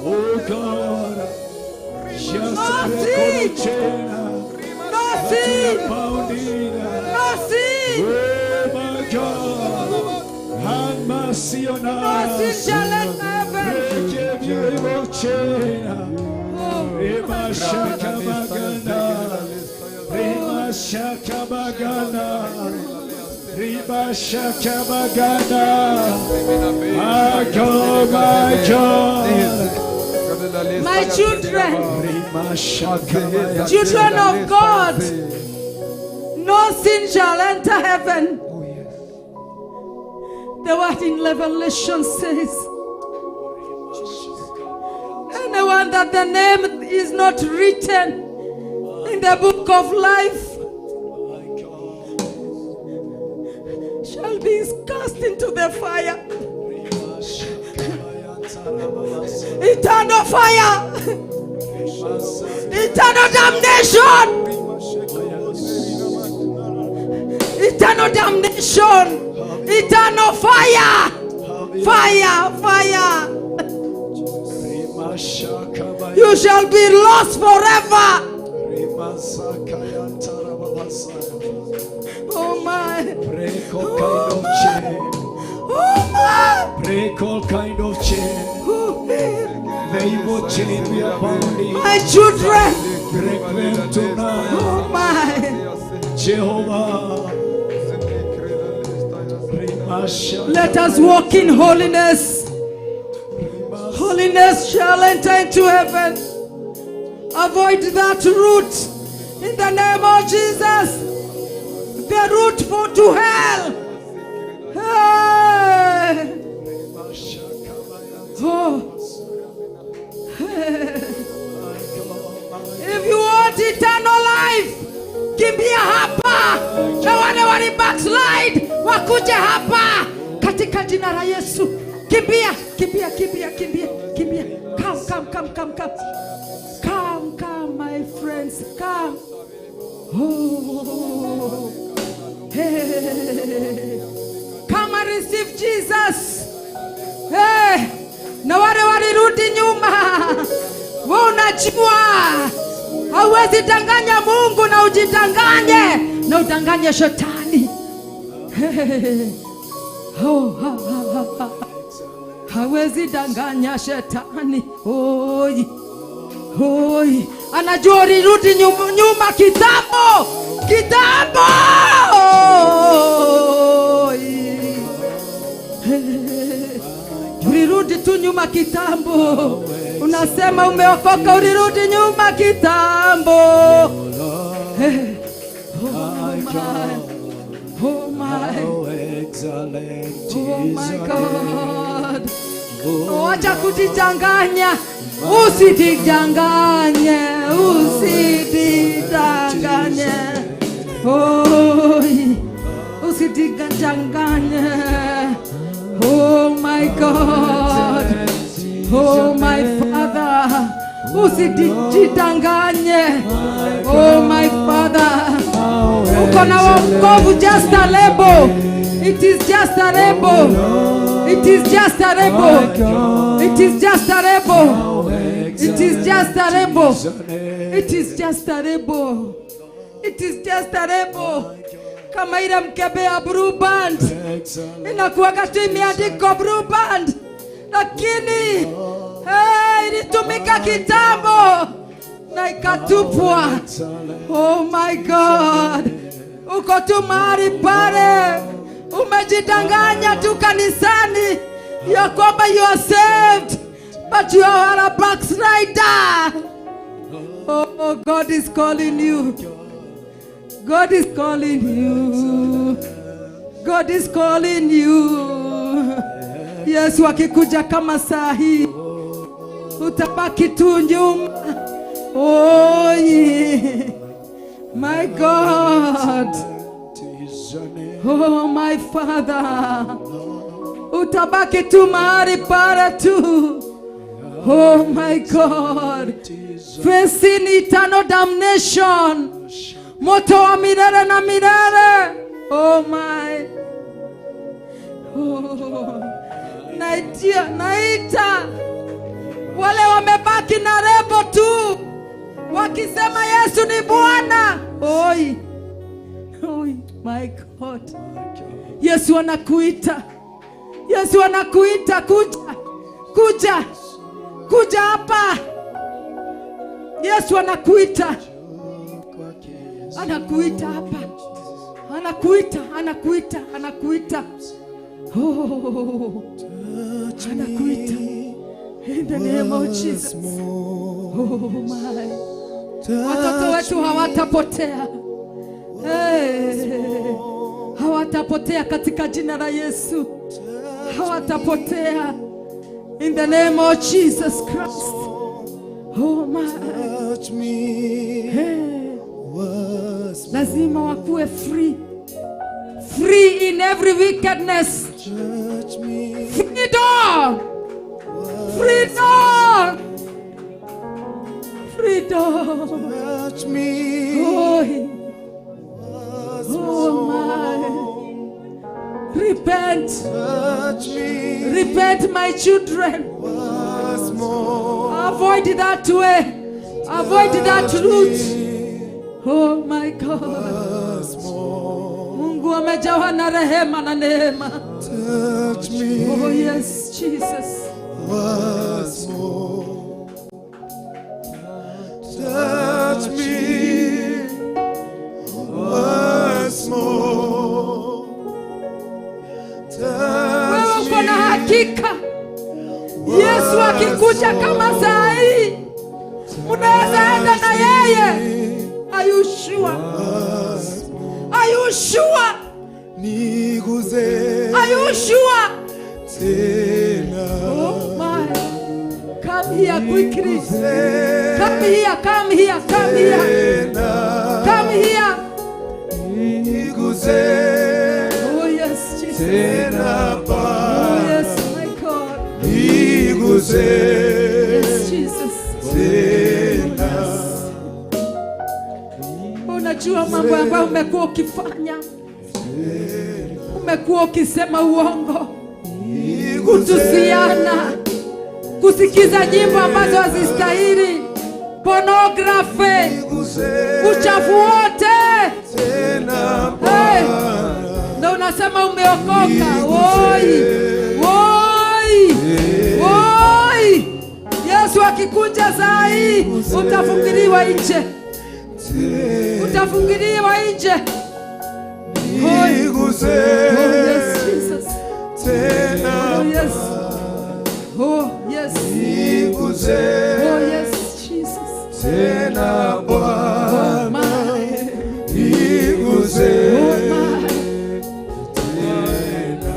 Oh God, just no sin. No sin. No sin. Oh my God, have mercy on us. No sin shall enter heaven. Break every evil chain. My God, my God. My children, children of God, no sin shall enter heaven. The word in Revelation says, anyone that the name is not written in the book of life shall be cast into the fire. Eternal fire. Eternal damnation. Eternal damnation. Eternal fire. Fire, fire. You shall be lost forever. Oh my. Break all kind of chain. Oh my. Break all kind of chain. The evil chain we are bound. My children. Break them tonight. Oh my. Jehovah. Let us walk in holiness. Holiness shall enter into heaven. Avoid that route in the name of Jesus. The route for to hell. Hey. Oh. Hey. If you want eternal life, kimbia hapa. Na wale wali backslide wakuje hapa katika jina la Yesu. Kimbia, kimbia, kimbia, kimbia, kimbia. Come, come, come, come, come. Come, come, my friends, come. Oh. Hey. Come and receive Jesus. Hey. Na wale walirudi nyuma, wewe unajua hauwezi danganya Mungu na ujidanganye na udanganye shetani. Hey. Oh, ha, ha, ha. Hawezi danganya shetani. Oi. Oi. Anajua ulirudi nyuma kitambo. Kitambo. Oi. Ulirudi tu nyuma kitambo. Unasema umeokoka, ulirudi nyuma kitambo. Oh my. Oh my. Oh my God. Wacha kujidanganya. Usijidanganye, usijidanganye. Oh, usijidanganye. Oh my God. Oh my Father. Usijidanganye. Oh my Father. Uko na wokovu, just a label. It is just a label. It is just a label. It is just a label. It is just a label. It is just a label. It is just a label. Kama ile mkebe ya Blue Band inakuwaga tu imeandikwa Blue Band, lakini hey, ilitumika kitambo na ikatupwa. Oh my God, uko tu mahali pale umejidanganya tu kanisani ya kwamba you are saved, but you are a backslider. Oh, God is calling you. God is calling you. God is calling you. Yesu akikuja kama saa hii, utabaki tu nyuma. Oh, my God. Oh, my Father. Utabaki tu mahali pale tu. Oh my God. Facing eternal damnation. Moto wa milele na milele. Oh my. Oh. Naita wale wamebaki na rebo tu, wakisema Yesu ni Bwana. Oi. Oi, my God. Yesu anakuita. Yesu anakuita, kuja. Kuja. Kuja hapa. Yesu anakuita. Anakuita hapa. Anakuita, anakuita, anakuita. Oh, anakuita. In the name of Jesus. Oh my. Watoto wetu hawatapotea. Hey, hawatapotea katika jina la Yesu. Hawatapotea. In the name of Jesus Christ. Oh my. Hey. Lazima wakuwe free. Free in every wickedness. Freedom. Freedom. Freedom. Touch me. Oh, oh my. Repent. Touch me. Repent, my children. Once more. Avoid that way. Avoid that route. Oh my God. Mungu amejawa na rehema na neema. Touch me. Oh yes, Jesus. Once more. Touch me. Once more. Wewe uko na hakika Yesu akikuja kama saa hii, mnaweza enda na yeye. Are you sure? Are you sure? Niguze. Are you sure? Tena. Oh my. Come here quickly. Come here, come here, come here. Come here. Niguze. Oh yes, Jesus. Tena. Oh yes, my God. Niguze. Yes, Jesus. Tena. Unajua mambo ambayo umekuwa ukifanya. Umekuwa ukisema uongo, kutusiana, kusikiza nyimbo ambazo hazistahili, pornography, uchafu wote. Hey, na unasema umeokoka. Oi, oi, oi. Yesu akikuja saa hii utafungiliwa nje. Utafungiliwa nje. Niguze. Oh yes, Jesus. Tena. Oh yes. Oh yes. Niguze. Oh yes, Jesus. Tena Bwana. Niguze. Oh my. Tena.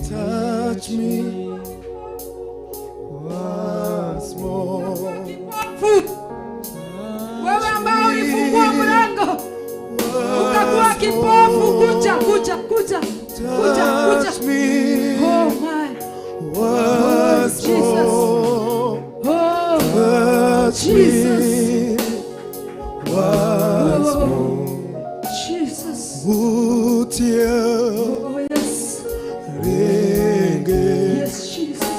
Touch me once more. Wewe ambao ulifungua mlango ukakuwa kipofu, kuja, kuja, kuja, kuja, kuja. Oh my. Oh Jesus. Oh Jesus. Oh Jesus. Oh yes. Yes, Jesus.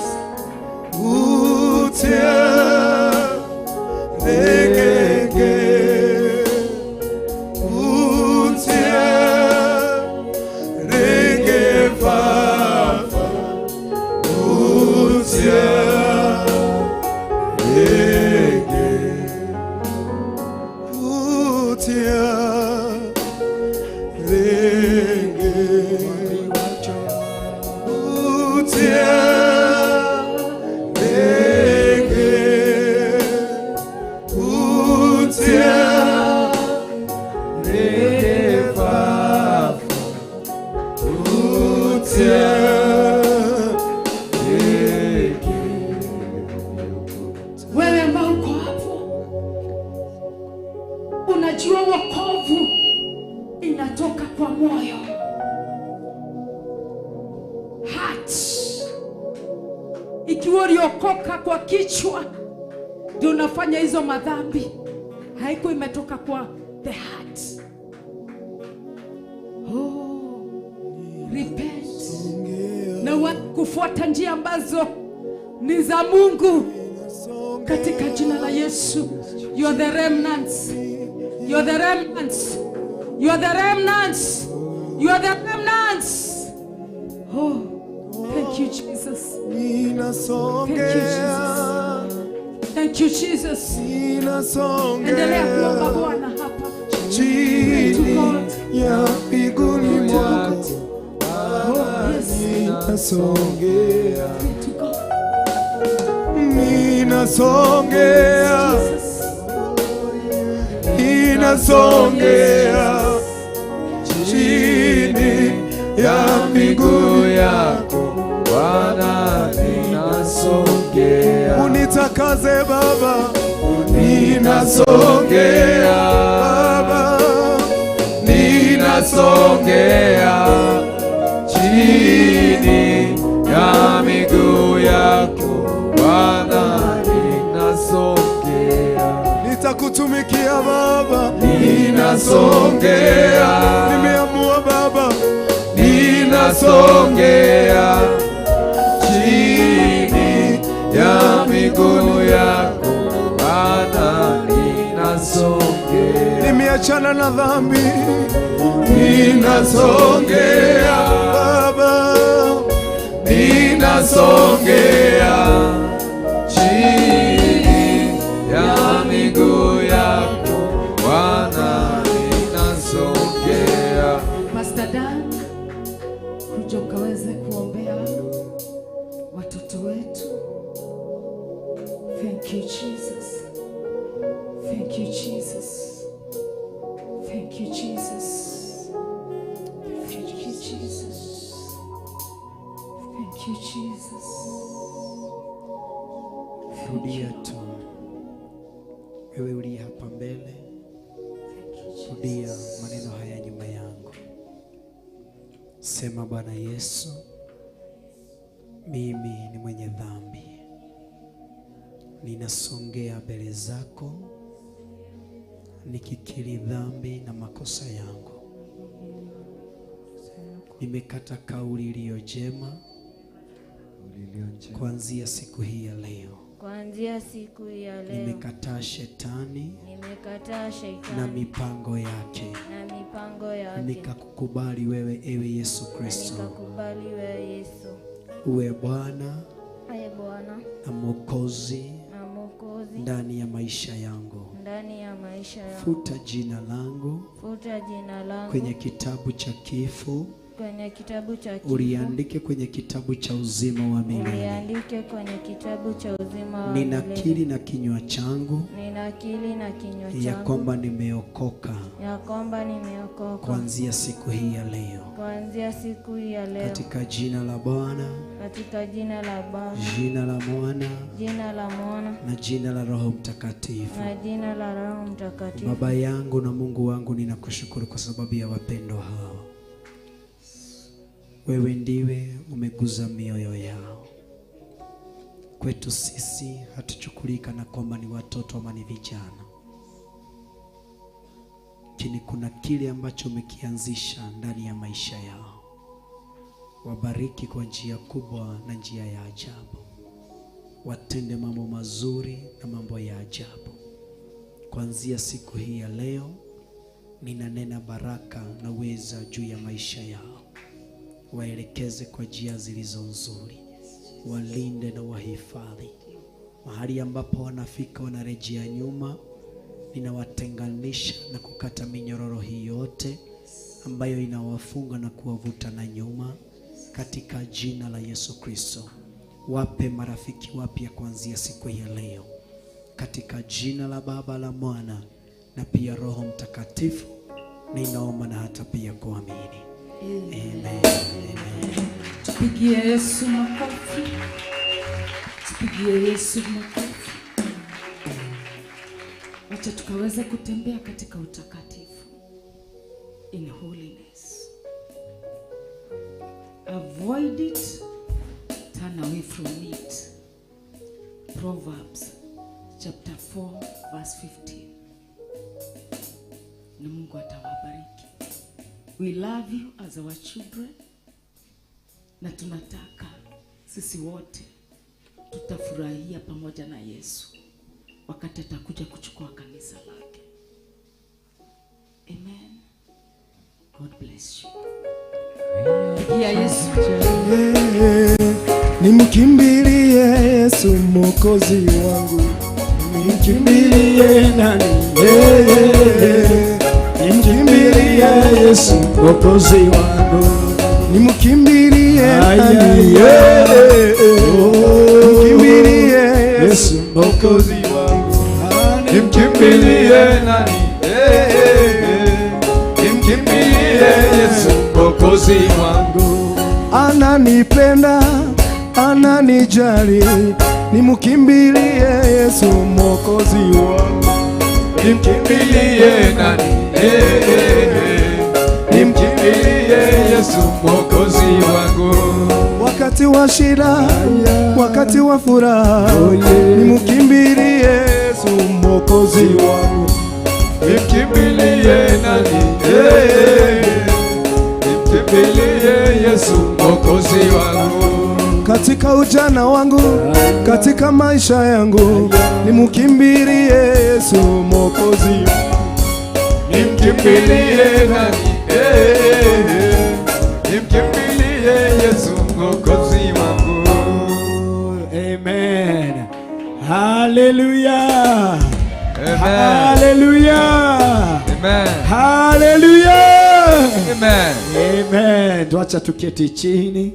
Renge. Unajua wokovu inatoka kwa moyo. Heart. Ikiwa uliokoka kwa kichwa ndio unafanya hizo madhambi, haiko imetoka kwa the heart. Oh, repent. Na kufuata njia ambazo ni za Mungu katika jina la Yesu. You are the remnants. You are the remnants. You are the remnants. You are the remnants. Oh, thank you, Jesus. Thank you, Jesus. Thank you, Jesus. Endelea kuomba Bwana hapa. Chini ya miguuni mwako ninasongea. Ninasongea. Ninasongea chini ya miguu yako Bwana, ninasongea. Unitakaze Baba, ninasongea Baba, ninasongea chini ya miguu yako Bwana, ninasongea. Nitakutumikia Baba, ninasongea. Nimeamua Baba, ninasongea chini ya miguu yako Bwana, ninasongea. Nimeachana na dhambi, ninasongea Baba, ninasongea chini ya miguu yako Bwana, ninasongea. Pastor Dan, kuja ukaweze kuombea watoto wetu. Thank you, Jesus. Thank you, Jesus. Thank you, Jesus. Thank you, Jesus. Thank you, Jesus. Rudia tu. Wewe uliye hapa mbele, rudia maneno haya nyuma yangu. Sema, Bwana Yesu, mimi ni mwenye dhambi, ninasongea mbele zako nikikiri dhambi na makosa yangu. Nimekata kauli iliyo njema kuanzia siku hii ya leo. Kuanzia siku ya leo. Nimekataa shetani, nimekataa shetani na mipango yake, na mipango yake. Nikakukubali wewe, ewe Yesu Kristo. Nikakubali wewe Yesu, uwe Bwana, ewe Bwana na Mwokozi, na Mwokozi ndani ya maisha yangu, ndani ya maisha yangu. Futa jina langu, futa jina langu kwenye kitabu cha kifo, kwenye kitabu cha kifo, uliandike kwenye kitabu cha uzima wa milele. Uliandike kwenye kitabu cha uzima wa milele. Ninakiri na kinywa changu, ninakiri na kinywa changu ya kwamba nimeokoka, ya kwamba nimeokoka kuanzia siku hii ya leo, kuanzia siku hii ya leo, katika jina la Bwana, katika jina la Baba, jina la Mwana, jina la Mwana, na jina la Roho Mtakatifu, na jina la Roho Mtakatifu. Baba yangu na Mungu wangu, ninakushukuru kwa sababu ya wapendwa hawa. Wewe ndiwe umeguza mioyo yao. Kwetu sisi hatuchukulika na kwamba ni watoto ama ni vijana, lakini kuna kile ambacho umekianzisha ndani ya maisha yao. Wabariki kwa njia kubwa na njia ya ajabu. Watende mambo mazuri na mambo ya ajabu. Kuanzia siku hii ya leo, ninanena baraka na uweza juu ya maisha yao. Waelekeze kwa njia zilizo nzuri, walinde na wahifadhi. Mahali ambapo wanafika wanarejea nyuma, ninawatenganisha na kukata minyororo hii yote ambayo inawafunga na kuwavuta na nyuma, katika jina la Yesu Kristo. Wape marafiki wapya kuanzia siku ya leo, katika jina la Baba, la Mwana na pia Roho Mtakatifu, ninaomba na hata pia kuamini. Amen. Amen. Tupigie Yesu makofi. Tupigie Yesu makofi. Wacha tukaweze kutembea katika utakatifu, in holiness. Avoid it, turn away from it. Proverbs chapter 4 verse 15. Na Mungu atawabariki. We love you as our children. Na tunataka sisi wote tutafurahia pamoja na Yesu wakati atakuja kuchukua kanisa lake. Amen. God bless you. Pigia Yesu. Nimkimbilie Yesu Mwokozi wangu. Nimkimbilie nani? Nimkimbilie Yesu Mwokozi wangu. Nimkimbilie nani? Nimkimbilie Yesu Mwokozi wangu. Nimkimbilie nani? Nimkimbilie Yesu Mwokozi wangu. Ananipenda, ananijali, nimkimbilie Yesu Mwokozi wangu. Nimkimbilie nani? Nimkimbilie Yesu Mwokozi wangu. Wakati wa shida, wakati wa furaha, nimkimbilie Yesu Mwokozi wangu. Nimkimbilie nani? Nimkimbilie Yesu Mwokozi wangu. Katika ujana wangu, katika maisha yangu, nimkimbilie Yesu Mwokozi. Nimkimbilie nani? Nimkimbilie Yesu Mwokozi wangu. Amen. Hallelujah. Amen. Hallelujah. Amen. Hallelujah. Amen. Amen. Tuacha tuketi chini,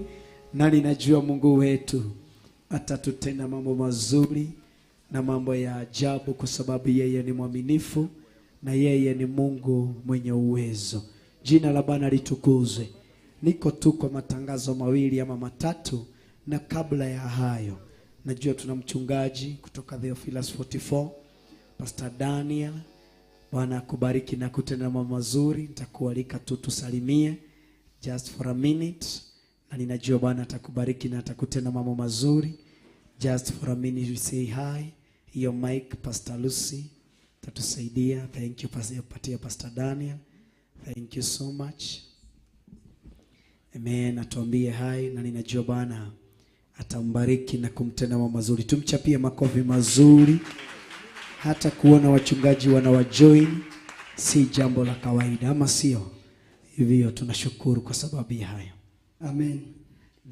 na ninajua Mungu wetu atatutenda mambo mazuri na mambo ya ajabu, kwa sababu yeye ni mwaminifu na yeye ni Mungu mwenye uwezo. Jina la Bwana litukuzwe. Niko tu kwa matangazo mawili ama matatu, na kabla ya hayo najua tuna mchungaji kutoka Theophilus 44, Pastor Daniel. Bwana akubariki na kutenda mambo mazuri. Nitakualika tu tusalimie just for a minute, na ninajua Bwana atakubariki na atakutenda mambo mazuri. Just for a minute we say hi. Hiyo mic Pastor Lucy tatusaidia. Thank you Pastor, patia Pastor Daniel. Thank you so much. Amen. Atuambie hi, na ninajua Bwana atambariki na kumtenda mambo mazuri. Tumchapie makofi mazuri. Hata kuona wachungaji wanawajoin si jambo la kawaida, ama sio? Hivyo tunashukuru kwa sababu ya hayo. Amen.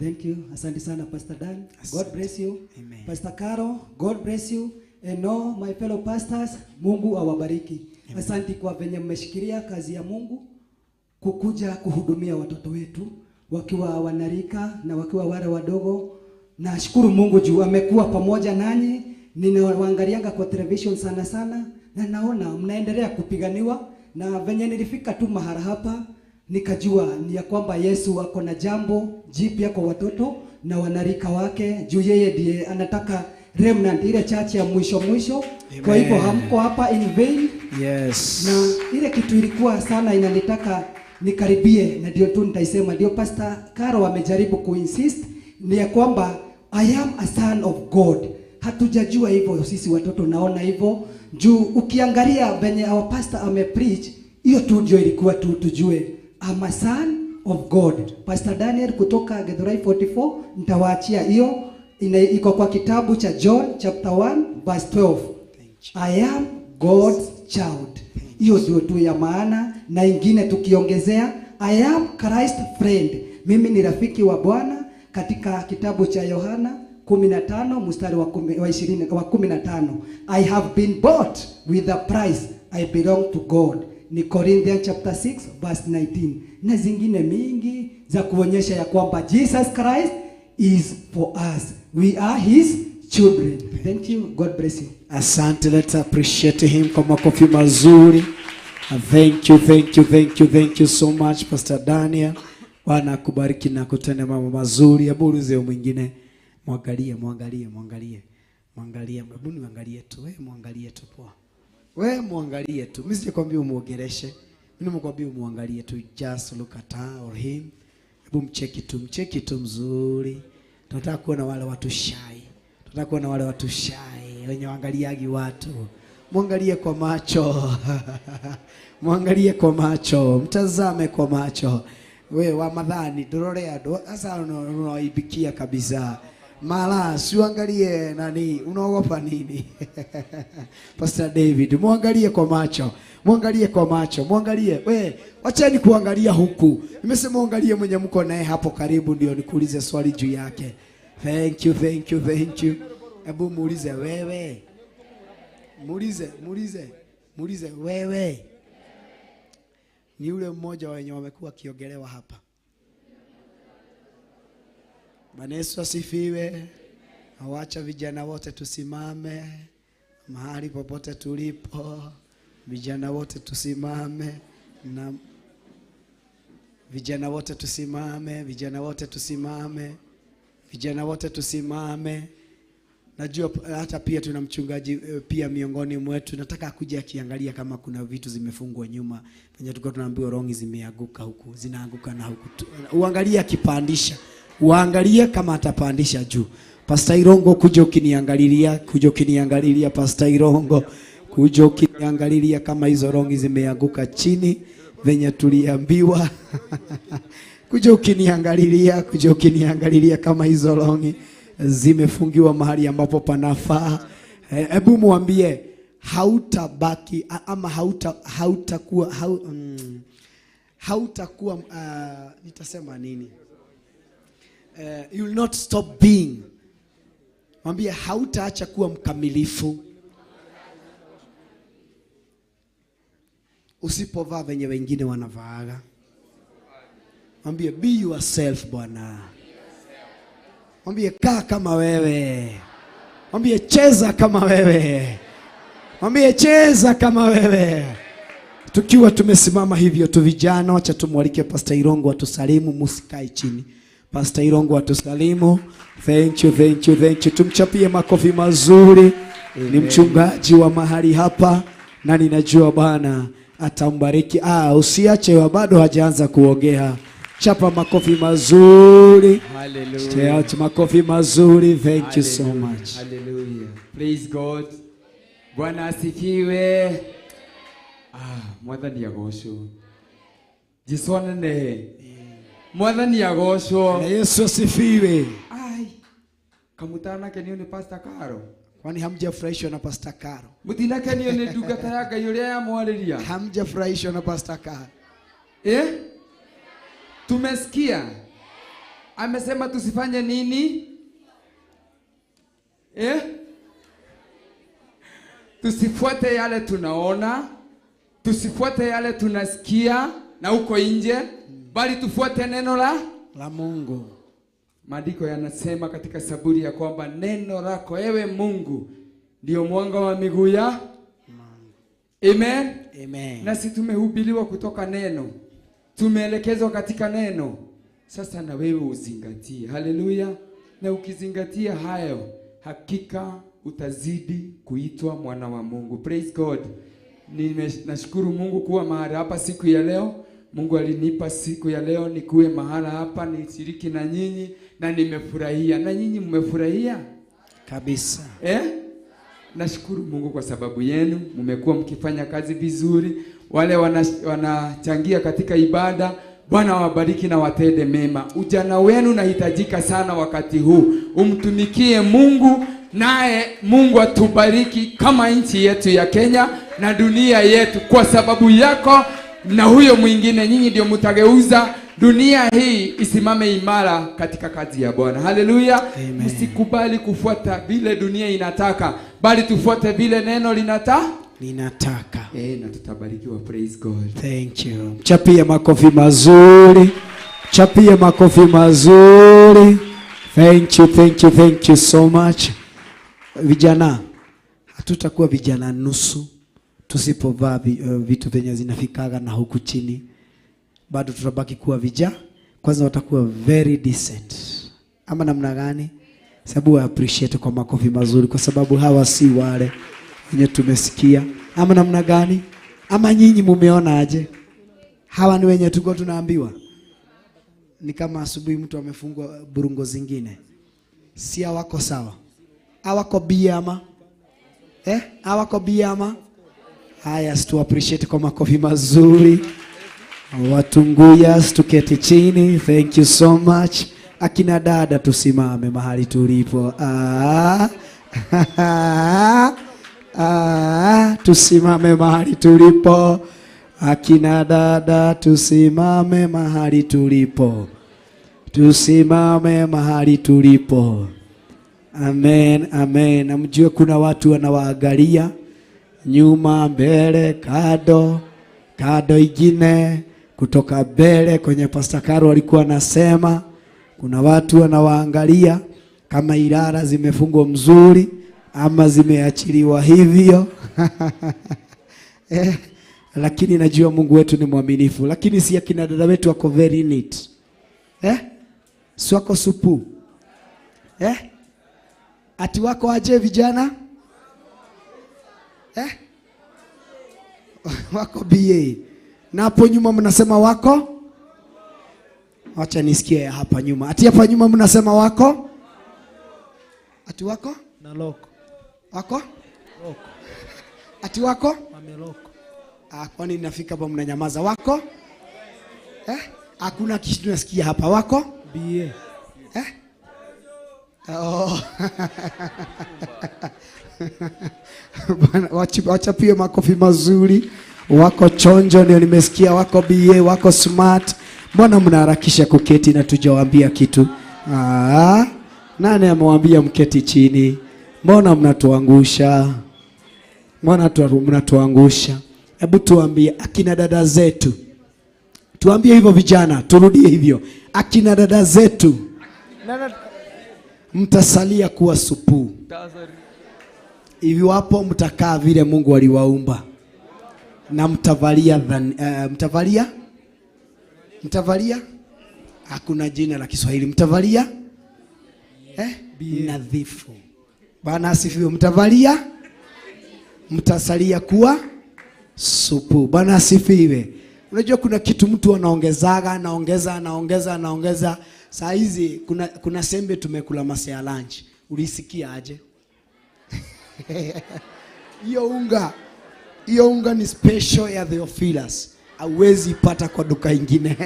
Thank you. Asante sana Pastor Dan. God bless you. Amen. Pastor Caro, God bless you. And all my fellow pastors, Mungu awabariki. Asante kwa venye mmeshikilia kazi ya Mungu kukuja kuhudumia watoto wetu wakiwa wanarika na wakiwa wale wadogo. Nashukuru Mungu juu amekuwa pamoja nanyi. Ninawaangalianga kwa television sana sana na naona mnaendelea kupiganiwa, na venye nilifika tu mahali hapa nikajua ni ya kwamba Yesu ako na jambo jipya kwa watoto na wanarika wake, juu yeye ndiye anataka remnant, ile church ya mwisho mwisho. Kwa hivyo hamko hapa in vain. Yes. Na ile kitu ilikuwa sana inanitaka nikaribie, na ndio tu nitaisema, ndio Pastor Caro amejaribu kuinsist, ni ya kwamba I am a son of God. Hatujajua hivyo sisi watoto, naona hivyo juu ukiangalia venye our pastor amepreach, hiyo tu ndio ilikuwa tu tujue I'm a son of God. Pastor Daniel kutoka Githurai 44 nitawaachia hiyo, iko kwa kitabu cha John chapter 1 verse 12. I am God's child. Hiyo ndio tu ya maana, na ingine tukiongezea I am Christ friend. Mimi ni rafiki wa Bwana, katika kitabu cha Yohana 15 mstari wa 15. I have been bought with a price. I belong to God. Ni Corinthians chapter 6 verse 19. Na zingine mingi za kuonyesha ya kwamba Jesus Christ is for us. We are his children. Thank you. God bless you. Asante. Let's appreciate him kwa makofi mazuri. Thank you, thank you, thank you, thank you so much Pastor Daniel. Bwana akubariki na kutenda mambo mazuri. Hebu ulize mwingine. Mwangalie, mwangalie, mwangalie. Mwangalie, hebu niangalie tu. Wewe mwangalie tu poa. We muangalie tu. Mimi sijakwambia umuongeleshe. Mimi nimekwambia umuangalie tu. Just look at her or him. Hebu mcheki tu mzuri. Tunataka kuona wale watu shy. Tunataka kuona wale watu shy wenye waangaliagi watu. Muangalie kwa macho. Muangalie kwa macho. Mtazame kwa macho. We wa madhani dorore ado sasa unaibikia kabisa. Mara siuangalie nani, unaogopa nini? Pastor David, muangalie kwa macho. Muangalie kwa macho. Muangalie. We, wacheni kuangalia huku. Nimesema muangalie mwenye mko naye hapo karibu ndio nikuulize swali juu yake. Thank you, thank you, thank you. Hebu muulize wewe. Muulize wewe. Ni yule mmoja wenye wamekuwa kiogelewa hapa. Bwana Yesu asifiwe. Awacha vijana wote tusimame mahali popote tulipo. Vijana wote tusimame na vijana wote tusimame, vijana wote tusimame. Vijana wote tusimame. Najua hata pia tuna mchungaji pia miongoni mwetu. Nataka kuja akiangalia kama kuna vitu zimefungwa nyuma. Penye tulikuwa tunaambiwa rongi zimeanguka huku, zinaanguka na huku. Uangalie akipandisha. Uangalie kama atapandisha juu. Pastor Irongo kuja ukiniangalilia, kuja ukiniangalilia Pastor Irongo, kuja ukiniangalilia kama hizo rongi zimeanguka chini venye tuliambiwa. Kuja ukiniangalilia, kuja ukiniangalilia kama hizo rongi zimefungiwa mahali ambapo panafaa. Hebu muambie hautabaki ama hautakuwa hautakuwa nitasema nini? You will not stop being. Mwambie hautaacha kuwa mkamilifu usipovaa venye wengine wanavaaga. Mwambie be yourself bwana. Mwambie kaa kama wewe. Mwambie cheza kama wewe. Mwambie cheza kama wewe. Tukiwa tumesimama hivyo tu vijana, acha tumwalike Pastor Irongo atusalimu, musikae chini. Pastor Irongo atusalimu. Thank you, thank you, thank you. Tumchapie makofi mazuri. Amen. Ni mchungaji wa mahali hapa na ninajua Bwana atambariki. Usiache bado hajaanza kuongea. Chapa makofi mazuri. Hallelujah. Chapa makofi mazuri. Thank you so much. Hallelujah. Praise God. Bwana asifiwe. Mwathani agocwo. Jesu anenehe. Mwathani agocwo. Na Yesu asifiwe. Ai. Kamutana kenio ni Pastor Karo. Kwani hamjafurahishwa na Pastor Karo? Mutina kenio ni ndungata ya Ngai uria ya mwariria. Hamjafurahishwa na Pastor Karo. Eh? Tumesikia. Amesema tusifanye nini? Eh? Tusifuate yale tunaona, tusifuate yale tunasikia na uko nje, bali tufuate neno la Mungu. Maandiko yanasema katika Zaburi ya kwamba neno lako ewe Mungu ndio mwanga wa miguu ya. Amen. Amen. Na si tumehubiriwa kutoka neno, tumeelekezwa katika neno. Sasa na wewe uzingatie. Haleluya. Na ukizingatia hayo, hakika utazidi kuitwa mwana wa Mungu. Praise God. Nashukuru Mungu kuwa mahali hapa siku ya leo. Mungu alinipa siku ya leo nikuwe mahala hapa nishiriki na nyinyi, na nimefurahia. Na nyinyi mmefurahia? Kabisa. Eh? Nashukuru Mungu kwa sababu yenu, mmekuwa mkifanya kazi vizuri. Wale wanachangia katika ibada, Bwana wabariki na watende mema. Ujana wenu unahitajika sana wakati huu. Umtumikie Mungu, naye Mungu atubariki kama nchi yetu ya Kenya na dunia yetu kwa sababu yako na huyo mwingine. Nyinyi ndio mtageuza dunia hii isimame imara katika kazi ya Bwana. Haleluya. Msikubali kufuata vile dunia inataka, bali tufuate vile neno linataka. Na tutabarikiwa. Praise God. Thank you. Chapie makofi mazuri. Chapie makofi mazuri. Thank you, thank you, thank you so much. Vijana, hatutakuwa vijana nusu tusipovaa vitu vyenye zinafikaga na huku chini. Bado tutabaki kuwa vijana. Kwanza watakuwa very decent. Ama namna gani? Sababu wa appreciate kwa makofi mazuri, kwa sababu hawa si wale wenye tumesikia. Ama namna gani? Ama nyinyi mumeona aje? Hawa ni wenye tuko tunaambiwa. Ni kama asubuhi mtu amefungwa burungo zingine. Si hawako sawa. Hawako bia ama? Hawako bia ama? Haya, tu appreciate kwa makofi mazuri. Watunguya, tuketi chini. Thank you so much. Akina dada tusimame mahali tulipo. Tusimame mahali tulipo. Akina dada tusimame mahali tulipo. Tusimame mahali tulipo. Amen, amen. Na mjue kuna watu wanawaangalia nyuma, mbele, kado, kado ingine, kutoka mbele kwenye Pastor Karo alikuwa anasema kuna watu wanawaangalia kama ilala zimefungwa mzuri ama zimeachiliwa hivyo. Lakini najua Mungu wetu ni mwaminifu. Lakini si akina dada wetu wako very neat. Si wako supu. Ati wako aje vijana? Wako BA. Na hapo nyuma mnasema wako? Acha nisikie hapa nyuma. Ati hapa nyuma mnasema wako? Ati wako? Na loko. Wako? Loko. Ati wako? Wameloko. Kwani ninafika hapa mnanyamaza? Wako? Hakuna kitu nasikia hapa. Wako? BA. Oh. Bwana, wachapie makofi mazuri. Wako chonjo, ndio nimesikia. Wako BA, wako smart. Mbona mnaharakisha kuketi na tujawaambia kitu? Nani amewaambia mketi chini? Mbona mnatuangusha? Mbona mnatuangusha? Hebu tuambie akina dada zetu. Tuambie hivyo vijana, turudie hivyo. Akina dada zetu, mtasalia kuwa supu iwapo mtakaa vile Mungu aliwaumba. Na mtavalia mtavalia hakuna jina la Kiswahili, mtavalia nadhifu. Bwana asifiwe. Mtavalia, mtasalia kuwa supu. Bwana asifiwe. Unajua kuna kitu mtu anaongezaga, anaongeza, anaongeza, anaongeza. Saa hizi kuna sembe tumekula masaa ya lunch. Ulisikia aje? Hiyo unga ni special ya Theophilus. Hauwezi pata kwa duka ingine.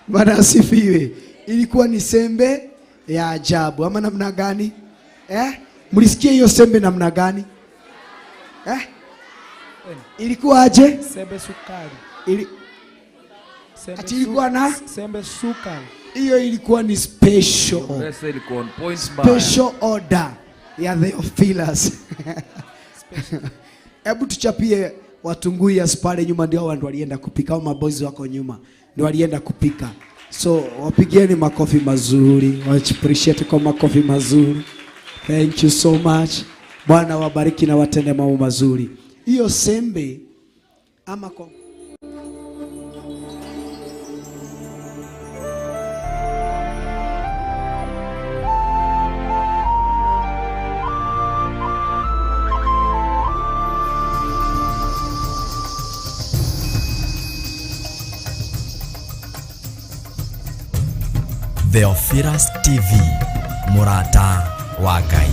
Bwana asifiwe. Ilikuwa ni sembe ya ajabu. Ama namna gani? Mlisikia hiyo sembe namna gani? Ilikuwa aje? Sembe sukari. Ati ilikuwa na sembe sukari. Hiyo ilikuwa ni special. Special order ya Theophilus. Hebu tuchapie watunguya pale nyuma, ndio wao walienda kupika, au maboys wako nyuma ndio walienda kupika. So wapigieni makofi mazuri, appreciate kwa makofi mazuri. Thank you so much. Bwana wabariki na watende mambo mazuri. Hiyo sembe ama kwa Theophilus TV, Murata wa Ngai.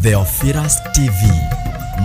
Theophilus TV.